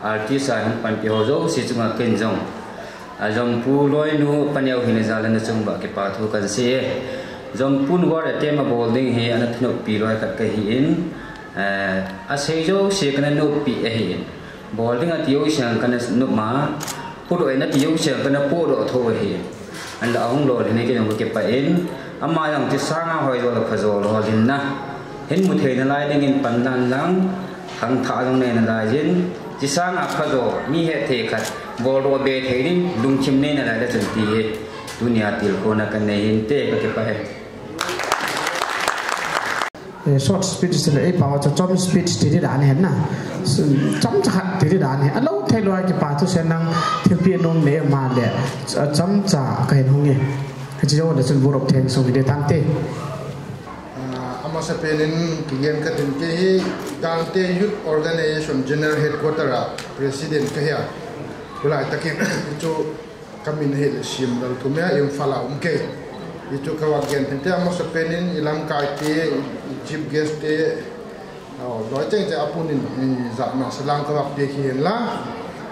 artist a hung panpi ho jouse chunga ken jong, a Jompu loinu paneo hina jal a nachung uva kipa thu kahin sei e. Jompu in war attempt abol ding hi ana thanoppi loi khat kahin, eh, asei jouse kana noppi ahin. Bol ding ati jouse kana nop a, podoh in ati jouse kana podoh tho ahin. Ahinla ahung lolhin kei jong kakipah in, ama jong chesang a hoijo le phajo lolhinna hin mu thei nalai dingin panlan lang, khangthah jong nei nalai jin, chesang a phajo, mi hetthei khat boldoh be thei ding lungthim nei nalai le chun ti hi tunia tilkhouna kanei hin te, kakipah e. Eh, short speech tile, ei pao chu chom speech ti ding dan ahi na. Chomcha khat ti ding dan ahi. Alou theilou a kipa thuseina thilpeh nom nei ma le, chomcha kahin hung e. Hiche jong le chun vote of thanks hung hi ding tante. Ah, amasapen in kigen katin, kei hi Gangte Youth Organization General Headquarter a President kahi a. Tulai takin chu Kamin ahile Siamlalthumei, Imphal a um kei. Hichu kava gen hinte, amasapen in ilamkai te, i chief guest te, oh, loi cheng cheng apun in, eh, jana salam kava pe kihen lang.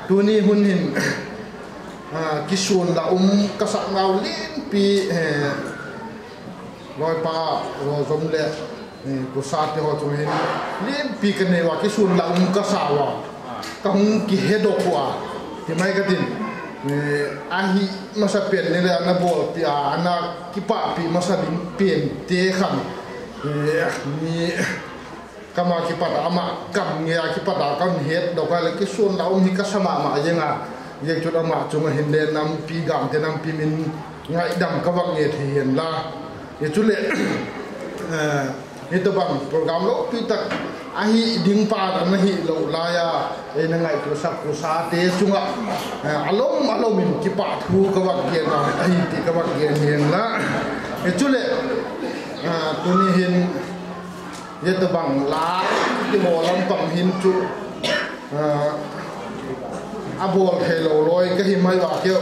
Tuni hun hin, ah, kisun la um kasah nau lenpi, eh, loipa, Lojom le, eh, Kusa te ho chung hin lenpi kanei uva, kisun la um kasah uva, kahung kihedoh uva. Himai katin, eh, ahi masa pen ni le ana bolpi a, ana kipahpi masa ding pen te khan, eh, ni kama kipat a ama kam nge a kipat a kam het dok a le kisun la um hi kasa mama jeng a, jeng chun ama chunga hin le nampi Gangte nampi min ngaidam kavang nge thei hen la. Hichu le, eh, Hitobang program lopi tak ahi ding pa ana hi lou lai a, eina ngaito sak Kusate chunga, eh, alom alom in kipah thu kavak gen a, ahi ti kavak gen hen la. Hichu le, eh, tuni hin hitobang la kibol lampang hin chu, eh, abol thei lou loi kahi mai va keu.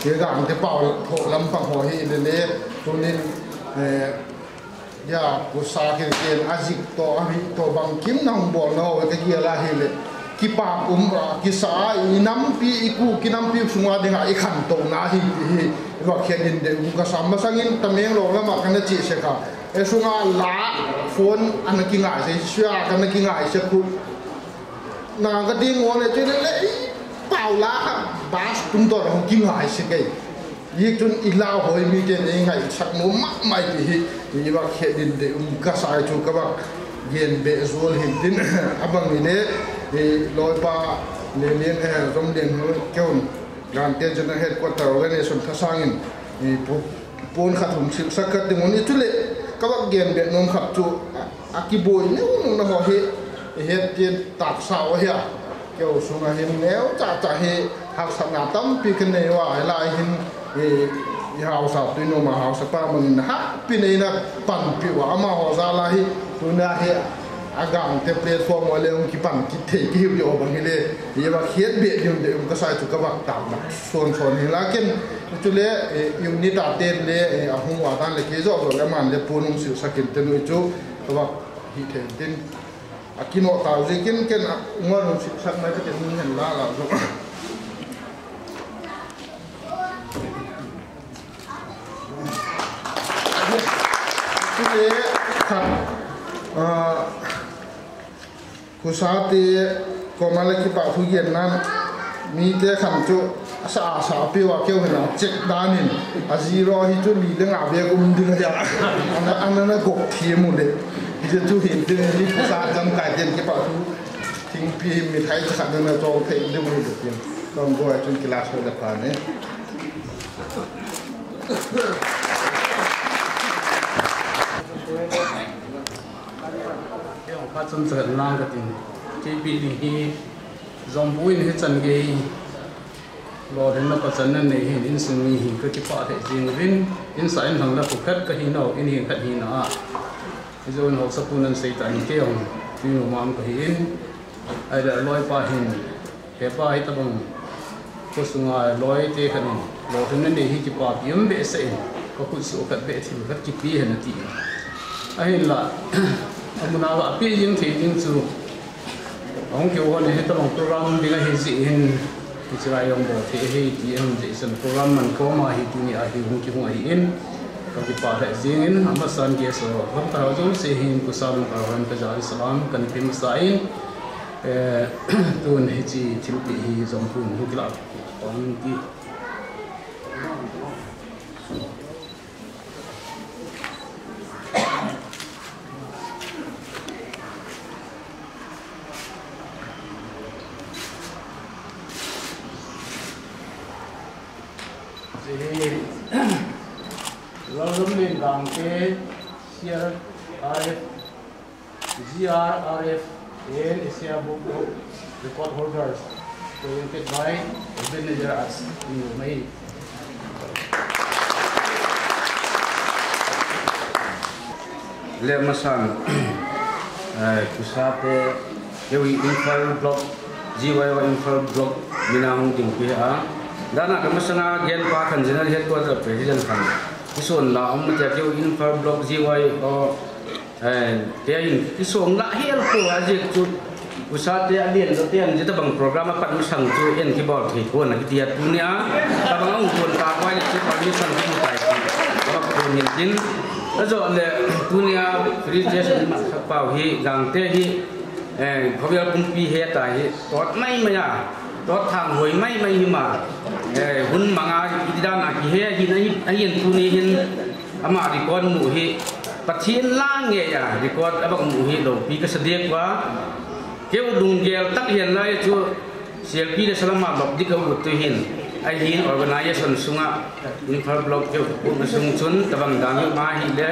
Kei Gangte pau pho lampang ho hi le le tunin, eh, Ya, Kusa kei ken ajik to, ahi to bangkim nahung bol nau, ka gel a hile. Kipah um a, kisa a, i nampi, i Kuki nampi sunga dinga i khantouna hi, hi, i va khen in de, um kasa masangin Tamenglong lama kana che se kha. E sunga la, phone ana kingai se, sia kana kingai se khu. Na ka ding o le, che le, le, i pau la, bus tum to, hung kingai se kei. Hijeh chun i Lao hoi mite nei ngaisah nom mama ti hi, i va khen in de um kasa chu ka va gen be jol hin tin, abang ile, i loipa Lelen, eh, Zomlen ho keun, Gangte General Headquarter Organization thasang in, i pu-, pon khat hung silsah kit ding un, i chu le, ka va gen be nom khat chu, a, a kiboi neu neu na ho hi, i het tin taksa o hi a. Keu sunga hin neo chacha hi haksatna tampi kanei uva, hilai hin i, i haosa Tuinoma haosa pa mangin happy neina panpi uva, amaho jal a hi tuna hi a Gangte platform uva le hung kipan kit thei kihiu jo bang hile, i va het be diu de um kasa chu ka va tao na son son hi la ken chu le, i, unit a ten le, i, ahung uva dan le kei jo jo le man le pon hung silsah kit te nu chu ka va hi thei tin. A kino tau jeh in ken a ngol hung silsah mai ka tin hung hen la la jong. Chule khat, ah, Kusate koma le kipah thu gen nan. Mite khan chu asa asa pi uva keu hin a check dan in a zero hi chu li le nga bek um ding ahi a. Ana, ana na gop thim u le. Hijeh chun hin tin hi sa jam kai ten kipah thu. Thingpi hi mithai cha khat na chol thei ding u le tin. Tong go a chun class ho le pa ne. Kei hung phat chomcha khat lang katin, kei pi ding hi, Zompu in hichan gei lolhinna pachatna nei hin, insung mi hin ka kipah lheh jing uvin, insa inlhang la khu khat kahi nau, in hin khat hina a. Hijou in haosapu nan sei tan kei hung, Tuinoma um kahi in, ahile loipa hin, Hepa, hitobang kho sunga loi te khat in, lolhinna nei hi kipapi um behseh in, ka khut suh khat beh thil khat kipe hen ati. Ahinla, amun a ga pe jing thei ding chu, ahung keu hon hitobang program ding ahi jeh hin, hiche lai jong bol thei ahi ti ahung jeh chun program man koma hi tuni a hi hung kihung ahi in, ka kipah lheh jing in, amasan guest ho, lamkai ho jouse hin, Kusate lamkai hon ka jal salam, kan pe masa in, Eh, tun hiche thilpeh hi Zompu in hung kilah pon ti. Hiche hi Lalzomlen Gangte, C R R F, G R R F and Asia Book of Record holders, presented by Ebenezer As Newmai. Le masang, eh, Kusate, kei Imphal Block, G Y O Imphal Block, mina hung dingpi a. Dana ka masanga gen pa khan General Headquarter President khan. Kison la, um, tia kei Imphal Block, G Y O, Eh, tia in, kisong lah hel po a jeh chu, Kusate a lien lo tia, hitabang program a pat masang chu, en kibol thei pon a kitia tunia, tabang a hung pon ta koi le chu permission kimu tai ti, tabang pon hin tin, ajo le tunia, presentation ma sa pau hi, Gangte hi, eh, khovel pumpi heta hi, tot mai mai a, Dot thang hoi mai mai hi ma. Eh, hun manga iti dan a kihe hi na hi, ahin tuni hin ama record mu hi. Pathen lang nge ya record abang mu hi lopi kasa dek uva. Keu lunggel tak hihen lai chu C L P le salama lop ding ka ut tu hin. Ahin organization sunga Imphal Block keu kum sung chun tabang dan hi ma hi le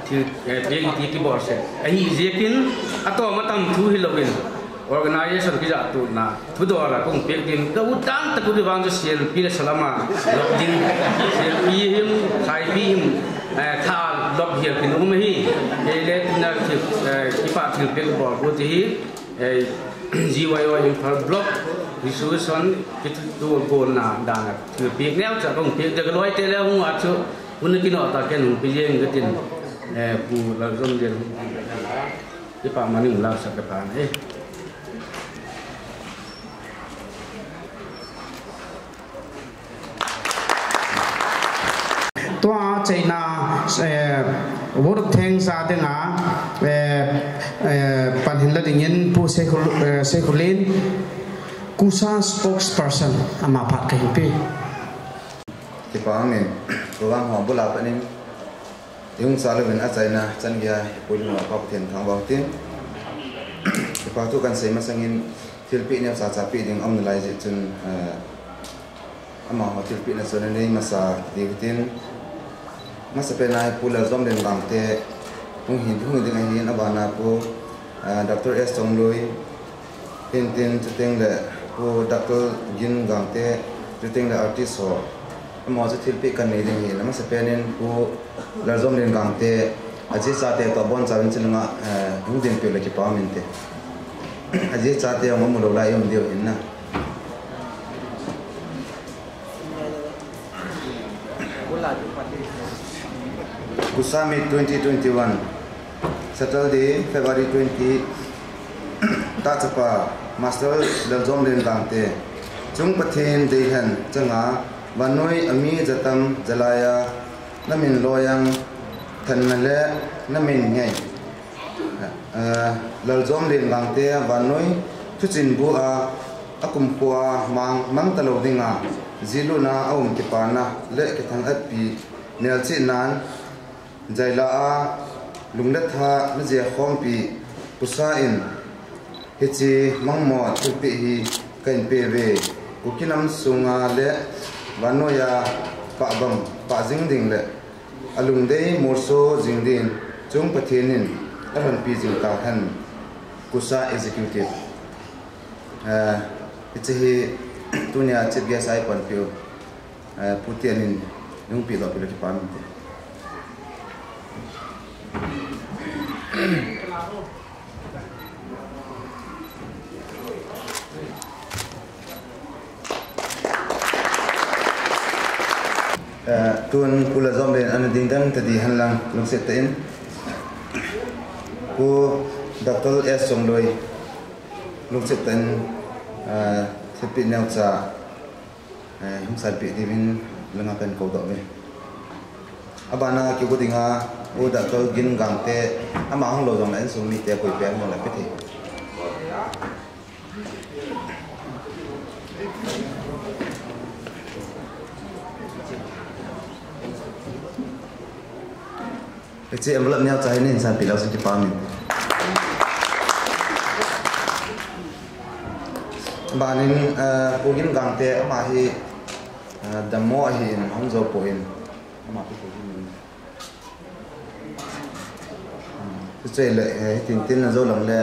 thil, eh, pek iti kibol se. Ahi jekin atom atam thu hi loin. Organization kija tuna, thudol a kong pek ding, ka u tang tak u vang chu C L P le salama lop ding, C L P him, C L P him, eh, tha lop hial kin um hi, kei le tina ki, eh, kipa thil pek bol ko ti hi, eh, G Y O Imphal Block Resolution kitu tu gol na dan a thil pek neo cha kong pek de ka loi te le hung a chu, un ki no ta ken hung pi jeng ka tin, eh, pu la zon den. Kipa maning la sa ka pan, eh. Tua China, eh, World Thanks a dinga, eh, eh, pan hin la dingin Pu Seikhul-, eh, Seikhulin, KUSA spokesperson ama phat ka hin pe. Kipa min, program ho bula panin, Ihung cha louvin achaina chan geiya ipui lung'a Pa Pathen thangvah tin. Kipa thu kan sei masangin thilpeh neo chacha peh ding aum nalai jeh chun, eh, amaho thilpehna chu anei masa diu tin. Masapen a Pu Lalzomlen Gangte hung hi, hung ding ahin, abana Pu, eh, Doctor S Chongloi, Hintin, chuteng le Pu Doctor Gin Gangte, chuteng le artist ho. Amaho chu thilpeh kan nei ding ahi, amasapen in Pu Lalzomlen Gangte, ajeh chate toh abonchauvin chulanga, eh, hung dinpeh le kipa um inte. Ajeh chate hung um lou lai um diu ahin na. KUSA Meet twenty twenty-one, Saturday, February twenty, Tahchapa, Master Lalzomlen Gangte, Chung Pathen deilhen changa, vannoi ami jatam jalaiya, namin loiyang thanna le namin ngei. Eh, Lalzomlen Gangte vannoi thuchinbu a, akumkho a mang, mang talou dinga, jiluna aum kipana le kithangatpi, nelchihnan, jaila a, lung le tha najia khompi, KUSA in, hiche mangmo thilpeh hi kahin peh uve, Kuki nam sunga le vannoiya pah bang, pah jing ding le, alungdei molso jing din Chung Pathen in alhonpi jing tahen. KUSA Executive. Eh, hiche hi tunia Chief Guest a eipanpiu, eh, Pu Tian in nungpi doh peh le kipa um inte. Eh, tun Pu Lalzomlen ana ding dan tadi henlang lungset tah in. Pu Doctor S Chongloi lungset tah in, eh, thilpeh neocha, eh, hung sanpeh diuvin langa kahin koudoh uve. Abana kigo dinga Pu Doctor Gin Gangte, ama hung lou jongle insung mite koipen hung lou le pe thei. Hiche envelope neocha hi neihin sanpeh leu chun kipa um inte. Abanin, eh, Pu Gin Gangte ama hi, eh, dammo ahin, ahung jou poi. Ama pi pu hin. Chuche le, eh, hitin tin na jou lang le,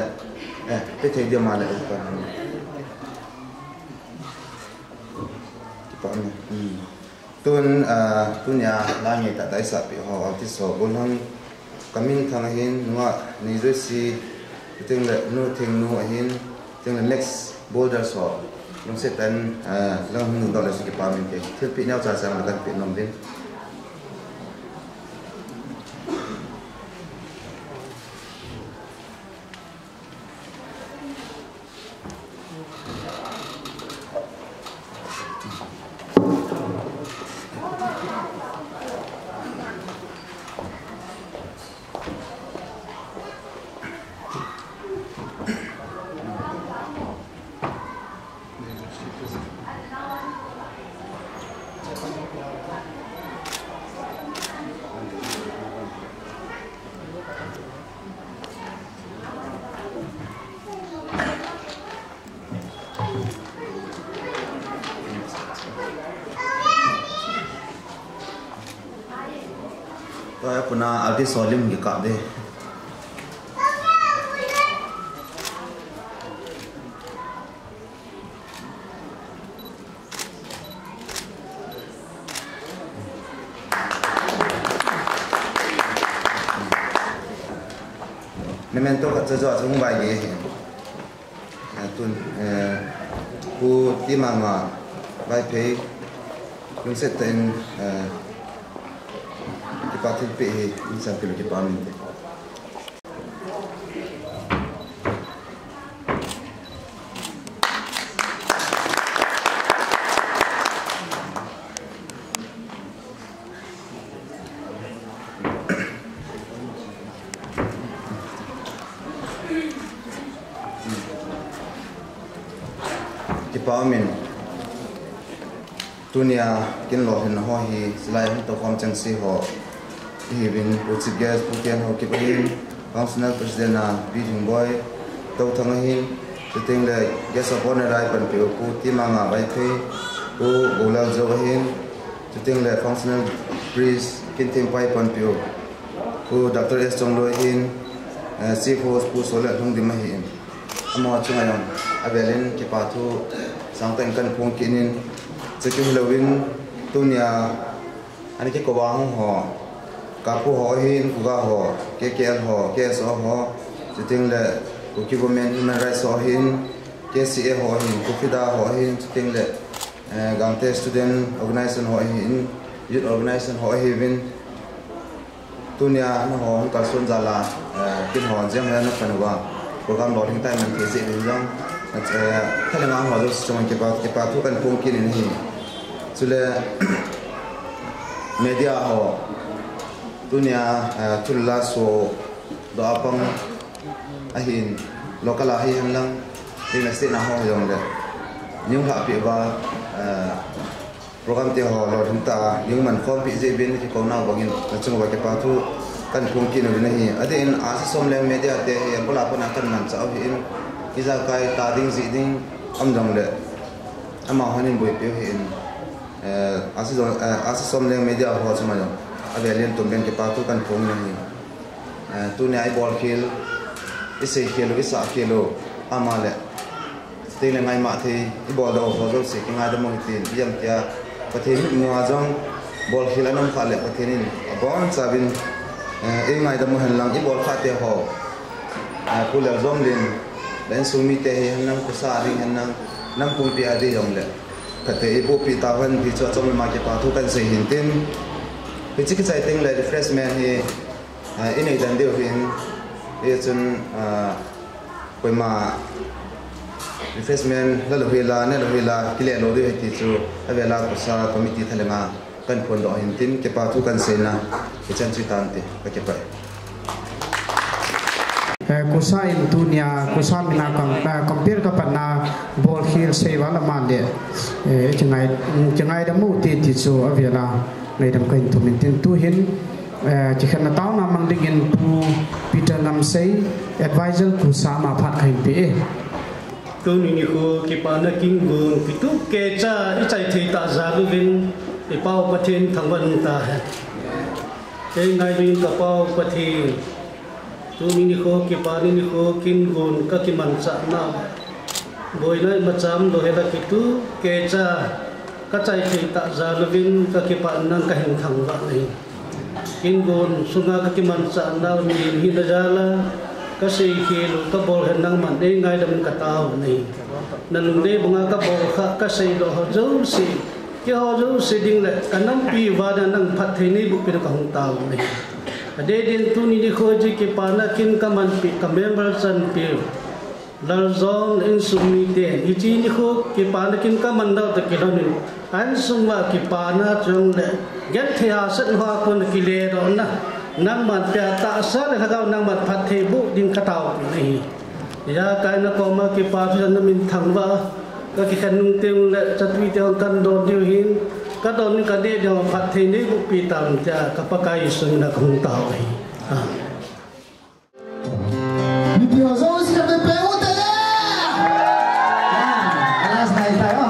eh, pe thei diu ma le, eh, pa. Kipa um e. Hmm. Tun, ah, tunia la ngai tah tah isapeh ho, artist ho, gollhang, kamin thang ahin, nunga, nei jouse, teng le, nu theng nu ahin, teng le, next, Boulder so, lungset tah in, eh, lang hung ding doh le chu kipa um inte. Thilpeh neocha chang le kan peh nom uvin. Apuna Adi Solim kikap ding. Memento khat chu jo chu hung vai ge hi. Eh, tun, eh, Pu Timanga Vaiphei lungset tah in, eh, kipa thilpeh hi in san pil kipa min te. Kipa min. Tunia kin lolhinna ho hi, silai hung tokhom chengse ho ihiuvin, Pu Chief Guest, Pu Tianhokip ahin, Functional President a Pi Dhingboi Touthang ahin, chuteng le Guest of Honour a ipanpiu Pu Timanga Vaiphei, Pu Golal Jou ahin, chuteng le Functional Priest Kinthempa ipanpiu Pu Doctor S Chongloi ahin, eh, Chief Host Pu Solet Lhungdim ahin. Amaho chunga jong avelin kipa thu sangtah in kahin phong kit in, chuti hilouvin tunia ana kikou a hung ho, Kapu ho ahin, Kuga ho, K K L ho, K S O ho, chuteng le Kuki Women Human Rights ho ahin, K C A ho ahin, Kufida ho ahin, chuteng le, eh, Gangte Student Organization ho ahin, Youth Organization ho ahiuvin, tunia nangho hung kalson jal a, eh, kin ho jeng hoi a na pan uva, program lolhing tah in man thei jeh uvin jong, eh, thalheng a ho jouse chunga kipa, kipa thu kahin phong kit in ahi. Chule, media ho, tunia, eh, thulhuh la sodoh a pang ahin, local a hihen lang, domestic a ho jong le, nung lhahpi uva, eh, program te ho lolhing tah a, nung man khompi jeh uvin kikou nau bangin, nachung uva kipa thu kahin phong kit uvin ahi. Adeh in, Ahsi Somleng media te hi, abul a pat a kahin manchah u ahin, ijakai ta ding jih ding um jong le, amahon eiboipi u ahin, eh, Ahsi Jo-, eh, Ahsi Somleng media ho chunga jong, avelin tumbeh in kipa thu kahin phong in ahi. Eh, tunia ibol khel, isei khel u, isah khel u, ama le, chuteng le ngaima thei, ibol doh ho jouse kingaidam u hitin, ijemtia, Pathen mitmu a jong, bol khel ana um khah le Pathen in, abonchauvin, eh, eingaidam u hen lang, ibol khah te ho, eh, Pu Leljomlin, le insung mite hihen lang, khosa a ding hen lang, nam pumpi a ding jong le, phatthei eibohpi tauhen ti chu achom lam a kipa thu kahin sei hin tin, hiche kichai teng le refreshment hi, ah, inei den diu ahin, hichun, ah, koima refreshment la lou hela, ne lou hela, kile lou diu ahi ti chu, avel a khosa committee thalheng a kahin phondoh hin tin, kipa thu kahin seina, hichan chu tan te, kakipah e. Eh, khosa in tunia, khosa min a kam, eh, compare kapan a, bol khel sei val a man le, eh, kingai, kingaidam u te ti chu avel a ngaidam kahin thum in tin, tuhin, eh, kikhenna taona mang dingin Pu Peter Ngamsei, Advisor khosa ama phat kahin pe e. Tuni nikho kipana kin gon kitup kecha ichai thei tah jal uvin, iPau Pathen thangvah in umtahen. Eingailun ka Pau Pathen, tuni nikho kipana nikho kin gon kakimanchah nau, boina imacha umlou hela kitup kecha kachai thei tah jal uvin kakipah in nang kahin thangvah nahi. Kin gon sunga kakimanchah nau mihem hina jal a, kasei khel u kabol hen nangman eingaidam in katao nahi. Nalunglhai banga kabol khah kaseidoh ho jouse, keiho jouse ding le kanampi vang a nang phatthei neibohpi in kahung tao nahi. Adeh din tuni nikho hi kipana kin kamanpeh ka member chanpiu Laljom insung miten, hiche nikho kipana kin kaman nau toh kilhonin, a insung uva kipana chule genthei hahsatna ho a kon a kiledohna nangman pea, tahsa le lhagao nangman phatthei boh ding kataopeh nahi. Ijakai nakoma kipa thu chan namin thangvah a, kakikhen nung teng le chatuite hon kahin don diu ahin, kadon ding kadeh ding ho phatthei neibohpi tauvin tia ka Pakai Jesu mina kahung tao ahi. Amen. Mipi ho jouse kipe u te. Ah, alas nai tai o.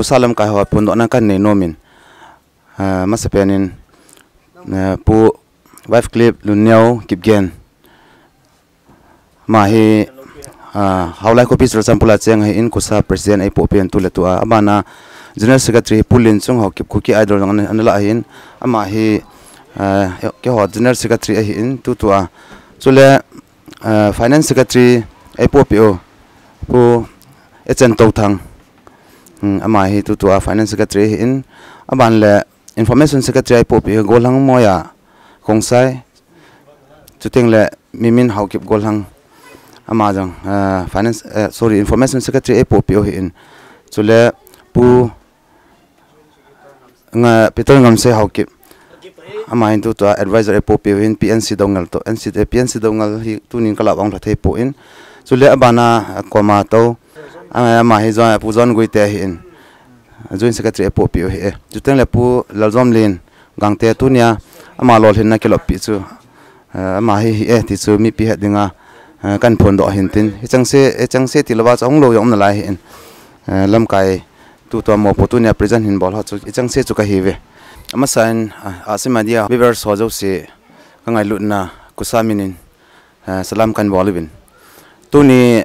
KUSA lamkai ho phondohna kanei nom in, ah, masapen in, ah, Pu Wycliffe Lunniau Kipgen, ama hi, ah, Haolai khopi Churachandpur a cheng ahin, KUSA President eipoh pen tu le tu a. Abana General Secretary hi Pu Lenchung Haokip, Kuki Idol jong ana, ana la ahin, ama hi, ah, keiho General Secretary ahin tu tu a. Chule, ah, Finance Secretary eipoh peh u Pu Echen Touthang. Hmm, ama hi tu tu a Finance Secretary ahin, aban le Information Secretary eipoh peh u Golhang Moya Khongsai. Chuteng le Mimin Haokip Golhang, ama jong, ah, Finance, eh, sorry, Information Secretary eipoh peh u ahin. Chule Pu nga Peter Ngamsei Haokip, ama hin tu tu a Advisor eipoh peh u ahin, P N C Doungel toh, N C, eh, P N C Doungel hi tunin ka la vang lha thei poi. Chule abana, ah, koma toh, ah, ama hi John, Pu John Guite ahin, Joint Secretary eipoh peh u ahi e. Chuteng le Pu Laljomlen Gangte tunia ama lolhinna kilop peh chu, eh, ama hi ahi e ti chu mipi het dinga, eh, kan phondoh ahin tin. Hicheng se, hicheng se ti louva chu ahung lou jong um nalai ahin. Eh, lamkai tu tu a mopo tunia present hin bol ho chu hicheng se chu kahi uve. Amasan, ah, Ahsi Media viewers ho jouse ka ngailutna KUSA min in, eh, salam kan bol uvin. Tuni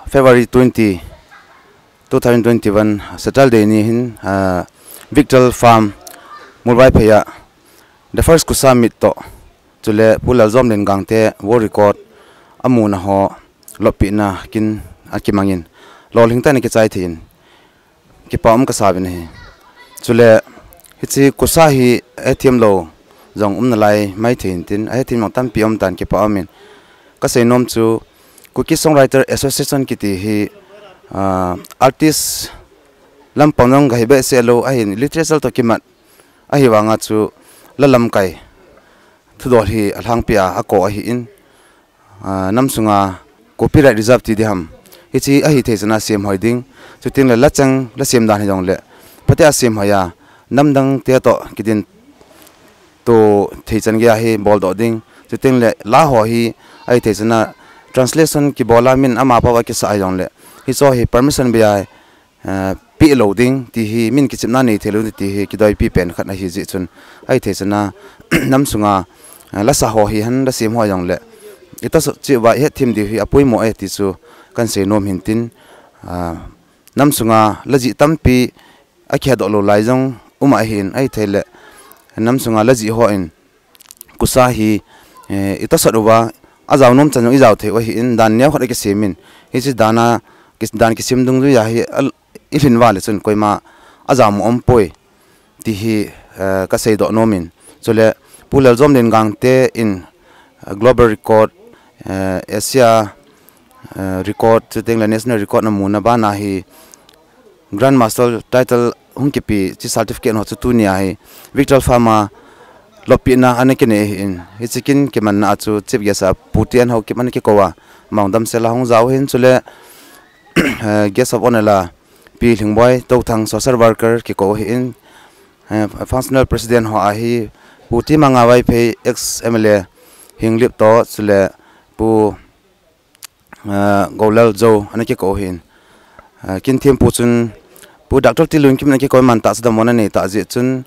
February twenty, two thousand twenty-one, Saturday ni hin, ah, Victal Farm, Mualvaiphei a, The First KUSA Meet toh, chule Pu Laljomlen Gangte World Record amuna ho loppina kin akimangin, lolhing tah in akichai thei in, kipa um kasa uvin ahi. Chule, hiche KUSA hi ahethem lou jong um nalai maithei in tin, ahethem jong tampi um tan, kipa um in. Kasei nom chu, Kuki Songwriter Association kiti hi, ah, artist lampang jong kahi behseh lou ahin, literature toh kimat ahi vanga chu, la lamkai thudol hi alhangpi a akou ahin, ah, nam sunga copyright reserve ti ding ham, hiche ahi thei chana semhoi ding. Chuteng le la cheng la sem dan hijongle, phatea semhoi a, namdang te toh kidin to thei chan geiya hi boldoh ding. Chuteng le la ho hi ahi thei chana translation kibol a min ama pao a kisa hijongle, hicho hi permission beiya, eh, peh lou ding ti hi, min kichepna nei thei lou ding ti hi kidoipi pen khat ahi jeh chun, ahi thei chana nam sunga, eh, lasa ho hihen, la sem ho jongle, itahsa cheh uva ihet them diu hi apoimo e ti chu kan sei nom hin tin, ah, nam sunga la jih tampi akihedoh lou lai jong um ahin, ahi thei le nam sunga la jih ho in KUSA hi, eh, itahsa uva ajao nom chan jong ijao thei u ahin, dan neo khat akisem in, hiche dan a, kis-, dan kisem dungjuiya hi al-, ilhin uva le chun koima ajao mo um poi ti hi, eh, kasei doh nom in. Chule Pu Laljomlen Gangte in, eh, global record, eh, Asia, eh, record, chuteng le national record amuna bana hi Grandmaster title hung kipe, hiche certificate ho chu tunia hi Victal Farm a loppina ana kinei ahin. Hiche kin kimanna a chu chief guest a Pu T N Haokip ana kikou a, ama jong damsel a hung jao ahin, chule, eh, guest of honour a Pi Lhingboi Touthang social worker kikou ahin. Eh, functional president ho a hi Pu Timanga Vaiphei ex M L A Henglep toh, chule Pu ah, Golal Jou ana kikou ahin. Ah, kin thempu chun Pu Doctor Tilunkim ana kikou in, aman tahsa damlouna anei tah jeh chun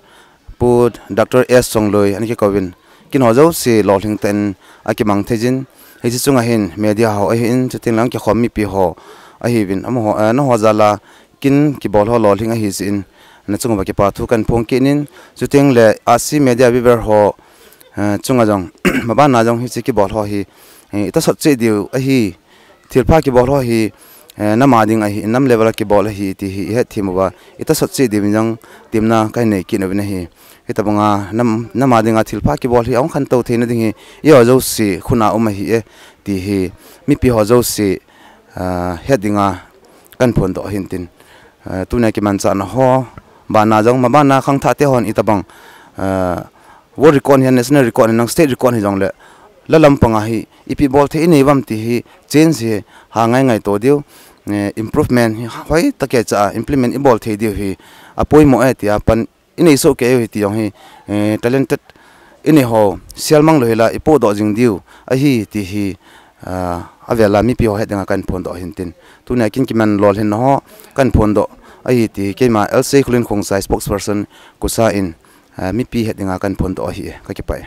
Pu Doctor S Chongloi ana kikou in, kin ho jouse lolhing tah in akimang thei jin. Hiche chunga hin media ho ahin, chuteng le kikhom mipi ho ahiuvin, amaho, ah, nangho jal a kin kibol ho lolhing ahi jeh in, nachung uva kipa thu kan phong kit in, chuteng le Ahsi Media viewer ho, eh, chunga jong, maban a jong hiche kibol ho hi, eh, itahsa cheh diu ahi, thilpha kibol ho hi, eh, nam a ding ahi, nam level a kibol ahi ti hi ihet them uva, itahsa cheh diu in jong temna kahin nei kit uvin ahi. Hitabanga nam, nam a dinga thilpha kibol hi ahung khantou theina ding hi, eiho jouse khut a um ahi e, ti hi mipi ho jouse, ah, het dinga kan phondoh ahin tin. Ah, tunia kimanchahna ho bana jong, maban a khangthah te hon itabang, ah, world record hihen, national record hihen lang, state record hijongle, la lampanga hi ipi bol thei inei uvam ti hi change hi ha ngai ngai to diu, eh, improvement hi hoitah a kicha a implement ibol thei diu hi apoimo e tia pan inei soh kei u hi ti jong hi, eh, talented inei ho sel mang lou hela ipohdoh jing diu ahi ti hi, ah, avel a mipi ho het dinga kan phondoh ahin tin. Tunia kin kiman lolhinna ho kan phondoh, Ahi ti keima L C Khullen Khongsai, spokesperson, KUSA in, ah, mipi het dinga kahin phondoh ahi, kakipah e.